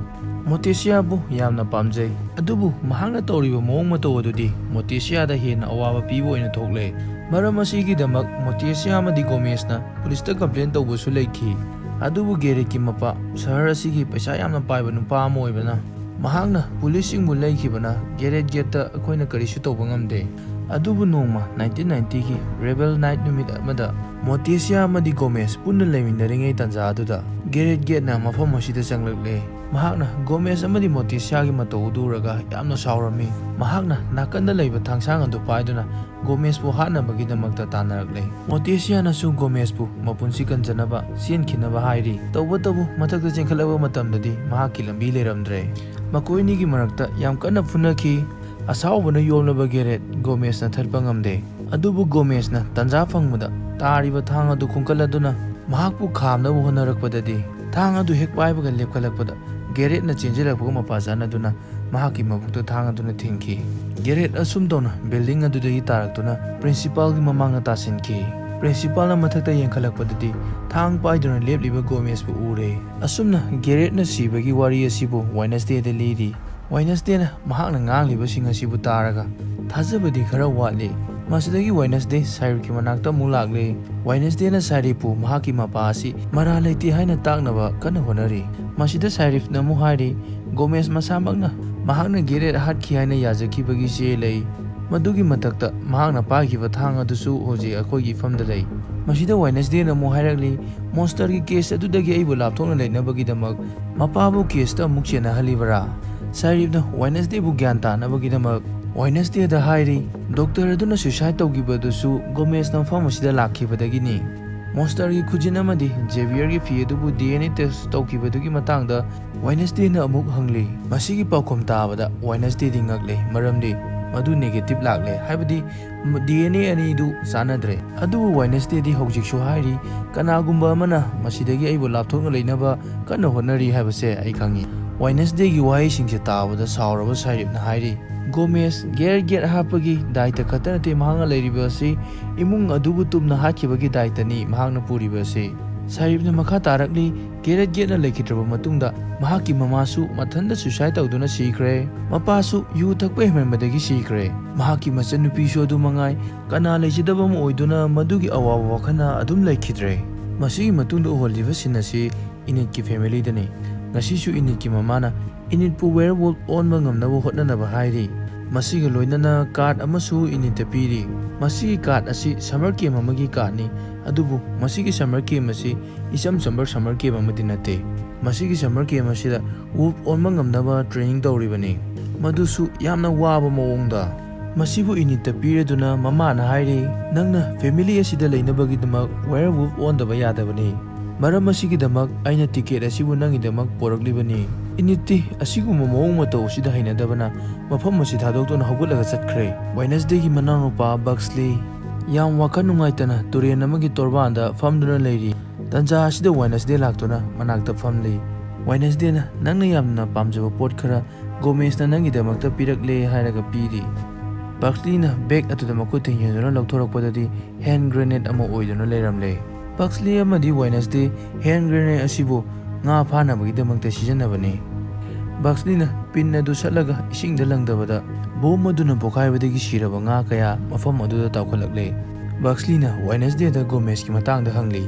ꯃꯣꯇꯦꯁꯤꯌꯥꯕꯨ ꯌꯥꯝꯅ ꯄꯥꯝꯖꯩ꯫ ꯑꯗꯨꯕꯨ ꯃꯍꯥꯛꯅ ꯇꯧꯔꯤꯕ ꯃꯑꯣꯡ ꯃꯇꯧ ꯑꯗꯨꯗꯤ ꯃꯣꯇꯦꯁꯤꯌꯥꯗ ꯍꯦꯟꯅ ꯑꯋꯥꯕ ꯄꯤꯕ ꯑꯣꯏꯅ ꯊꯣꯛꯂꯦ꯫ ꯃꯔꯝ ꯑꯁꯤꯒꯤꯗꯃꯛ ꯃꯣꯇꯦꯁꯤꯌꯥ ꯑꯃꯗꯤ ꯒꯣꯃꯦꯁꯅ ꯄꯨꯂꯤꯁꯇ ꯀꯝꯄ꯭ꯂꯦꯟ ꯇꯧꯕꯁꯨ ꯂꯩꯈꯤ꯫ ꯑꯗꯨꯕꯨ ꯒꯦꯔꯦꯠꯀꯤ ꯃꯄꯥ, ꯁꯍꯔ ꯑꯁꯤꯒꯤ ꯄꯩꯁꯥ ꯌꯥꯝꯅ ꯄꯥꯏꯕ ꯅꯨꯄꯥ ꯑꯃ ꯑꯣꯏꯕꯅ, ꯃꯍꯥꯛꯅ ꯄꯨꯂꯤꯁꯁꯤꯡꯕꯨ ꯂꯩꯈꯤꯕꯅ ꯒꯦꯔꯦꯠ ꯒꯦꯠꯇ ꯑꯩꯈꯣꯏꯅ ꯀꯔꯤꯁꯨ ꯇꯧꯕ ꯉꯝꯗꯦ꯫ ꯑꯗꯨꯕꯨ ꯅꯣꯡꯃ ꯅꯥꯏꯟꯇꯤꯟ ꯅꯥꯏꯟꯇꯤꯒꯤ ꯔꯦꯕꯦꯜ ꯅꯥꯏꯠ ꯅꯨꯃꯤꯠ ꯑꯃꯗ ꯃꯣꯇꯦꯁꯤꯌꯥ ꯑꯃꯗꯤ ꯒꯣꯃꯦꯁ ꯄꯨꯟꯅ ꯂꯩꯃꯤꯟꯅꯔꯤꯉꯩ ꯇꯥꯟꯖꯥ ꯑꯗꯨꯗ ꯒꯦꯔꯦꯠ ꯒꯦꯠꯅ ꯃꯐꯝ ꯑꯁꯤꯗ ꯆꯪꯂꯛꯂꯦ꯫ ꯃꯍꯥꯛꯅ ꯒꯣꯃꯦꯁ ꯑꯃꯗꯤ ꯃꯣꯇꯦꯁꯤꯌꯥꯒꯤ ꯃꯇꯧ ꯑꯗꯨ ꯎꯔꯒ ꯌꯥꯝꯅ ꯁꯥꯎꯔꯝꯃꯤ꯫ ꯃꯍꯥꯛꯅ ꯅꯥꯀꯟꯗ ꯂꯩꯕ ꯊꯥꯡꯁꯥꯡ ꯑꯗꯨ ꯄꯥꯏꯗꯨꯅ ꯒꯣꯃꯦꯁꯄꯨ ꯍꯥꯠꯅꯕꯒꯤꯗꯃꯛꯇ ꯇꯥꯟꯅꯔꯛꯂꯦ꯫ ꯃꯣꯇꯦꯁꯤꯌꯥꯅꯁꯨ ꯒꯣꯃꯦꯁꯄꯨ ꯃꯄꯨꯟꯁꯤ ꯀꯟꯖꯅꯕ ꯆꯦꯟꯈꯤꯅꯕ ꯍꯥꯏꯔꯤ꯫ ꯇꯧꯕꯇꯕꯨ ꯃꯊꯛꯇ ꯆꯦꯟꯈꯠꯂꯛꯄ ꯃꯇꯝꯗꯗꯤ ꯃꯍꯥꯛꯀꯤ ꯂꯝꯕꯤ ꯂꯩꯔꯝꯗ꯭ꯔꯦ꯫ ꯃꯈꯣꯏꯅꯤꯒꯤ ꯃꯔꯛꯇ ꯌꯥꯝ ꯀꯟꯅ ꯐꯨꯅꯈꯤ꯫ ꯑꯁꯥꯎꯕꯅ ꯌꯣꯝꯂꯕ ꯒꯦꯔꯦꯠ ꯒꯣꯃꯦꯁꯅ ꯊꯠꯄ ꯉꯝꯗꯦ꯫ ꯑꯗꯨꯕꯨ ꯒꯣꯃꯦꯁꯅ ꯇꯟꯖꯥ ꯐꯪꯕꯗ ꯇꯥꯔꯤꯕ ꯊꯥꯡ ꯑꯗꯨ ꯈꯨꯟꯒꯠꯂꯗꯨꯅ ꯃꯍꯥꯛꯄꯨ ꯈꯥꯝꯅꯕ ꯍꯣꯠꯅꯔꯛꯄꯗꯗꯤ, ꯊꯥꯡ ꯑꯗꯨ ꯍꯦꯛ ꯄꯥꯏꯕꯒ ꯂꯦꯞꯈꯠꯂꯛꯄꯗ, ꯒꯦꯔꯦꯠꯅ ꯆꯦꯟꯁꯤꯜꯂꯛꯄꯒ ꯃꯄꯥ ꯆꯥꯅꯗꯨꯅ ꯃꯍꯥꯛꯀꯤ ꯃꯕꯨꯛꯇ ꯊꯥꯡ ꯑꯗꯨꯅ ꯊꯤꯟꯈꯤ꯫ ꯒꯦꯔꯦꯠ ꯑꯁꯨꯝ ꯇꯧꯅ ꯕꯤꯜꯗꯤꯡ ꯑꯗꯨꯗꯒꯤ ꯇꯥꯔꯛꯇꯨꯅ ꯄ꯭ꯔꯤꯟꯁꯤꯄꯥꯜꯒꯤ ꯃꯃꯥꯡꯗ ꯇꯥꯁꯤꯟꯈꯤ꯫ ꯄ꯭ꯔꯤꯟꯁꯤꯄꯥꯜꯅ ꯃꯊꯛꯇ ꯌꯦꯡꯈꯠꯂꯛꯄꯗꯗꯤ, ꯊꯥꯡ ꯄꯥꯏꯗꯨꯅ ꯂꯦꯞꯂꯤꯕ ꯒꯣꯃꯦꯁꯄꯨ ꯎꯔꯦ꯫ ꯑꯁꯨꯝꯅ ꯒꯦꯔꯦꯠꯅ ꯁꯤꯕꯒꯤ ꯋꯥꯔꯤ ꯑꯁꯤꯕꯨ ꯋꯦꯅꯁꯗꯦꯗ ꯂꯤꯔꯤ꯫ ꯋꯦꯅꯁꯗꯦꯅ ꯃꯍꯥꯛꯅ ꯉꯥꯡꯂꯤꯕꯁꯤꯡ ꯑꯁꯤꯕꯨ ꯇꯥꯔꯒ, "ꯊꯥꯖꯕꯗꯤ ꯈꯔ ꯋꯥꯠꯂꯤ꯫" ꯃꯁꯤꯗꯒꯤ ꯋꯦꯅꯁꯗꯦ ꯁꯥꯏꯔꯤꯞꯀꯤ ꯃꯅꯥꯛꯇ ꯑꯃꯨꯛ ꯂꯥꯛꯂꯦ꯫ ꯋꯦꯅꯁꯗꯦꯅ ꯁꯥꯏꯔꯤꯞꯄꯨ ꯃꯍꯥꯛꯀꯤ ꯃꯄꯥ ꯑꯁꯤ ꯃꯔꯥꯜ ꯂꯩꯇꯦ ꯍꯥꯏꯅ ꯇꯥꯛꯅꯕ ꯀꯟꯅ ꯍꯣꯠꯅꯔꯤ꯫ ꯃꯁꯤꯗ ꯁꯥꯏꯔꯤꯞꯅ ꯑꯃꯨꯛ ꯍꯥꯏꯔꯤ, "ꯒꯣꯃꯦꯁ ꯃꯁꯥꯃꯛꯅ ꯃꯍꯥꯛꯅ ꯒꯦꯔꯦꯠ ꯍꯥꯠꯈꯤ ꯍꯥꯏꯅ ꯌꯥꯖꯈꯤꯕꯒꯤ ꯆꯦ ꯂꯩ꯫ ꯃꯗꯨꯒꯤ ꯃꯊꯛꯇ ꯃꯍꯥꯛꯅ ꯄꯥꯏꯈꯤꯕ ꯊꯥꯡ ꯑꯗꯨꯁꯨ ꯍꯧꯖꯤꯛ ꯑꯩꯈꯣꯏꯒꯤ ꯏꯐꯝꯗ ꯂꯩ꯫" ꯃꯁꯤꯗ ꯋꯦꯅꯁꯗꯦꯅ ꯑꯃꯨꯛ ꯍꯥꯏꯔꯛꯂꯤ, "ꯃꯣꯟꯁꯇꯔꯒꯤ ꯀꯦꯁ ꯑꯗꯨꯗꯒꯤ ꯑꯩꯕꯨ ꯂꯥꯞꯊꯣꯛꯅ ꯂꯩꯅꯕꯒꯤꯗꯃꯛ ꯃꯄꯥꯕꯨ ꯀꯦꯁꯇ ꯑꯃꯨꯛ ꯆꯦꯟꯅꯍꯜꯂꯤꯕꯔꯥ?" ꯁꯥꯏꯔꯤꯞꯅ ꯋꯦꯅꯁꯗꯦꯕꯨ ꯒ꯭ꯌꯥꯟ ꯇꯥꯅꯕꯒꯤꯗꯃꯛ ꯋꯦꯅꯁꯗꯦꯗ ꯍꯥꯏꯔꯤ, "ꯗꯣꯛꯇꯔ ꯑꯗꯨꯅ ꯁꯨꯏꯁꯥꯏꯗ ꯇꯧꯈꯤꯕ ꯑꯗꯨꯁꯨ ꯒꯣꯃꯦꯁꯅ ꯃꯐꯝ ꯑꯁꯤꯗ ꯂꯥꯛꯈꯤꯕꯗꯒꯤꯅꯤ꯫ ꯃꯣꯟꯁꯇꯔꯒꯤ ꯈꯨꯖꯤꯟ ꯑꯃꯗꯤ ꯖꯦꯕꯤꯌꯔꯒꯤ ꯐꯤ ꯑꯗꯨꯕꯨ ꯗꯤ ꯑꯦꯟ ꯑꯦ ꯇꯦꯁ ꯇꯧꯈꯤꯕꯗꯨꯒꯤ ꯃꯇꯥꯡꯗ?" ꯋꯦꯅꯁꯗꯦꯅ ꯑꯃꯨꯛ ꯍꯪꯂꯤ꯫ ꯃꯁꯤꯒꯤ ꯄꯥꯎꯈꯨꯝ ꯇꯥꯕꯗ ꯋꯦꯅꯁꯗꯦꯗꯤ ꯉꯛꯂꯦ, ꯃꯔꯝꯗꯤ ꯃꯗꯨ ꯅꯦꯒꯦꯇꯤꯚ ꯂꯥꯛꯂꯦ, ꯍꯥꯏꯕꯗꯤ ꯗꯤ ꯑꯦꯟ ꯑꯦ ꯑꯅꯤꯗꯨ ꯆꯥꯟꯅꯗ꯭ꯔꯦ꯫ ꯑꯗꯨꯕꯨ ꯋꯦꯅꯁꯗꯦꯗꯤ ꯍꯧꯖꯤꯛꯁꯨ ꯍꯥꯏꯔꯤ, "ꯀꯅꯥꯒꯨꯝꯕ ꯑꯃꯅ ꯃꯁꯤꯗꯒꯤ ꯑꯩꯕꯨ ꯂꯥꯞꯊꯣꯛꯅ ꯂꯩꯅꯕ ꯀꯟꯅ ꯍꯣꯠꯅꯔꯤ ꯍꯥꯏꯕꯁꯦ ꯑꯩ ꯈꯪꯏ꯫" ꯋꯦꯅꯁꯗꯦꯒꯤ ꯋꯥꯍꯩꯁꯤꯡꯁꯦ ꯇꯥꯕꯗ ꯁꯥꯎꯔꯕ ꯁꯥꯏꯔꯤꯞꯅ ꯍꯥꯏꯔꯤ, "ꯒꯣꯃꯦꯁ, ꯒꯦꯔꯦꯠ ꯍꯥꯠꯄꯒꯤ ꯗꯥꯏꯇ ꯈꯛꯇ ꯅꯠꯇꯦ ꯃꯍꯥꯛꯅ ꯂꯩꯔꯤꯕ ꯑꯁꯤ, ꯏꯃꯨꯡ ꯑꯗꯨꯕꯨ ꯇꯨꯝꯅ ꯍꯥꯠꯈꯤꯕꯒꯤ ꯗꯥꯏꯇꯅꯤ ꯃꯍꯥꯛꯅ ꯄꯨꯔꯤꯕ ꯑꯁꯤ꯫" ꯁꯥꯏꯔꯤꯞꯅ ꯃꯈꯥ ꯇꯥꯔꯛꯂꯤ, "ꯒꯦꯔꯦꯠ ꯒꯦꯠꯅ ꯂꯩꯈꯤꯗ꯭ꯔꯕ ꯃꯇꯨꯡꯗ ꯃꯍꯥꯛꯀꯤ ꯃꯃꯥꯁꯨ ꯃꯊꯟꯇ ꯁꯨꯏꯁꯥꯏꯗ ꯇꯧꯗꯨꯅ ꯁꯤꯈ꯭ꯔꯦ꯫ ꯃꯄꯥꯁꯨ ꯌꯨ ꯊꯛꯄ ꯍꯦꯟꯃꯟꯕꯗꯒꯤ ꯁꯤꯈ꯭ꯔꯦ꯫ ꯃꯍꯥꯛꯀꯤ ꯃꯆꯟꯅꯨꯄꯤꯁꯨ ꯑꯗꯨ ꯃꯉꯥꯏ꯫ ꯀꯅꯥ ꯂꯩꯖꯗꯕ ꯑꯃ ꯑꯣꯏꯗꯨꯅ ꯃꯗꯨꯒꯤ ꯑꯋꯥꯕ ꯋꯥꯈꯜꯅ ꯑꯗꯨꯝ ꯂꯩꯈꯤꯗ꯭ꯔꯦ꯫" ꯃꯁꯤꯒꯤ ꯃꯇꯨꯡꯗ ꯎꯍꯜꯂꯤꯕ ꯁꯤꯟ ꯑꯁꯤ ꯏꯅꯤꯠꯀꯤ ꯐꯦꯃꯤꯂꯤꯗꯅꯤ꯫ ꯉꯁꯤꯁꯨ ꯏꯅꯤꯠꯀꯤ ꯃꯃꯥꯅ ꯏꯅꯤꯠꯄꯨ ꯋꯦꯌꯔ ꯋꯨꯜꯐ ꯑꯣꯟꯕ ꯉꯝꯅꯕ ꯍꯣꯠꯅꯅꯕ ꯍꯥꯏꯔꯤ꯫ ꯃꯁꯤꯒ ꯂꯣꯏꯅꯅ ꯀꯥꯔꯗ ꯑꯃꯁꯨ ꯏꯅꯤꯠꯇ ꯄꯤꯔꯤ꯫ ꯃꯁꯤꯒꯤ ꯀꯥꯔꯗ ꯑꯁꯤ ꯁꯝꯃꯔ ꯀꯦꯝꯞ ꯑꯃꯒꯤ ꯀꯥꯔꯗꯅꯤ, ꯑꯗꯨꯕꯨ ꯃꯁꯤꯒꯤ ꯁꯝꯃꯔ ꯀꯦꯝꯞ ꯑꯁꯤ ꯏꯆꯝ ꯆꯝꯕ ꯁꯝꯃꯔ ꯀꯦꯝꯞ ꯑꯃꯗꯤ ꯅꯠꯇꯦ꯫ ꯃꯁꯤꯒꯤ ꯁꯝꯃꯔ ꯀꯦꯝꯞ ꯑꯁꯤꯗ ꯋꯨꯜꯐ ꯑꯣꯟꯕ ꯉꯝꯅꯕ ꯇ꯭ꯔꯦꯅꯤꯡ ꯇꯧꯔꯤꯕꯅꯤ, ꯃꯗꯨꯁꯨ ꯌꯥꯝꯅ ꯋꯥꯕ ꯃꯑꯣꯡꯗ꯫ ꯃꯁꯤꯕꯨ ꯏꯅꯤꯠꯇ ꯄꯤꯔꯗꯨꯅ ꯃꯃꯥꯅ ꯍꯥꯏꯔꯤ, "ꯅꯪꯅ ꯐꯦꯃꯤꯂꯤ ꯑꯁꯤꯗ ꯂꯩꯅꯕꯒꯤꯗꯃꯛ ꯋꯦꯌꯔ ꯋꯨꯜꯐ ꯑꯣꯟꯗꯕ ꯌꯥꯗꯕꯅꯤ꯫ ꯃꯔꯝ ꯑꯁꯤꯒꯤꯗꯃꯛ ꯑꯩꯅ ꯇꯤꯀꯦꯠ ꯑꯁꯤꯕꯨ ꯅꯪꯒꯤꯗꯃꯛ ꯄꯣꯔꯛꯂꯤꯕꯅꯤ꯫" ꯏꯅꯤꯠꯇꯤ ꯑꯁꯤꯒꯨꯝꯕ ꯃꯑꯣꯡ ꯃꯇꯧ ꯑꯁꯤꯗ ꯍꯩꯅꯗꯕꯅ ꯃꯐꯝ ꯑꯁꯤ ꯊꯥꯗꯣꯛꯇꯨꯅ ꯍꯧꯒꯠꯂꯒ ꯆꯠꯈ꯭ꯔꯦ꯫ ꯋꯦꯅꯁꯗꯦꯒꯤ ꯃꯅꯥꯎꯅꯨꯄꯥ ꯕꯛꯁꯂꯤ ꯌꯥꯝ ꯋꯥꯈꯜ ꯅꯨꯡꯉꯥꯏꯇꯅ ꯇꯨꯔꯦꯜ ꯑꯃꯒꯤ ꯇꯣꯔꯕꯥꯟꯗ ꯐꯝꯗꯨꯅ ꯂꯩꯔꯤ꯫ ꯇꯟꯖꯥ ꯑꯁꯤꯗ ꯋꯦꯅꯁꯗꯦ ꯂꯥꯛꯇꯨꯅ ꯃꯅꯥꯛꯇ ꯐꯝꯂꯤ꯫ ꯋꯦꯅꯁꯗꯦꯅ ꯅꯪꯅ ꯌꯥꯝꯅ ꯄꯥꯝꯖꯕ ꯄꯣꯠ ꯈꯔ ꯒꯣꯃꯦꯁꯅ ꯅꯪꯒꯤꯗꯃꯛꯇ ꯄꯤꯔꯛꯂꯦ ꯍꯥꯏꯔꯒ ꯄꯤꯔꯤ꯫ ꯕꯛꯁꯂꯤꯅ ꯕꯦꯒ ꯑꯗꯨꯗ ꯃꯈꯨꯠ ꯊꯤꯡꯖꯤꯟꯗꯨꯅ ꯂꯧꯊꯣꯔꯛꯄꯗꯗꯤ ꯍꯦꯟ ꯒ꯭ꯔꯦꯅꯦꯗ ꯑꯃ ꯑꯣꯏꯗꯨꯅ ꯂꯩꯔꯝꯂꯦ꯫ ꯕꯛꯁꯂꯤ ꯑꯃꯗꯤ ꯋꯦꯅꯁꯗꯦ ꯍꯦꯟ ꯒ꯭ꯔꯦꯅꯦꯗ ꯑꯁꯤꯕꯨ ꯉꯥ ꯐꯥꯅꯕꯒꯤꯗꯃꯛꯇ ꯁꯤꯖꯤꯟꯅꯕꯅꯤ꯫ ꯕꯛꯁꯂꯤꯅ ꯄꯤꯟ ꯑꯗꯨ ꯁꯠꯂꯒ ꯏꯁꯤꯡꯗ ꯂꯪꯗꯕꯗ ꯕꯣꯝ ꯑꯗꯨꯅ ꯄꯣꯈꯥꯏꯕꯗꯒꯤ ꯁꯤꯔꯕ ꯉꯥ ꯀꯌꯥ ꯃꯐꯝ ꯑꯗꯨꯗ ꯇꯥꯎꯈꯠꯂꯛꯂꯦ꯫ ꯕꯛꯁꯂꯤꯅ ꯋꯦꯅꯁꯗꯦꯗ ꯒꯣꯃꯦꯁꯀꯤ ꯃꯇꯥꯡꯗ ꯍꯪꯂꯤ꯫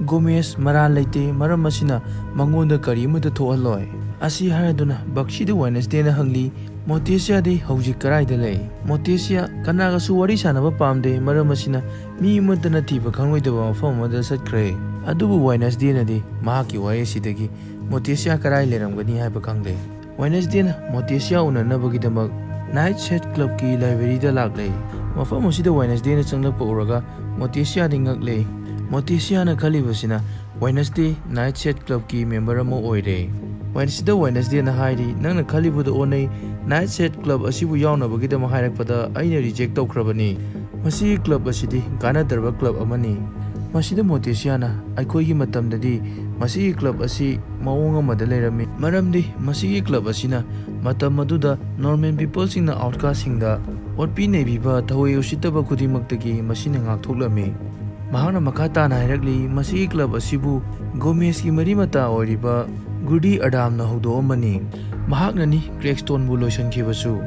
ꯒꯣꯃꯦꯁ ꯃꯔꯥꯜ ꯂꯩꯇꯦ, ꯃꯔꯝ ꯑꯁꯤꯅ ꯃꯉꯣꯟꯗ ꯀꯔꯤ ꯑꯃꯠꯇ ꯊꯣꯛꯍꯜꯂꯣꯏ꯫ ꯑꯁꯤ ꯍꯥꯏꯔꯗꯨꯅ ꯕꯛꯁꯤꯗ ꯋꯦꯅꯁꯗꯦꯅ ꯍꯪꯂꯤ, ꯃꯣꯇꯦꯁꯤꯌꯥꯗꯤ ꯍꯧꯖꯤꯛ ꯀꯗꯥꯏꯗ ꯂꯩ? ꯃꯣꯇꯦꯁꯤꯌꯥ ꯀꯅꯥꯒꯁꯨ ꯋꯥꯔꯤ ꯁꯥꯟꯅꯕ ꯄꯥꯝꯗꯦ, ꯃꯔꯝ ꯑꯁꯤꯅ ꯃꯤ ꯑꯃꯠꯇꯅ ꯊꯤꯕ ꯈꯪꯂꯣꯏꯗꯕ ꯃꯐꯝ ꯑꯃꯗ ꯆꯠꯈ꯭ꯔꯦ꯫ ꯑꯗꯨꯕꯨ ꯋꯦꯅꯁꯗꯦꯅꯗꯤ ꯃꯍꯥꯛꯀꯤ ꯋꯥꯍꯩ ꯑꯁꯤꯗꯒꯤ ꯃꯣꯇꯦꯁꯤꯌꯥ ꯀꯗꯥꯏ ꯂꯩꯔꯝꯒꯅꯤ ꯍꯥꯏꯕ ꯈꯪꯂꯦ꯫ ꯋꯦꯅꯁꯗꯦꯅ ꯃꯣꯇꯦꯁꯤꯌꯥ ꯎꯅꯅꯕꯒꯤꯗꯃꯛ ꯅꯥꯏꯠ ꯁꯦꯠ ꯀ꯭ꯂꯕꯀꯤ ꯂꯥꯏꯕ꯭ꯔꯦꯔꯤꯗ ꯂꯥꯛꯂꯦ꯫ ꯃꯐꯝ ꯑꯁꯤꯗ ꯋꯦꯅꯁꯗꯦꯅ ꯆꯪꯂꯛꯄ ꯎꯔꯒ ꯃꯣꯇꯦꯁꯤꯌꯥꯗꯤ ꯉꯛꯂꯦ꯫ ꯃꯣꯇꯦꯁꯤꯌꯥꯅ ꯈꯜꯂꯤꯕꯁꯤꯅ ꯋꯦꯅꯁꯗꯦ ꯅꯥꯏꯠ ꯁꯦꯠ ꯀ꯭ꯂꯕꯀꯤ ꯃꯦꯝꯕꯔ ꯑꯃ ꯑꯣꯏꯔꯦ꯫ ꯋꯦꯅꯁꯗꯦ, ꯋꯦꯅꯁꯗꯦꯅ ꯍꯥꯏꯔꯤ, "ꯅꯪꯅ ꯈꯜꯂꯤꯕꯗꯨ ꯑꯣꯟꯅꯩ꯫ ꯅꯥꯏꯠ ꯁꯦꯠ ꯀ꯭ꯂꯕ ꯑꯁꯤꯕꯨ ꯌꯥꯎꯅꯕꯒꯤꯗꯃꯛ ꯍꯥꯏꯔꯛꯄꯗ ꯑꯩꯅ ꯔꯤꯖꯦꯛ ꯇꯧꯈ꯭ꯔꯕꯅꯤ꯫ ꯃꯁꯤꯒꯤ ꯀ꯭ꯂꯕ ꯑꯁꯤꯗꯤ ꯀꯥꯟꯅꯗ꯭ꯔꯕ ꯀ꯭ꯂꯕ ꯑꯃꯅꯤ꯫" ꯃꯁꯤꯗ ꯃꯣꯇꯦꯁꯤꯌꯥꯅ, "ꯑꯩꯈꯣꯏꯒꯤ ꯃꯇꯝꯗꯗꯤ ꯃꯁꯤꯒꯤ ꯀ꯭ꯂꯕ ꯑꯁꯤ ꯃꯑꯣꯡ ꯑꯃꯗ ꯂꯩꯔꯝꯃꯤ, ꯃꯔꯝꯗꯤ ꯃꯁꯤꯒꯤ ꯀ꯭ꯂꯕ ꯑꯁꯤꯅ ꯃꯇꯝ ꯑꯗꯨꯗ ꯅꯣꯔꯃꯦꯜ ꯄꯤꯄꯜꯁꯤꯡꯅ ꯑꯥꯎꯠꯀꯥꯁꯁꯤꯡꯗ ꯑꯣꯠꯄꯤ ꯅꯩꯕꯤꯕ, ꯊꯑꯣꯏ ꯎꯁꯤꯠꯇꯕ ꯈꯨꯗꯤꯡꯃꯛꯇꯒꯤ ꯃꯁꯤꯅ ꯉꯥꯛꯊꯣꯛꯂꯝꯃꯤ꯫" ꯃꯍꯥꯛꯅ ꯃꯈꯥ ꯇꯥꯅ ꯍꯥꯏꯔꯛꯂꯤ, ꯃꯁꯤꯒꯤ ꯀ꯭ꯂꯕ ꯑꯁꯤꯕꯨ ꯒꯣꯃꯦꯁꯀꯤ ꯃꯔꯤ ꯃꯇꯥ ꯑꯣꯏꯔꯤꯕ ꯒꯨꯗꯤ ꯑꯗꯥꯝꯅ ꯍꯧꯗꯣꯛꯑꯝꯕꯅꯤ꯫ ꯃꯍꯥꯛꯅꯅꯤ ꯀ꯭ꯔꯦꯛꯁꯇꯣꯟꯕꯨ ꯂꯣꯏꯁꯤꯟꯈꯤꯕꯁꯨ꯫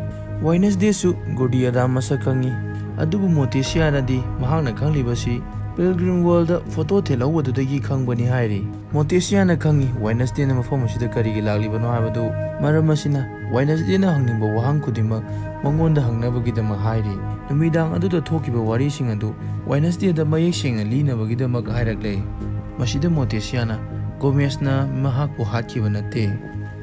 ꯋꯦꯅꯁꯗꯦꯁꯨ ꯒꯨꯗꯤ ꯑꯗꯥꯝ ꯃꯁꯛ ꯈꯪꯉꯤ, ꯑꯗꯨꯕꯨ ꯃꯣꯇꯦꯁꯤꯌꯥꯅꯗꯤ ꯃꯍꯥꯛꯅ ꯈꯪꯂꯤꯕꯁꯤ ꯄꯤꯜꯒ꯭ꯔꯤꯝ ꯋꯥꯔꯜꯗ ꯐꯣꯇꯣ ꯊꯦꯠꯍꯧꯕꯗꯨꯗꯒꯤ ꯈꯪꯕꯅꯤ ꯍꯥꯏꯔꯤ꯫ ꯃꯣꯇꯦꯁꯤꯌꯥꯅ ꯈꯪꯉꯤ ꯋꯦꯅꯁꯗꯦꯅ ꯃꯐꯝ ꯑꯁꯤꯗ ꯀꯔꯤꯒꯤ ꯂꯥꯛꯂꯤꯕꯅꯣ ꯍꯥꯏꯕꯗꯨ, ꯃꯔꯝ ꯑꯁꯤꯅ ꯋꯦꯅꯁꯗꯦꯅ ꯍꯪꯅꯤꯡꯕ ꯋꯥꯍꯪ ꯈꯨꯗꯤꯡꯃꯛ ꯃꯉꯣꯟꯗ ꯍꯪꯅꯕꯒꯤꯗꯃꯛ ꯍꯥꯏꯔꯤ꯫ ꯅꯨꯃꯤꯗꯥꯡ ꯑꯗꯨꯗ ꯊꯣꯛꯈꯤꯕ ꯋꯥꯔꯤꯁꯤꯡ ꯑꯗꯨ ꯋꯦꯅꯁꯗꯦꯗ ꯃꯌꯦꯛ ꯁꯦꯡꯅ ꯂꯤꯅꯕꯒꯤꯗꯃꯛ ꯍꯥꯏꯔꯛꯂꯦ꯫ ꯃꯁꯤꯗ ꯃꯣꯇꯦꯁꯤꯌꯥꯅ, "ꯒꯣꯃꯦꯁꯅ ꯃꯍꯥꯛꯄꯨ ꯍꯥꯠꯈꯤꯕ ꯅꯠꯇꯦ꯫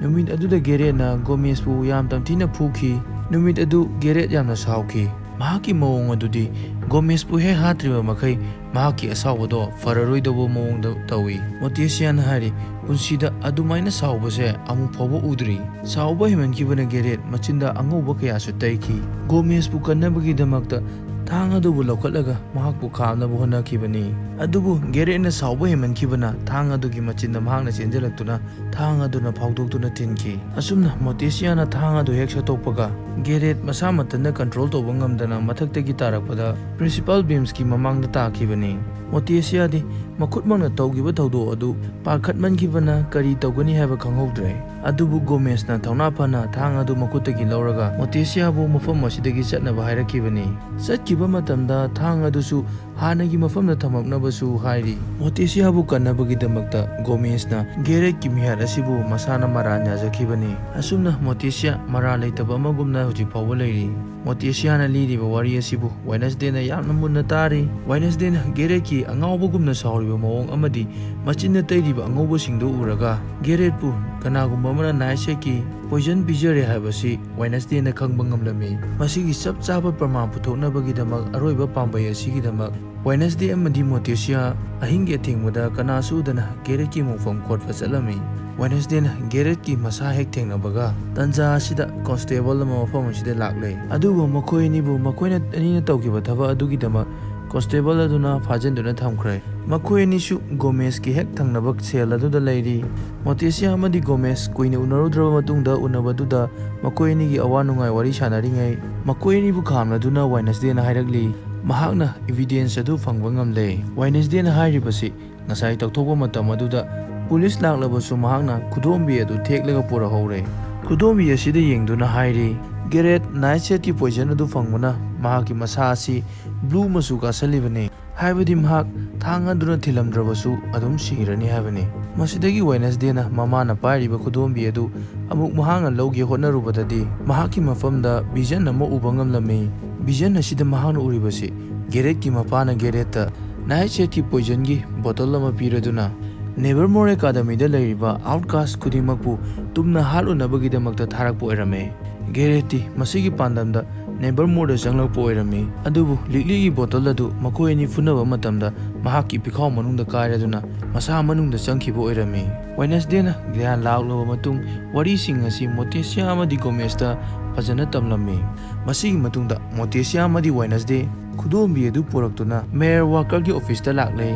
ꯅꯨꯃꯤꯠ ꯑꯗꯨꯗ ꯒꯦꯔꯦꯠꯅ ꯒꯣꯃꯦꯁꯄꯨ ꯌꯥꯝ ꯇꯝꯊꯤꯅ ꯐꯨꯈꯤ꯫ ꯅꯨꯃꯤꯠ ꯑꯗꯨ ꯒꯦꯔꯦꯠ ꯌꯥꯝꯅ ꯁꯥꯎꯈꯤ꯫ ꯃꯍꯥꯛꯀꯤ ꯃꯑꯣꯡ ꯑꯗꯨꯗꯤ ꯒꯣꯃꯦꯁꯄꯨ ꯍꯦꯛ ꯍꯥꯠꯇ꯭ꯔꯤꯕ ꯃꯈꯩ ꯃꯍꯥꯛꯀꯤ ꯑꯁꯥꯎꯕꯗꯣ ꯐꯔꯔꯣꯏꯗꯧꯕ ꯃꯑꯣꯡꯗ ꯇꯧꯏ꯫" ꯃꯣꯇꯦꯁꯤꯌꯥꯅ ꯍꯥꯏꯔꯤ, "ꯄꯨꯟꯁꯤꯗ ꯑꯗꯨꯃꯥꯏꯅ ꯁꯥꯎꯕꯁꯦ ꯑꯃꯨꯛ ꯐꯥꯎꯕ ꯎꯗ꯭ꯔꯤ꯫ ꯁꯥꯎꯕ ꯍꯦꯟꯃꯟꯈꯤꯕꯅ ꯒꯦꯔꯦꯠ ꯃꯆꯤꯟꯗ ꯑꯉꯧꯕ ꯀꯌꯥꯁꯨ ꯇꯩꯈꯤ꯫ ꯒꯣꯃꯦꯁꯄꯨ ꯀꯟꯅꯕꯒꯤꯗꯃꯛꯇ ꯊꯥꯡ ꯑꯗꯨꯕꯨ ꯂꯧꯈꯠꯂꯒ ꯃꯍꯥꯛꯄꯨ ꯈꯥꯝꯅꯕ ꯍꯣꯠꯅꯈꯤꯕꯅꯤ꯫ ꯑꯗꯨꯕꯨ ꯒꯦꯔꯦꯠꯅ ꯁꯥꯎꯕ ꯍꯦꯟꯃꯟꯈꯤꯕꯅ ꯊꯥꯡ ꯑꯗꯨꯒꯤ ꯃꯆꯤꯟꯗ ꯃꯍꯥꯛꯅ ꯆꯦꯟꯖꯜꯂꯛꯇꯨꯅ ꯊꯥꯡ ꯑꯗꯨꯅ ꯐꯥꯎꯗꯣꯛꯇꯨꯅ ꯊꯤꯟꯈꯤ꯫ ꯑꯁꯨꯝꯅ ꯃꯣꯇꯦꯁꯤꯌꯥꯅ ꯊꯥꯡ ꯑꯗꯨ ꯍꯦꯛ ꯁꯠꯇꯣꯛꯄꯒ ꯒꯦꯔꯦꯠ ꯃꯁꯥ ꯃꯊꯟꯇ ꯀꯟꯇ꯭ꯔꯣꯜ ꯇꯧꯕ ꯉꯝꯗꯅ ꯃꯊꯛꯇꯒꯤ ꯇꯥꯔꯛꯄꯗ ꯄ꯭ꯔꯤꯟꯁꯤꯄꯥꯜ ꯕꯤꯝꯁꯀꯤ ꯃꯃꯥꯡꯗ ꯇꯥꯈꯤꯕꯅꯤ꯫ ꯃꯣꯇꯦꯁꯤꯌꯥꯗꯤ ꯃꯈꯨꯠꯃꯛꯅ ꯇꯧꯈꯤꯕ ꯊꯧꯗꯣꯛ ꯑꯗꯨ ꯄꯥꯈꯠꯃꯟꯈꯤꯕꯅ ꯀꯔꯤ ꯇꯧꯒꯅꯤ ꯍꯥꯏꯕ ꯈꯪꯍꯧꯗ꯭ꯔꯦ꯫ ꯑꯗꯨꯕꯨ ꯒꯣꯃꯦꯁꯅ ꯊꯧꯅꯥ ꯐꯅ ꯊꯥꯡ ꯑꯗꯨ ꯃꯈꯨꯠꯇꯒꯤ ꯂꯧꯔꯒ ꯃꯣꯇꯦꯁꯤꯌꯥꯕꯨ ꯃꯐꯝ ꯑꯁꯤꯗꯒꯤ ꯆꯠꯅꯕ ꯍꯥꯏꯔꯛꯈꯤꯕꯅꯤ꯫ ꯆꯠꯈꯤꯕ ꯃꯇꯝꯗ ꯊꯥꯡ ꯑꯗꯨꯁꯨ ꯍꯥꯟꯅꯒꯤ ꯃꯐꯝꯗ ꯊꯝꯃꯛꯅꯕꯁꯨ ꯍꯥꯏꯔꯤ꯫ ꯃꯣꯇꯦꯁꯤꯌꯥꯕꯨ ꯀꯟꯅꯕꯒꯤꯗꯃꯛꯇ ꯒꯣꯃꯦꯁꯅ ꯒꯦꯔꯦꯠꯀꯤ ꯃꯤꯍꯥꯠ ꯑꯁꯤꯕꯨ ꯃꯁꯥꯅ ꯃꯔꯥꯟ ꯌꯥꯖꯈꯤꯕꯅꯤ꯫ ꯑꯁꯨꯝꯅ ꯃꯣꯇꯦꯁꯤꯌꯥ ꯃꯔꯥꯜ ꯂꯩꯇꯕ ꯑꯃꯒꯨꯝꯅ ꯍꯧꯖꯤꯛ ꯐꯥꯎꯕ ꯂꯩꯔꯤ꯫ ꯃꯣꯇꯦꯁꯤꯌꯥꯅ ꯂꯤꯔꯤꯕ ꯋꯥꯔꯤ ꯑꯁꯤꯕꯨ ꯋꯦꯅꯁꯗꯦꯅ ꯌꯥꯝꯅ ꯃꯨꯟꯅ ꯇꯥꯔꯤ꯫ ꯋꯦꯅꯁꯗꯦꯅ ꯒꯦꯔꯦꯠꯀꯤ ꯑꯉꯥꯎꯕꯒꯨꯝꯅ ꯁꯥꯎꯔꯤꯕ ꯃꯑꯣꯡ ꯑꯃꯗꯤ ꯃꯆꯤꯟꯅ ꯇꯩꯔꯤꯕ ꯑꯉꯧꯕꯁꯤꯡꯗꯨ ꯎꯔꯒ ꯒꯦꯔꯦꯠꯄꯨ ꯀꯅꯥꯒꯨꯝꯕ ꯑꯃꯅ ꯅꯥꯏꯠꯁꯦꯠꯀꯤ ꯄꯣꯏꯖꯟ ꯄꯤꯖꯔꯦ ꯍꯥꯏꯕꯁꯤ ꯋꯦꯅꯁꯗꯦꯅ ꯈꯪꯕ ꯉꯝꯂꯝꯃꯤ꯫ ꯃꯁꯤꯒꯤ ꯆꯞ ꯆꯥꯕ ꯄ꯭ꯔꯃꯥꯟ ꯄꯨꯊꯣꯛꯅꯕꯒꯤꯗꯃꯛ ꯑꯔꯣꯏꯕ ꯄꯥꯝꯕꯩ ꯑꯁꯤꯒꯤꯗꯃꯛ ꯋꯦꯅꯁꯗꯦ ꯑꯃꯗꯤ ꯃꯣꯇꯦꯁꯤꯌꯥ ꯑꯍꯤꯡꯒꯤ ꯑꯊꯦꯡꯕꯗ ꯀꯅꯥꯁꯨ ꯎꯗꯅ ꯒꯦꯔꯦꯠꯀꯤ ꯃꯣꯡꯐꯝ ꯀꯣꯠꯄ ꯆꯠꯂꯝꯃꯤ꯫ ꯋꯦꯅꯁꯗꯦꯅ ꯒꯦꯔꯦꯠꯀꯤ ꯃꯁꯥ ꯍꯦꯛ ꯊꯦꯡꯅꯕꯒ ꯇꯟꯖꯥ ꯑꯁꯤꯗ ꯀꯣꯟꯁꯇꯦꯕꯜ ꯑꯃ ꯃꯐꯝ ꯑꯁꯤꯗ ꯂꯥꯛꯂꯦ꯫ ꯑꯗꯨꯕꯨ ꯃꯈꯣꯏ ꯑꯅꯤꯕꯨ ꯃꯈꯣꯏꯅ ꯑꯅꯤꯅ ꯇꯧꯈꯤꯕ ꯊꯕꯛ ꯑꯗꯨꯒꯤꯗꯃꯛ ꯀꯣꯟꯁꯇꯦꯕꯜ ꯑꯗꯨꯅ ꯐꯥꯖꯤꯟꯗꯨꯅ ꯊꯝꯈ꯭ꯔꯦ꯫ ꯃꯈꯣꯏ ꯑꯅꯤꯁꯨ ꯒꯣꯃꯦꯁꯀꯤ ꯍꯦꯛ ꯊꯪꯅꯕ ꯁꯦꯜ ꯑꯗꯨꯗ ꯂꯩꯔꯤ꯫ ꯃꯣꯇꯦꯁꯤꯌꯥ ꯑꯃꯗꯤ ꯒꯣꯃꯦꯁ ꯀꯨꯏꯅ ꯎꯅꯔꯨꯗ꯭ꯔꯕ ꯃꯇꯨꯡꯗ ꯎꯅꯕꯗꯨꯗ ꯃꯈꯣꯏ ꯑꯅꯤꯒꯤ ꯑꯋꯥ ꯅꯨꯡꯉꯥꯏ ꯋꯥꯔꯤ ꯁꯥꯟꯅꯔꯤꯉꯩ ꯃꯈꯣꯏ ꯑꯅꯤꯕꯨ ꯈꯥꯝꯂꯗꯨꯅ ꯋꯥꯏꯅꯁꯗꯦꯅ ꯍꯥꯏꯔꯛꯂꯤ꯫ ꯃꯍꯥꯛꯅ ꯏꯚꯤꯗꯦꯟꯁ ꯑꯗꯨ ꯐꯪꯕ ꯉꯝꯂꯦ꯫ ꯋꯥꯏꯅꯁꯗꯦꯅ ꯍꯥꯏꯔꯤꯕꯁꯤ ꯉꯁꯥꯏ ꯇꯧꯊꯣꯛꯄ ꯃꯇꯝ ꯑꯗꯨꯗ ꯄꯨꯂꯤꯁ ꯂꯥꯛꯂꯕꯁꯨ ꯃꯍꯥꯛꯅ ꯈꯨꯗꯣꯝꯕꯤ ꯑꯗꯨ ꯊꯦꯛꯂꯒ ꯄꯨꯔꯛꯍꯧꯔꯦ꯫ ꯈꯨꯗꯣꯝꯕꯤ ꯑꯁꯤꯗ ꯌꯦꯡꯗꯨꯅ ꯍꯥꯏꯔꯤ, ꯒꯦꯔꯦꯠ ꯅꯥꯏꯠꯁꯦꯠꯀꯤ ꯄꯣꯏꯖꯟ ꯑꯗꯨ ꯐꯪꯕꯅ ꯃꯍꯥꯛꯀꯤ ꯃꯁꯥ ꯑꯁꯤ ꯕ꯭ꯂꯨ ꯃꯆꯨ ꯀꯥꯁꯜꯂꯤꯕꯅꯤ꯫ ꯍꯥꯏꯕꯗꯤ ꯃꯍꯥꯛ ꯊꯥꯡ ꯑꯗꯨꯅ ꯊꯤꯜꯂꯝꯗ꯭ꯔꯕꯁꯨ ꯑꯗꯨꯝ ꯁꯤꯔꯅꯤ ꯍꯥꯏꯕꯅꯤ꯫ ꯃꯁꯤꯗꯒꯤ ꯋꯦꯅꯁꯗꯦꯅ ꯃꯃꯥꯅ ꯄꯥꯏꯔꯤꯕ ꯈꯨꯗꯣꯝꯕꯤ ꯑꯗꯨ ꯑꯃꯨꯛ ꯃꯍꯥꯛꯅ ꯂꯧꯒꯦ ꯍꯣꯠꯅꯔꯨꯕꯗꯗꯤ ꯃꯍꯥꯛꯀꯤ ꯃꯐꯝꯗ ꯚꯤꯖꯟ ꯑꯃ ꯎꯕ ꯉꯝꯂꯝꯃꯤ꯫ ꯚꯤꯖꯟ ꯑꯁꯤꯗ ꯃꯍꯥꯛꯅ ꯎꯔꯤꯕꯁꯤ ꯒꯦꯔꯦꯠꯀꯤ ꯃꯄꯥꯅ ꯒꯦꯔꯦꯠꯇ ꯅꯥꯏꯠꯁꯦꯠꯀꯤ ꯄꯣꯏꯖꯟꯒꯤ ꯕꯣꯇꯜ ꯑꯃ ꯄꯤꯔꯗꯨꯅ ꯅꯦꯚꯔꯃꯣꯔ ꯑꯦꯀꯥꯗꯃꯤꯗ ꯂꯩꯔꯤꯕ ꯑꯥꯎꯠꯀꯥꯁ ꯈꯨꯗꯤꯡꯃꯛꯄꯨ ꯇꯨꯝꯅ ꯍꯥꯠꯂꯨꯅꯕꯒꯤꯗꯃꯛꯇ ꯊꯥꯔꯛꯄ ꯑꯣꯏꯔꯝꯃꯦ꯫ ꯒꯦꯔꯦꯠꯇꯤ ꯃꯁꯤꯒꯤ ꯄꯥꯟꯗꯝꯗ Nevermoreꯗ ꯆꯪꯂꯛꯄ ꯑꯣꯏꯔꯝꯃꯤ꯫ ꯑꯗꯨꯕꯨ ꯂꯤꯛꯂꯤꯒꯤ ꯕꯣꯇꯜ ꯑꯗꯨ ꯃꯈꯣꯏ ꯑꯅꯤ ꯐꯨꯅꯕ ꯃꯇꯝꯗ ꯃꯍꯥꯛꯀꯤ ꯄꯤꯈꯥꯎ ꯃꯅꯨꯡꯗ ꯀꯥꯏꯔꯗꯨꯅ ꯃꯁꯥ ꯃꯅꯨꯡꯗ ꯆꯪꯈꯤꯕ ꯑꯣꯏꯔꯝꯃꯤ꯫ Wednesdayꯅ ꯒ꯭ꯌꯥꯟ ꯂꯥꯛꯂꯕ ꯃꯇꯨꯡ ꯋꯥꯔꯤꯁꯤꯡ ꯑꯁꯤ Morticia ꯑꯃꯗꯤ Gomezꯇ ꯐꯖꯅ ꯇꯝꯂꯝꯃꯤ꯫ ꯃꯁꯤꯒꯤ ꯃꯇꯨꯡꯗ Morticia ꯑꯃꯗꯤ Wednesday ꯈꯨꯗꯣꯝꯕꯤ ꯑꯗꯨ ꯄꯨꯔꯛꯇꯨꯅ Mayor Walkerꯒꯤ officeꯇ ꯂꯥꯛꯂꯦ꯫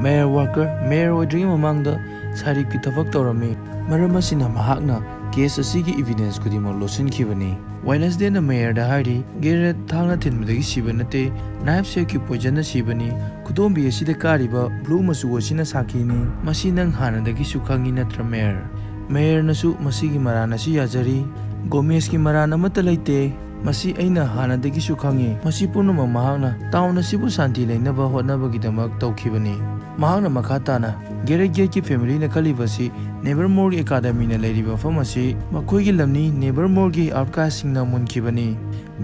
Mayor Walker Mayor ꯑꯣꯏꯗ꯭ꯔꯤꯉꯩ ꯃꯃꯥꯡꯗ ꯁꯥꯔꯤꯞꯀꯤ ꯊꯕꯛ ꯇꯧꯔꯝꯃꯤ꯫ ꯃꯔꯝ ꯑꯁꯤꯅ ꯃꯍꯥꯛꯅ case ꯑꯁꯤꯒꯤ evidence ꯈꯨꯗꯤꯡꯃꯛ ꯂꯣꯠꯁꯤꯟꯈꯤꯕꯅꯤ꯫ Wednesdayꯅ Mayorꯗ ꯍꯥꯏꯔꯤ, "Garrett ꯊꯥꯡꯅ ꯊꯤꯟꯕꯗꯒꯤ ꯁꯤꯕ ꯅꯠꯇꯦ, knife setꯀꯤ poisonꯅ ꯁꯤꯕꯅꯤ꯫ ꯈꯨꯗꯣꯝꯕꯤ ꯑꯁꯤꯗ ꯀꯥꯔꯤꯕ blue ꯃꯆꯨ ꯑꯁꯤꯅ ꯁꯥꯈꯤꯅꯤ꯫ ꯃꯁꯤ ꯅꯪ ꯍꯥꯟꯅꯗꯒꯤꯁꯨ ꯈꯪꯉꯤ ꯅꯠꯇ꯭ꯔ, Mayor?" Mayorꯅꯁꯨ ꯃꯁꯤꯒꯤ ꯃꯔꯥꯟ ꯑꯁꯤ ꯌꯥꯖꯔꯤ꯫ "Gomezꯀꯤ ꯃꯔꯥꯟ ꯑꯃꯠꯇ ꯂꯩꯇꯦ꯫ ꯃꯁꯤ ꯑꯩꯅ ꯍꯥꯟꯅꯗꯒꯤꯁꯨ ꯈꯪꯉꯤ꯫ ꯃꯁꯤ ꯄꯨꯝꯅꯃꯛ ꯃꯍꯥꯛꯅ town ꯑꯁꯤꯕꯨ ꯁꯥꯟꯇꯤ ꯂꯩꯅꯕ ꯍꯣꯠꯅꯕꯒꯤꯗꯃꯛ ꯇꯧꯈꯤꯕꯅꯤ꯫" ꯃꯍꯥꯛꯅ ꯃꯈꯥ ꯇꯥꯅ, "Garrett Gateꯀꯤ familyꯅ ꯈꯜꯂꯤꯕꯁꯤ Nevermoreꯒꯤ academyꯅ ꯂꯩꯔꯤꯕ ꯃꯐꯝ ꯑꯁꯤ ꯃꯈꯣꯏꯒꯤ ꯂꯝꯅꯤ, Nevermoreꯒꯤ outcastꯁꯤꯡꯅ ꯃꯨꯟꯈꯤꯕꯅꯤ꯫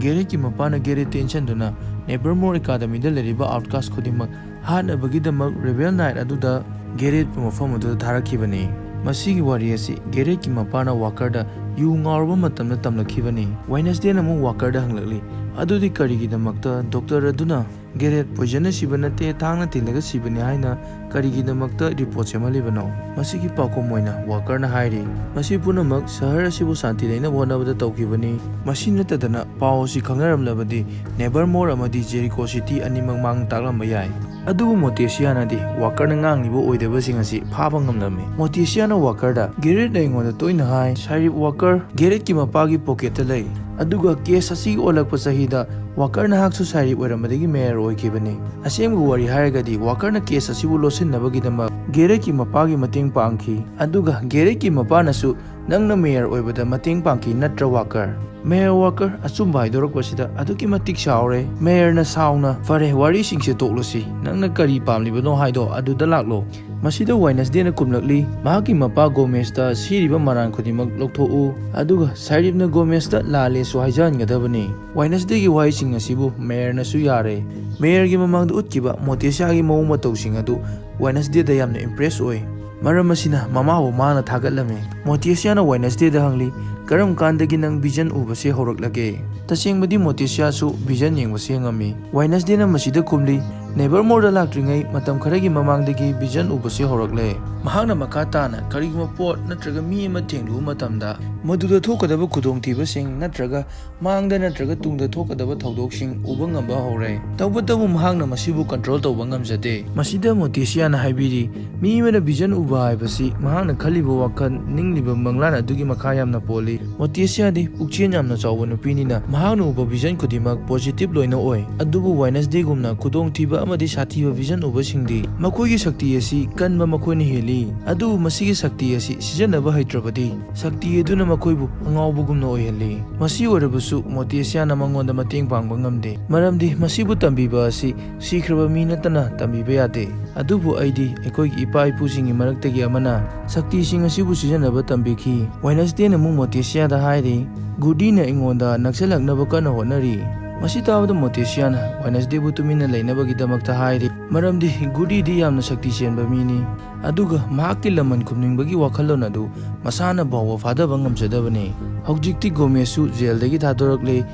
Garrettꯀꯤ ꯃꯄꯥꯅ Garrettꯇ ꯏꯟꯁꯤꯟꯗꯨꯅ Nevermore academyꯗ ꯂꯩꯔꯤꯕ outcast ꯈꯨꯗꯤꯡꯃꯛ ꯍꯥꯠꯅꯕꯒꯤꯗꯃꯛ rebel knight ꯑꯗꯨꯗ Garrettꯄꯨ ꯃꯐꯝ ꯑꯗꯨꯗ ꯊꯥꯔꯛꯈꯤꯕꯅꯤ꯫" ꯃꯁꯤꯒꯤ ꯋꯥꯔꯤ ꯑꯁꯤ Garrettꯀꯤ ꯃꯄꯥꯅ Walkerꯗ ꯌꯨ ꯉꯥꯎꯔꯕ ꯃꯇꯝꯗ ꯇꯝꯂꯛꯈꯤꯕꯅꯤ꯫ Wednesdayꯅ ꯑꯃꯨꯛ Walkerꯗ ꯍꯪꯂꯛꯂꯤ, "ꯑꯗꯨꯗꯤ ꯀꯔꯤꯒꯤꯗꯃꯛꯇ doctor ꯑꯗꯨꯅ Garrett poisonꯅ ꯁꯤꯕ ꯅꯠꯇꯦ, ꯊꯥꯡꯅ ꯊꯤꯜꯂꯒ ꯁꯤꯕꯅꯤ ꯍꯥꯏꯅ ꯀꯔꯤꯒꯤꯗꯃꯛꯇ report ꯁꯦꯝꯍꯜꯂꯤꯕꯅꯣ?" ꯃꯁꯤꯒꯤ ꯄꯥꯎꯈꯨꯝ ꯑꯣꯏꯅ Walkerꯅ ꯍꯥꯏꯔꯤ, "ꯃꯁꯤ ꯄꯨꯝꯅꯃꯛ ꯁꯍꯔ ꯑꯁꯤꯕꯨ ꯁꯥꯟꯇꯤ ꯂꯩꯅꯕ ꯍꯣꯠꯅꯕꯗ ꯇꯧꯈꯤꯕꯅꯤ꯫ ꯃꯁꯤ ꯅꯠꯇꯗꯅ ꯄꯥꯎ ꯑꯁꯤ ꯈꯪꯅꯔꯝꯂꯕꯗꯤ Nevermore ꯑꯃꯗꯤ Jericho City ꯑꯅꯤꯃꯛ ꯃꯥꯡ ꯇꯥꯛꯂꯝꯕ ꯌꯥꯏ꯫" ꯑꯗꯨꯕꯨ Morticiaꯅꯗꯤ Walkerꯅ ꯉꯥꯡꯂꯤꯕ ꯑꯣꯏꯗꯕꯁꯤꯡ ꯑꯁꯤ ꯐꯥꯕ ꯉꯝꯂꯝꯃꯤ꯫ Morticiaꯅ Walkerꯗ, "Garrett ꯑꯩꯉꯣꯟꯗ ꯇꯣꯏꯅ ꯍꯥꯏ, ꯁꯥꯏꯔꯤꯞ Walker Garrettꯀꯤ ꯃꯄꯥꯒꯤ pocketꯇ ꯂꯩ꯫ ꯑꯗꯨꯒ case ꯑꯁꯤꯒꯤ ꯑꯣꯜꯂꯛꯄ ꯆꯍꯤꯗ Walker ꯅꯍꯥꯛꯁꯨ ꯁꯥꯏꯔꯤꯞ ꯑꯣꯏꯔꯝꯕꯗꯒꯤ mayor ꯑꯣꯏꯈꯤꯕꯅꯤ꯫" ꯑꯁꯦꯡꯕ ꯋꯥꯔꯤ ꯍꯥꯏꯔꯒꯗꯤ Walkerꯅ case ꯑꯁꯤꯕꯨ ꯂꯣꯠꯁꯤꯟꯅꯕꯒꯤꯗꯃꯛ Garrettꯀꯤ ꯃꯄꯥꯒꯤ ꯃꯇꯦꯡ ꯄꯥꯡꯈꯤ꯫ ꯑꯗꯨꯒ Garrettꯀꯤ ꯃꯄꯥꯅꯁꯨ ꯅꯪꯅ mayor ꯑꯣꯏꯕꯗ ꯃꯇꯦꯡ ꯄꯥꯡꯈꯤ ꯅꯠꯇ꯭ꯔ, Walker? Mayor Walker ꯑꯆꯨꯝꯕ ꯍꯥꯏꯗꯣꯔꯛꯄꯁꯤꯗ ꯑꯗꯨꯛꯀꯤ ꯃꯇꯤꯛ ꯁꯥꯎꯔꯦ꯫ Mayorꯅ ꯁꯥꯎꯅ, "ꯐꯔꯦ, ꯋꯥꯔꯤꯁꯤꯡꯁꯦ ꯇꯣꯛꯂꯁꯤ꯫ ꯅꯪꯅ ꯀꯔꯤ ꯄꯥꯝꯂꯤꯕꯅꯣ ꯍꯥꯏꯗꯣ ꯑꯗꯨꯗ ꯂꯥꯛꯂꯣ꯫" ꯃꯁꯤꯗ Wednesdayꯅ ꯀꯨꯝꯂꯛꯂꯤ꯫ ꯃꯍꯥꯛꯀꯤ ꯃꯄꯥ Gomezꯇ ꯁꯤꯔꯤꯕ ꯃꯔꯥꯟ ꯈꯨꯗꯤꯡꯃꯛ ꯂꯧꯊꯣꯛꯎ꯫ ꯑꯗꯨꯒ ꯁꯥꯏꯔꯤꯞꯅ Gomezꯇ ꯂꯥꯜꯂꯦꯁꯨ ꯍꯥꯏꯖꯍꯟꯒꯗꯕꯅꯤ꯫ Wednesdayꯒꯤ ꯋꯥꯍꯩꯁꯤꯡ ꯑꯁꯤꯕꯨ mayorꯅꯁꯨ ꯌꯥꯔꯦ꯫ Mayorꯒꯤ ꯃꯃꯥꯡꯗ ꯎꯠꯈꯤꯕ Morticiaꯒꯤ ꯃꯑꯣꯡ ꯃꯇꯧꯁꯤꯡ ꯑꯗꯨ Wednesdayꯗ ꯌꯥꯝꯅ impress ꯑꯣꯏ꯫ ꯃꯔꯝ ꯑꯁꯤꯅ ꯃꯃꯥꯕꯨ ꯃꯍꯥꯛꯅ ꯊꯥꯒꯠꯂꯝꯃꯤ꯫ ꯃꯣꯇꯦꯁꯤꯌꯥꯅ ꯋꯦꯅꯁꯗꯦꯗ ꯍꯪꯂꯤ, "ꯀꯔꯝ ꯀꯥꯟꯗꯒꯤ ꯅꯪ ꯚꯤꯖꯟ ꯎꯕꯁꯦ ꯍꯧꯔꯛꯂꯒꯦ?" ꯇꯁꯦꯡꯕꯗꯤ ꯃꯣꯇꯦꯁꯤꯌꯥꯁꯨ ꯚꯤꯖꯟ ꯌꯦꯡꯕꯁꯦ ꯉꯝꯃꯤ꯫ ꯋꯦꯅꯁꯗꯦꯅ ꯃꯁꯤꯗ ꯈꯨꯝꯂꯤ, "ꯅꯦꯚꯔꯃꯣꯔꯗ ꯂꯥꯛꯇ꯭ꯔꯤꯉꯩ ꯃꯇꯝ ꯈꯔꯒꯤ ꯃꯃꯥꯡꯗꯒꯤ ꯚꯤꯖꯟ ꯎꯕꯁꯦ ꯍꯧꯔꯛꯂꯦ꯫" ꯃꯍꯥꯛꯅ ꯃꯈꯥ ꯇꯥꯅ ꯀꯔꯤꯒꯨꯝꯕ ꯄꯣꯠ ꯅꯠꯇ꯭ꯔꯒ ꯃꯤ ꯑꯃ ꯊꯦꯡꯂꯨꯕ ꯃꯇꯝꯗ ꯃꯗꯨꯗ ꯊꯣꯛꯀꯗꯕ ꯈꯨꯗꯣꯡꯊꯤꯕꯁꯤꯡ ꯅꯠꯇ꯭ꯔꯒ ꯃꯥꯡꯗ ꯅꯠꯇ꯭ꯔꯒ ꯇꯨꯡꯗ ꯊꯣꯛꯀꯗꯕ ꯊꯧꯗꯣꯛꯁꯤꯡ ꯎꯕ ꯉꯝꯕ ꯍꯧꯔꯦ꯫ ꯇꯧꯕꯇꯕꯨ ꯃꯍꯥꯛꯅ ꯃꯁꯤꯕꯨ ꯀꯟꯇ꯭ꯔꯣꯜ ꯇꯧꯕ ꯉꯝꯖꯗꯦ꯫ ꯃꯁꯤꯗ ꯃꯣꯇꯦꯁꯤꯌꯥꯅ ꯍꯥꯏꯕꯤꯔꯤ, ꯃꯤ ꯑꯃꯅ ꯚꯤꯖꯟ ꯎꯕ ꯍꯥꯏꯕꯁꯤ ꯃꯍꯥꯛꯅ ꯈꯜꯂꯤꯕ ꯋꯥꯈꯜ, ꯅꯤꯡꯂꯤꯕ ꯃꯪꯂꯥꯟ ꯑꯗꯨꯒꯤ ꯃꯈꯥ ꯌꯥꯝꯅ ꯄꯣꯜꯂꯤ꯫ ꯃꯣꯇꯦꯁꯤꯌꯥꯗꯤ ꯄꯨꯛꯆꯦꯜ ꯌꯥꯝꯅ ꯆꯥꯎꯕ ꯅꯨꯄꯤꯅꯤꯅ ꯃꯍꯥꯛꯅ ꯎꯕ ꯚꯤꯖꯟ ꯈꯨꯗꯤꯡꯃꯛ ꯄꯣꯖꯤꯇꯤꯚ ꯂꯣꯏꯅ ꯑꯣꯏ꯫ ꯑꯗꯨꯕꯨ ꯋꯦꯅꯁꯗꯦꯒꯨꯝꯅ ꯈꯨꯗꯣꯡꯊꯤꯕ ꯑꯃꯗꯤ ꯁꯥꯊꯤꯕ ꯚꯤꯖꯟ ꯎꯕꯁꯤꯡꯗꯤ ꯃꯈꯣꯏꯒꯤ ꯁꯛꯇꯤ ꯑꯁꯤ ꯀꯟꯕ ꯃꯈꯣꯏꯅ ꯍꯦꯜꯂꯤ꯫ ꯑꯗꯨꯕꯨ ꯃꯁꯤꯒꯤ ꯁꯛꯇꯤ ꯑꯁꯤ ꯁꯤꯖꯤꯟꯅꯕ ꯍꯩꯇ꯭ꯔꯕꯗꯤ ꯁꯛꯇꯤ ꯑꯗꯨꯅ ꯃꯈꯣꯏꯕꯨ ꯑꯉꯥꯎꯕꯒꯨꯝꯅ ꯑꯣꯏꯍꯜꯂꯤ꯫ ꯃꯁꯤ ꯑꯣꯏꯔꯕꯁꯨ ꯃꯣꯇꯦꯁꯤꯌꯥꯅ ꯃꯉꯣꯟꯗ ꯃꯇꯦꯡ ꯄꯥꯡꯕ ꯉꯝꯗꯦ, ꯃꯔꯝꯗꯤ ꯃꯁꯤꯕꯨ ꯇꯝꯕꯤꯕ ꯑꯁꯤ ꯁꯤꯈ꯭ꯔꯕ ꯃꯤ ꯅꯠꯇꯅ ꯇꯝꯕꯤꯕ ꯌꯥꯗꯦ꯫ ꯑꯗꯨꯕꯨ ꯑꯩꯗꯤ ꯑꯩꯈꯣꯏꯒꯤ ꯏꯄꯥ ꯏꯄꯨꯁꯤꯡꯒꯤ ꯃꯔꯛꯇꯒꯤ ꯑꯃꯅ ꯁꯛꯇꯤꯁꯤꯡ ꯑꯁꯤꯕꯨ ꯁꯤꯖꯤꯟꯅꯕ ꯇꯝꯕꯤꯈꯤ꯫ ꯋꯦꯅꯁꯗꯦꯅ ꯑꯃꯨꯛ ꯃꯣꯇꯦꯁꯤꯌꯥꯗ ꯍꯥꯏꯔꯤ, "ꯒꯨꯗꯤꯅ ꯑꯩꯉꯣꯟꯗ ꯅꯛꯁꯤꯜꯂꯛꯅꯕ ꯀꯟꯅ ꯍꯣꯠꯅꯔꯤ꯫" ꯃꯁꯤ ꯇꯥꯕꯗ ꯃꯣꯇꯦꯁꯤꯌꯥꯅ ꯋꯦꯅꯁꯗꯦꯕꯨ ꯇꯨꯃꯤꯟꯅ ꯂꯩꯅꯕꯒꯤꯗꯃꯛꯇ ꯍꯥꯏꯔꯤ, ꯃꯔꯝꯗꯤ ꯒꯨꯗꯤꯗꯤ ꯌꯥꯝꯅ ꯁꯛꯇꯤ ꯆꯦꯟꯕ ꯃꯤꯅꯤ, ꯑꯗꯨꯒ ꯃꯍꯥꯛꯀꯤ ꯂꯃꯟ ꯈꯨꯝꯅꯤꯡꯕꯒꯤ ꯋꯥꯈꯜꯂꯣꯟ ꯑꯗꯨ ꯃꯁꯥꯅ ꯐꯥꯎꯕ ꯐꯥꯗꯕ ꯉꯝꯖꯗꯕꯅꯤ꯫ ꯍꯧꯖꯤꯛꯇꯤ ꯒꯣꯃꯦꯁꯁꯨ ꯖꯦꯜꯗꯒꯤ ꯊꯥꯗꯣꯔꯛꯂꯦ꯫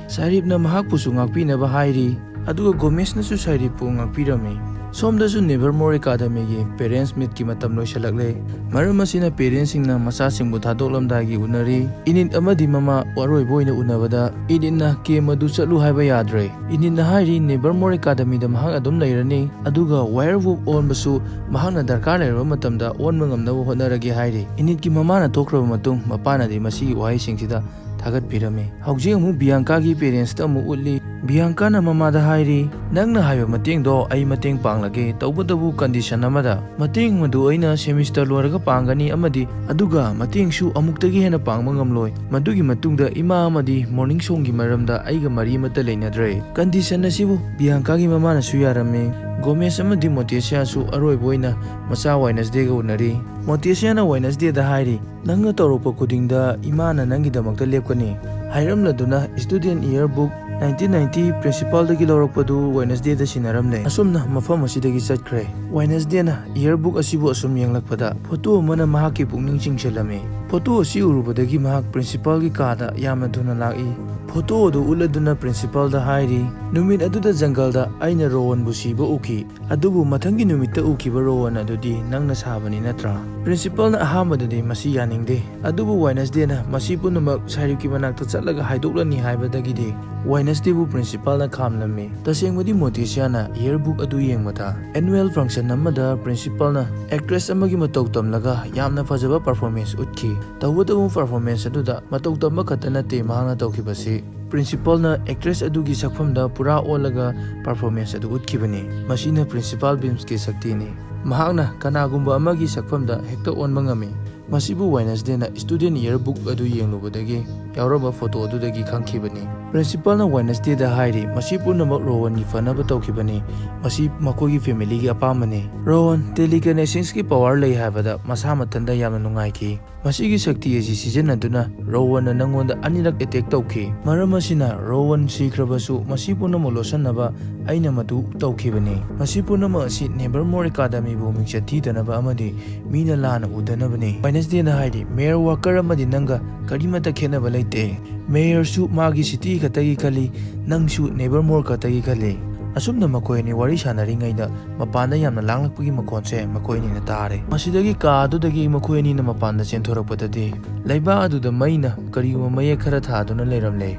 ꯁꯥꯏꯔꯤꯞꯅ ꯃꯍꯥꯛꯄꯨꯁꯨ ꯉꯥꯛꯄꯤꯅꯕ ꯍꯥꯏꯔꯤ, ꯑꯗꯨꯒ ꯒꯣꯃꯦꯁꯅꯁꯨ ꯁꯥꯏꯔꯤꯞꯄꯨ ꯉꯥꯛꯄꯤꯔꯝꯃꯤ꯫ ꯁꯣꯝꯗꯁꯨ ꯅꯦꯚꯔꯃꯣꯔ ꯑꯦꯀꯥꯗꯃꯤꯒꯤ ꯄꯦꯔꯦꯟꯁ ꯃꯤꯠꯀꯤ ꯃꯇꯝ ꯂꯣꯏꯁꯤꯜꯂꯛꯂꯦ꯫ ꯃꯔꯝ ꯑꯁꯤꯅ ꯄꯦꯔꯦꯟꯁꯁꯤꯡꯅ ꯃꯆꯥꯁꯤꯡꯕꯨ ꯊꯥꯗꯣꯛꯂꯝꯗꯥꯏꯒꯤ ꯎꯅꯔꯤ꯫ ꯏꯅꯤꯠ ꯑꯃꯗꯤ ꯃꯃꯥ ꯑꯔꯣꯏꯕ ꯑꯣꯏꯅ ꯎꯅꯕꯗ ꯏꯅꯤꯠꯅ ꯀꯦꯝ ꯑꯗꯨ ꯆꯠꯂꯨ ꯍꯥꯏꯕ ꯌꯥꯗ꯭ꯔꯦ꯫ ꯏꯅꯤꯠꯅ ꯍꯥꯏꯔꯤ, "ꯅꯦꯚꯔꯃꯣꯔ ꯑꯦꯀꯥꯗꯃꯤꯗ ꯃꯍꯥꯛ ꯑꯗꯨꯝ ꯂꯩꯔꯅꯤ, ꯑꯗꯨꯒ ꯋꯥꯌꯔ ꯋꯨꯐ ꯑꯣꯟꯕꯁꯨ ꯃꯍꯥꯛꯅ ꯗꯔꯀꯥꯔ ꯂꯩꯔꯕ ꯃꯇꯝꯗ ꯑꯣꯟꯕ ꯉꯝꯅꯕ ꯍꯣꯠꯅꯔꯒꯦ" ꯍꯥꯏꯔꯤ꯫ ꯏꯅꯤꯠꯀꯤ ꯃꯃꯥꯅ ꯊꯣꯛꯈ꯭ꯔꯕ ꯃꯇꯨꯡ ꯃꯄꯥꯅꯗꯤ ꯃꯁꯤꯒꯤ ꯋꯥꯍꯩꯁꯤꯡꯁꯤꯗ ꯊꯥꯒꯠꯄꯤꯔꯝꯃꯤ꯫ ꯍꯧꯖꯤꯛ ꯑꯃꯨꯛ ꯕꯤꯌꯥꯡꯀꯥꯒꯤ ꯄꯦꯔꯦꯟꯁꯇ ꯑꯃꯨꯛ ꯎꯠꯂꯤ꯫ ꯕꯤꯌꯥꯡꯀꯥꯅ ꯃꯃꯥꯗ ꯍꯥꯏꯔꯤ, "ꯅꯪꯅ ꯍꯥꯏꯕ ꯃꯇꯦꯡꯗꯣ ꯑꯩ ꯃꯇꯦꯡ ꯄꯥꯡꯂꯒꯦ, ꯇꯧꯕꯇꯕꯨ ꯀꯟꯗꯤꯁꯟ ꯑꯃꯗ꯫ ꯃꯇꯦꯡ ꯑꯗꯨ ꯑꯩꯅ ꯁꯦꯃꯤꯁꯇꯔ ꯂꯣꯏꯔꯒ ꯄꯥꯡꯒꯅꯤ ꯑꯃꯗꯤ ꯑꯗꯨꯒ ꯃꯇꯦꯡꯁꯨ ꯑꯃꯨꯛꯇꯒꯤ ꯍꯦꯟꯅ ꯄꯥꯡꯕ ꯉꯝꯂꯣꯏ꯫ ꯃꯗꯨꯒꯤ ꯃꯇꯨꯡꯗ ꯏꯃꯥ ꯑꯃꯗꯤ ꯃꯣꯔꯅꯤꯡ ꯁꯣꯡꯒꯤ ꯃꯔꯝꯗ ꯑꯩꯒ ꯃꯔꯤ ꯑꯃꯠꯇ ꯂꯩꯅꯗ꯭ꯔꯦ꯫" ꯀꯟꯗꯤꯁꯟ ꯑꯁꯤꯕꯨ ꯕꯤꯌꯥꯡꯀꯥꯒꯤ ꯃꯃꯥꯅꯁꯨ ꯌꯥꯔꯝꯃꯤ꯫ ꯒꯣꯃꯦꯁ ꯑꯃꯗꯤ ꯃꯣꯇꯦꯁꯤꯌꯥꯁꯨ ꯑꯔꯣꯏꯕ ꯑꯣꯏꯅ ꯃꯆꯥ ꯋꯥꯏꯅꯁꯗꯦꯒ ꯎꯅꯔꯤ꯫ ꯃꯣꯇꯦꯁꯤꯌꯥꯅ ꯋꯥꯏꯅꯁꯗꯦꯗ ꯍꯥꯏꯔꯤ, "ꯅꯪꯅ ꯇꯧꯔꯛꯄ ꯈꯨꯗꯤꯡꯗ ꯏꯃꯥꯅ ꯅꯪꯒꯤꯗꯃꯛꯇ ꯂꯦꯞꯀꯅꯤ" ꯍꯥꯏꯔꯝꯂꯗꯨꯅ ꯁ꯭ꯇꯨꯗꯦꯟꯠ ꯏꯌꯔꯕꯨꯛ ꯅꯥꯏꯟꯇꯤꯟ ꯅꯥꯏꯟꯇꯤ ꯄ꯭ꯔꯤꯟꯁꯤꯄꯥꯜꯗꯒꯤ ꯂꯧꯔꯛꯄꯗꯨ ꯋꯦꯅꯁꯗꯦꯗ ꯁꯤꯟꯅꯔꯝꯂꯦ꯫ ꯑꯁꯨꯝꯅ ꯃꯐꯝ ꯑꯁꯤꯗꯒꯤ ꯆꯠꯈ꯭ꯔꯦ꯫ ꯋꯦꯅꯁꯗꯦꯅ ꯏꯌꯔꯕꯨꯛ ꯑꯁꯤꯕꯨ ꯑꯁꯨꯝ ꯌꯦꯡꯂꯛꯄꯗ ꯐꯣꯇꯣ ꯑꯃꯅ ꯃꯍꯥꯛꯀꯤ ꯄꯨꯛꯅꯤꯡ ꯆꯤꯡꯁꯤꯜꯂꯝꯃꯤ꯫ ꯐꯣꯇꯣ ꯑꯁꯤ ꯎꯔꯨꯕꯗꯒꯤ ꯃꯍꯥꯛ ꯄ꯭ꯔꯤꯟꯁꯤꯄꯥꯜꯒꯤ ꯀꯥꯗ ꯌꯥꯝꯅ ꯊꯨꯅ ꯂꯥꯛꯏ꯫ ꯐꯣꯇꯣ ꯑꯗꯨ ꯎꯠꯂꯗꯨꯅ ꯄ꯭ꯔꯤꯟꯁꯤꯄꯥꯜꯗ ꯍꯥꯏꯔꯤ, "ꯅꯨꯃꯤꯠ ꯑꯗꯨꯗ ꯖꯪꯒꯜꯗ ꯑꯩꯅ ꯔꯣꯍꯟꯕꯨ ꯁꯤꯕ ꯎꯈꯤ꯫ ꯑꯗꯨꯕꯨ ꯃꯊꯪꯒꯤ ꯅꯨꯃꯤꯠꯇ ꯎꯈꯤꯕ ꯔꯣꯍꯟ ꯑꯗꯨꯗꯤ ꯅꯪꯅ ꯁꯥꯕꯅꯤ ꯅꯠꯇ꯭ꯔꯥ?" ꯄ꯭ꯔꯤꯟꯁꯤꯄꯥꯜꯅ ꯑꯍꯥꯟꯕꯗꯗꯤ ꯃꯁꯤ ꯌꯥꯅꯤꯡꯗꯦ, ꯑꯗꯨꯕꯨ ꯋꯦꯅꯁꯗꯦꯅ ꯃꯁꯤ ꯄꯨꯝꯅꯃꯛ ꯁꯥꯏꯔꯤꯞꯀꯤ ꯃꯅꯥꯛꯇ ꯆꯠꯂꯒ ꯍꯥꯏꯗꯣꯛꯂꯅꯤ ꯍꯥꯏꯕꯗꯒꯤꯗꯤ ꯋꯦꯅꯁꯗꯦꯕꯨ ꯄ꯭ꯔꯤꯟꯁꯤꯄꯥꯜꯅ ꯈꯥꯝꯂꯝꯃꯤ꯫ ꯇꯁꯦꯡꯕꯗꯤ ꯃꯣꯇꯤꯁꯤꯌꯥꯅ ꯏꯌꯔꯕꯨꯛ ꯑꯗꯨ ꯌꯦꯡꯕꯗ ꯑꯦꯅꯨꯋꯦꯜ ꯐꯪꯁꯟ ꯑꯃꯗ ꯄ꯭ꯔꯤꯟꯁꯤꯄꯥꯜꯅ ꯑꯦꯛꯇ꯭ꯔꯦꯁ ꯑꯃꯒꯤ ꯃꯇꯧ ꯇꯝꯂꯒ ꯌꯥꯝꯅ ꯐꯖꯕ ꯄꯔꯐꯣꯔꯃꯦꯟꯁ ꯎꯠꯈꯤ꯫ ꯇꯧꯕꯇꯕꯨ ꯄꯔꯐꯣꯔꯃꯦꯟꯁ ꯑꯗꯨꯗ ꯃꯇꯧ ꯇꯝꯕ ꯈꯛꯇ ꯅꯠꯇꯦ ꯃꯍꯥꯛꯅ ꯇꯧꯈꯤꯕꯁꯤ, ꯄ꯭ꯔꯤꯟꯁꯤꯄꯥꯜꯅ ꯑꯦꯛꯇ꯭ꯔꯦꯁ ꯑꯗꯨꯒꯤ ꯁꯛꯐꯝꯗ ꯄꯨꯔꯥ ꯑꯣꯜꯂꯒ ꯄꯔꯐꯣꯔꯃꯦꯟꯁ ꯑꯗꯨ ꯎꯠꯈꯤꯕꯅꯤ꯫ ꯃꯁꯤꯅ ꯄ꯭ꯔꯤꯟꯁꯤꯄꯥꯜ ꯕꯤꯝꯁꯀꯤ ꯁꯛꯇꯤꯅꯤ꯫ ꯃꯍꯥꯛꯅ ꯀꯅꯥꯒꯨꯝꯕ ꯑꯃꯒꯤ ꯁꯛꯐꯝꯗ ꯍꯦꯛꯇ ꯑꯣꯟꯕ ꯉꯝꯃꯤ꯫ ꯃꯁꯤꯕꯨ ꯋꯦꯅꯁꯗꯦꯅ ꯁ꯭ꯇꯨꯗꯦꯟꯠ ꯏꯌꯔꯕꯨꯛ ꯑꯗꯨ ꯌꯦꯡꯂꯨꯕꯗꯒꯤ ꯌꯥꯎꯔꯝꯕ ꯐꯣꯇꯣ ꯑꯗꯨꯗꯒꯤ ꯈꯪꯈꯤꯕꯅꯤ꯫ ꯄ꯭ꯔꯤꯟꯁꯤꯄꯥꯜꯅ ꯋꯦꯅꯁꯗꯦꯗ ꯍꯥꯏꯔꯤ, "ꯃꯁꯤ ꯄꯨꯝꯅꯃꯛ ꯔꯣꯍꯟꯒꯤ ꯐꯅꯕ ꯇꯧꯈꯤꯕꯅꯤ꯫ ꯃꯁꯤ ꯃꯈꯣꯏꯒꯤ ꯐꯦꯃꯤꯂꯤꯒꯤ ꯑꯄꯥꯝꯕꯅꯤ꯫" ꯔꯣꯍꯟ ꯇꯦꯂꯤꯀꯤꯅꯦꯁꯤꯁꯀꯤ ꯄꯋꯥꯔ ꯂꯩ ꯍꯥꯏꯕꯗ ꯃꯁꯥ ꯃꯊꯟꯇ ꯌꯥꯝꯅ ꯅꯨꯡꯉꯥꯏꯈꯤ꯫ "ꯃꯁꯤꯒꯤ ꯁꯛꯇꯤ ꯑꯁꯤ ꯁꯤꯖꯤꯟꯅꯗꯨꯅ ꯔꯣꯍꯟꯅ ꯅꯪꯉꯣꯟꯗ ꯑꯅꯤꯔꯛ ꯑꯦꯇꯦꯛ ꯇꯧꯈꯤ꯫ ꯃꯔꯝ ꯑꯁꯤꯅ ꯔꯣꯍꯟ ꯁꯤꯈ꯭ꯔꯕꯁꯨ ꯃꯁꯤ ꯄꯨꯝꯅꯃꯛ ꯂꯣꯠꯁꯤꯟꯅꯕ ꯑꯩꯅ ꯃꯗꯨ ꯇꯧꯈꯤꯕꯅꯤ꯫ ꯃꯁꯤ ꯄꯨꯝꯅꯃꯛ ꯑꯁꯤ ꯅꯦꯚꯔꯃꯣꯔ ꯑꯦꯀꯥꯗꯃꯤꯕꯨ ꯃꯤꯡꯆꯠ ꯊꯤꯗꯅꯕ ꯑꯃꯗꯤ ꯃꯤꯅ ꯂꯥꯟꯅ ꯎꯗꯅꯕꯅꯤ꯫" ꯋꯦꯅꯁꯗꯦꯅ ꯍꯥꯏꯔꯤ, "ꯃꯦꯌꯔ ꯋꯥꯀꯔ ꯑꯃꯗꯤ ꯅꯪꯒ ꯀꯔꯤꯃꯠꯇ ꯈꯦꯠꯅꯕ ꯂꯩꯇꯦ꯫ ꯃꯦꯌꯔꯁꯨ ꯃꯥꯒꯤ ꯁꯤꯇꯤ ꯈꯛꯇꯒꯤ ꯈꯜꯂꯤ, ꯅꯪꯁꯨ ꯅꯦꯚꯔꯃꯣꯔ ꯈꯛꯇꯒꯤ ꯈꯜꯂꯤ꯫" ꯑꯁꯨꯝꯅ ꯃꯈꯣꯏ ꯑꯅꯤ ꯋꯥꯔꯤ ꯁꯥꯟꯅꯔꯤꯉꯩꯗ ꯃꯄꯥꯟꯗ ꯌꯥꯝꯅ ꯂꯥꯡꯂꯛꯄꯒꯤ ꯃꯈꯣꯟꯁꯦ ꯃꯈꯣꯏ ꯑꯅꯤꯅ ꯇꯥꯔꯦ꯫ ꯃꯁꯤꯗꯒꯤ ꯀꯥ ꯑꯗꯨꯗꯒꯤ ꯃꯈꯣꯏ ꯑꯅꯤꯅ ꯃꯄꯥꯟꯗ ꯆꯦꯟꯊꯣꯔꯛꯄꯗꯗꯤ ꯂꯩꯕꯥꯛ ꯑꯗꯨꯗ ꯃꯩꯅ ꯀꯔꯤꯒꯨꯝꯕ ꯃꯌꯦꯛ ꯈꯔ ꯊꯥꯗꯨꯅ ꯂꯩꯔꯝꯂꯦ꯫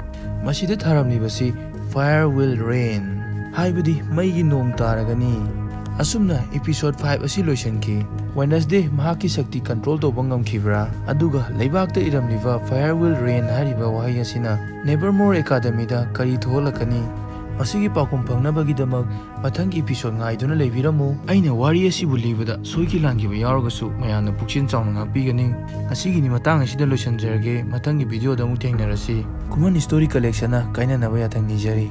ꯃꯁꯤꯗ ꯊꯥꯔꯝꯂꯤꯕꯁꯤ "Fire will rain", ꯍꯥꯏꯕꯗꯤ ꯃꯩꯒꯤ ꯅꯣꯡ ꯇꯥꯔꯒꯅꯤ꯫ ꯑꯁꯨꯝꯅ ꯏꯄꯤꯁꯣꯗ ꯐꯥꯏꯚ ꯑꯁꯤ ꯂꯣꯏꯁꯤꯟꯈꯤ꯫ ꯋꯦꯅꯁꯗꯦ ꯃꯍꯥꯛꯀꯤ ꯁꯛꯇꯤ ꯀꯟꯇ꯭ꯔꯣꯜ ꯇꯧꯕ ꯉꯝꯈꯤꯕ꯭ꯔꯥ? ꯑꯗꯨꯒ ꯂꯩꯕꯥꯛꯇ ꯏꯔꯝꯂꯤꯕ "Fire will rain" ꯍꯥꯏꯔꯤꯕ ꯋꯥꯍꯩ ꯑꯁꯤꯅ ꯅꯦꯚꯔꯃꯣꯔ ꯑꯦꯀꯥꯗꯃꯤꯗ ꯀꯔꯤ ꯊꯣꯛꯍꯜꯂꯛꯀꯅꯤ? ꯃꯁꯤꯒꯤ ꯄꯥꯎꯈꯨꯝ ꯐꯪꯅꯕꯒꯤꯗꯃꯛ ꯃꯊꯪꯒꯤ ꯏꯄꯤꯁꯣꯗ ꯉꯥꯏꯗꯨꯅ ꯂꯩꯕꯤꯔꯝꯃꯨ꯫ ꯑꯩꯅ ꯋꯥꯔꯤ ꯑꯁꯤꯕꯨ ꯂꯤꯕꯗ ꯁꯣꯏꯈꯤ ꯂꯥꯟꯈꯤꯕ ꯌꯥꯎꯔꯒꯁꯨ ꯃꯌꯥꯝꯅ ꯄꯨꯛꯆꯦꯜ ꯆꯥꯎꯅ ꯉꯥꯛꯄꯤꯒꯅꯤ꯫ ꯉꯁꯤꯒꯤꯗꯤ ꯃꯇꯥꯡ ꯑꯁꯤꯗ ꯂꯣꯏꯁꯤꯟꯖꯔꯒꯦ꯫ ꯃꯊꯪꯒꯤ ꯚꯤꯗꯤꯑꯣꯗ ꯑꯃꯨꯛ ꯊꯦꯡꯅꯔꯁꯤ꯫ ꯈꯨꯃꯟ ꯁ꯭ꯇꯣꯔꯤ ꯀꯂꯦꯛꯁꯟꯅ ꯀꯥꯏꯅꯅꯕ ꯌꯥꯊꯪ ꯅꯤꯖꯔꯤ꯫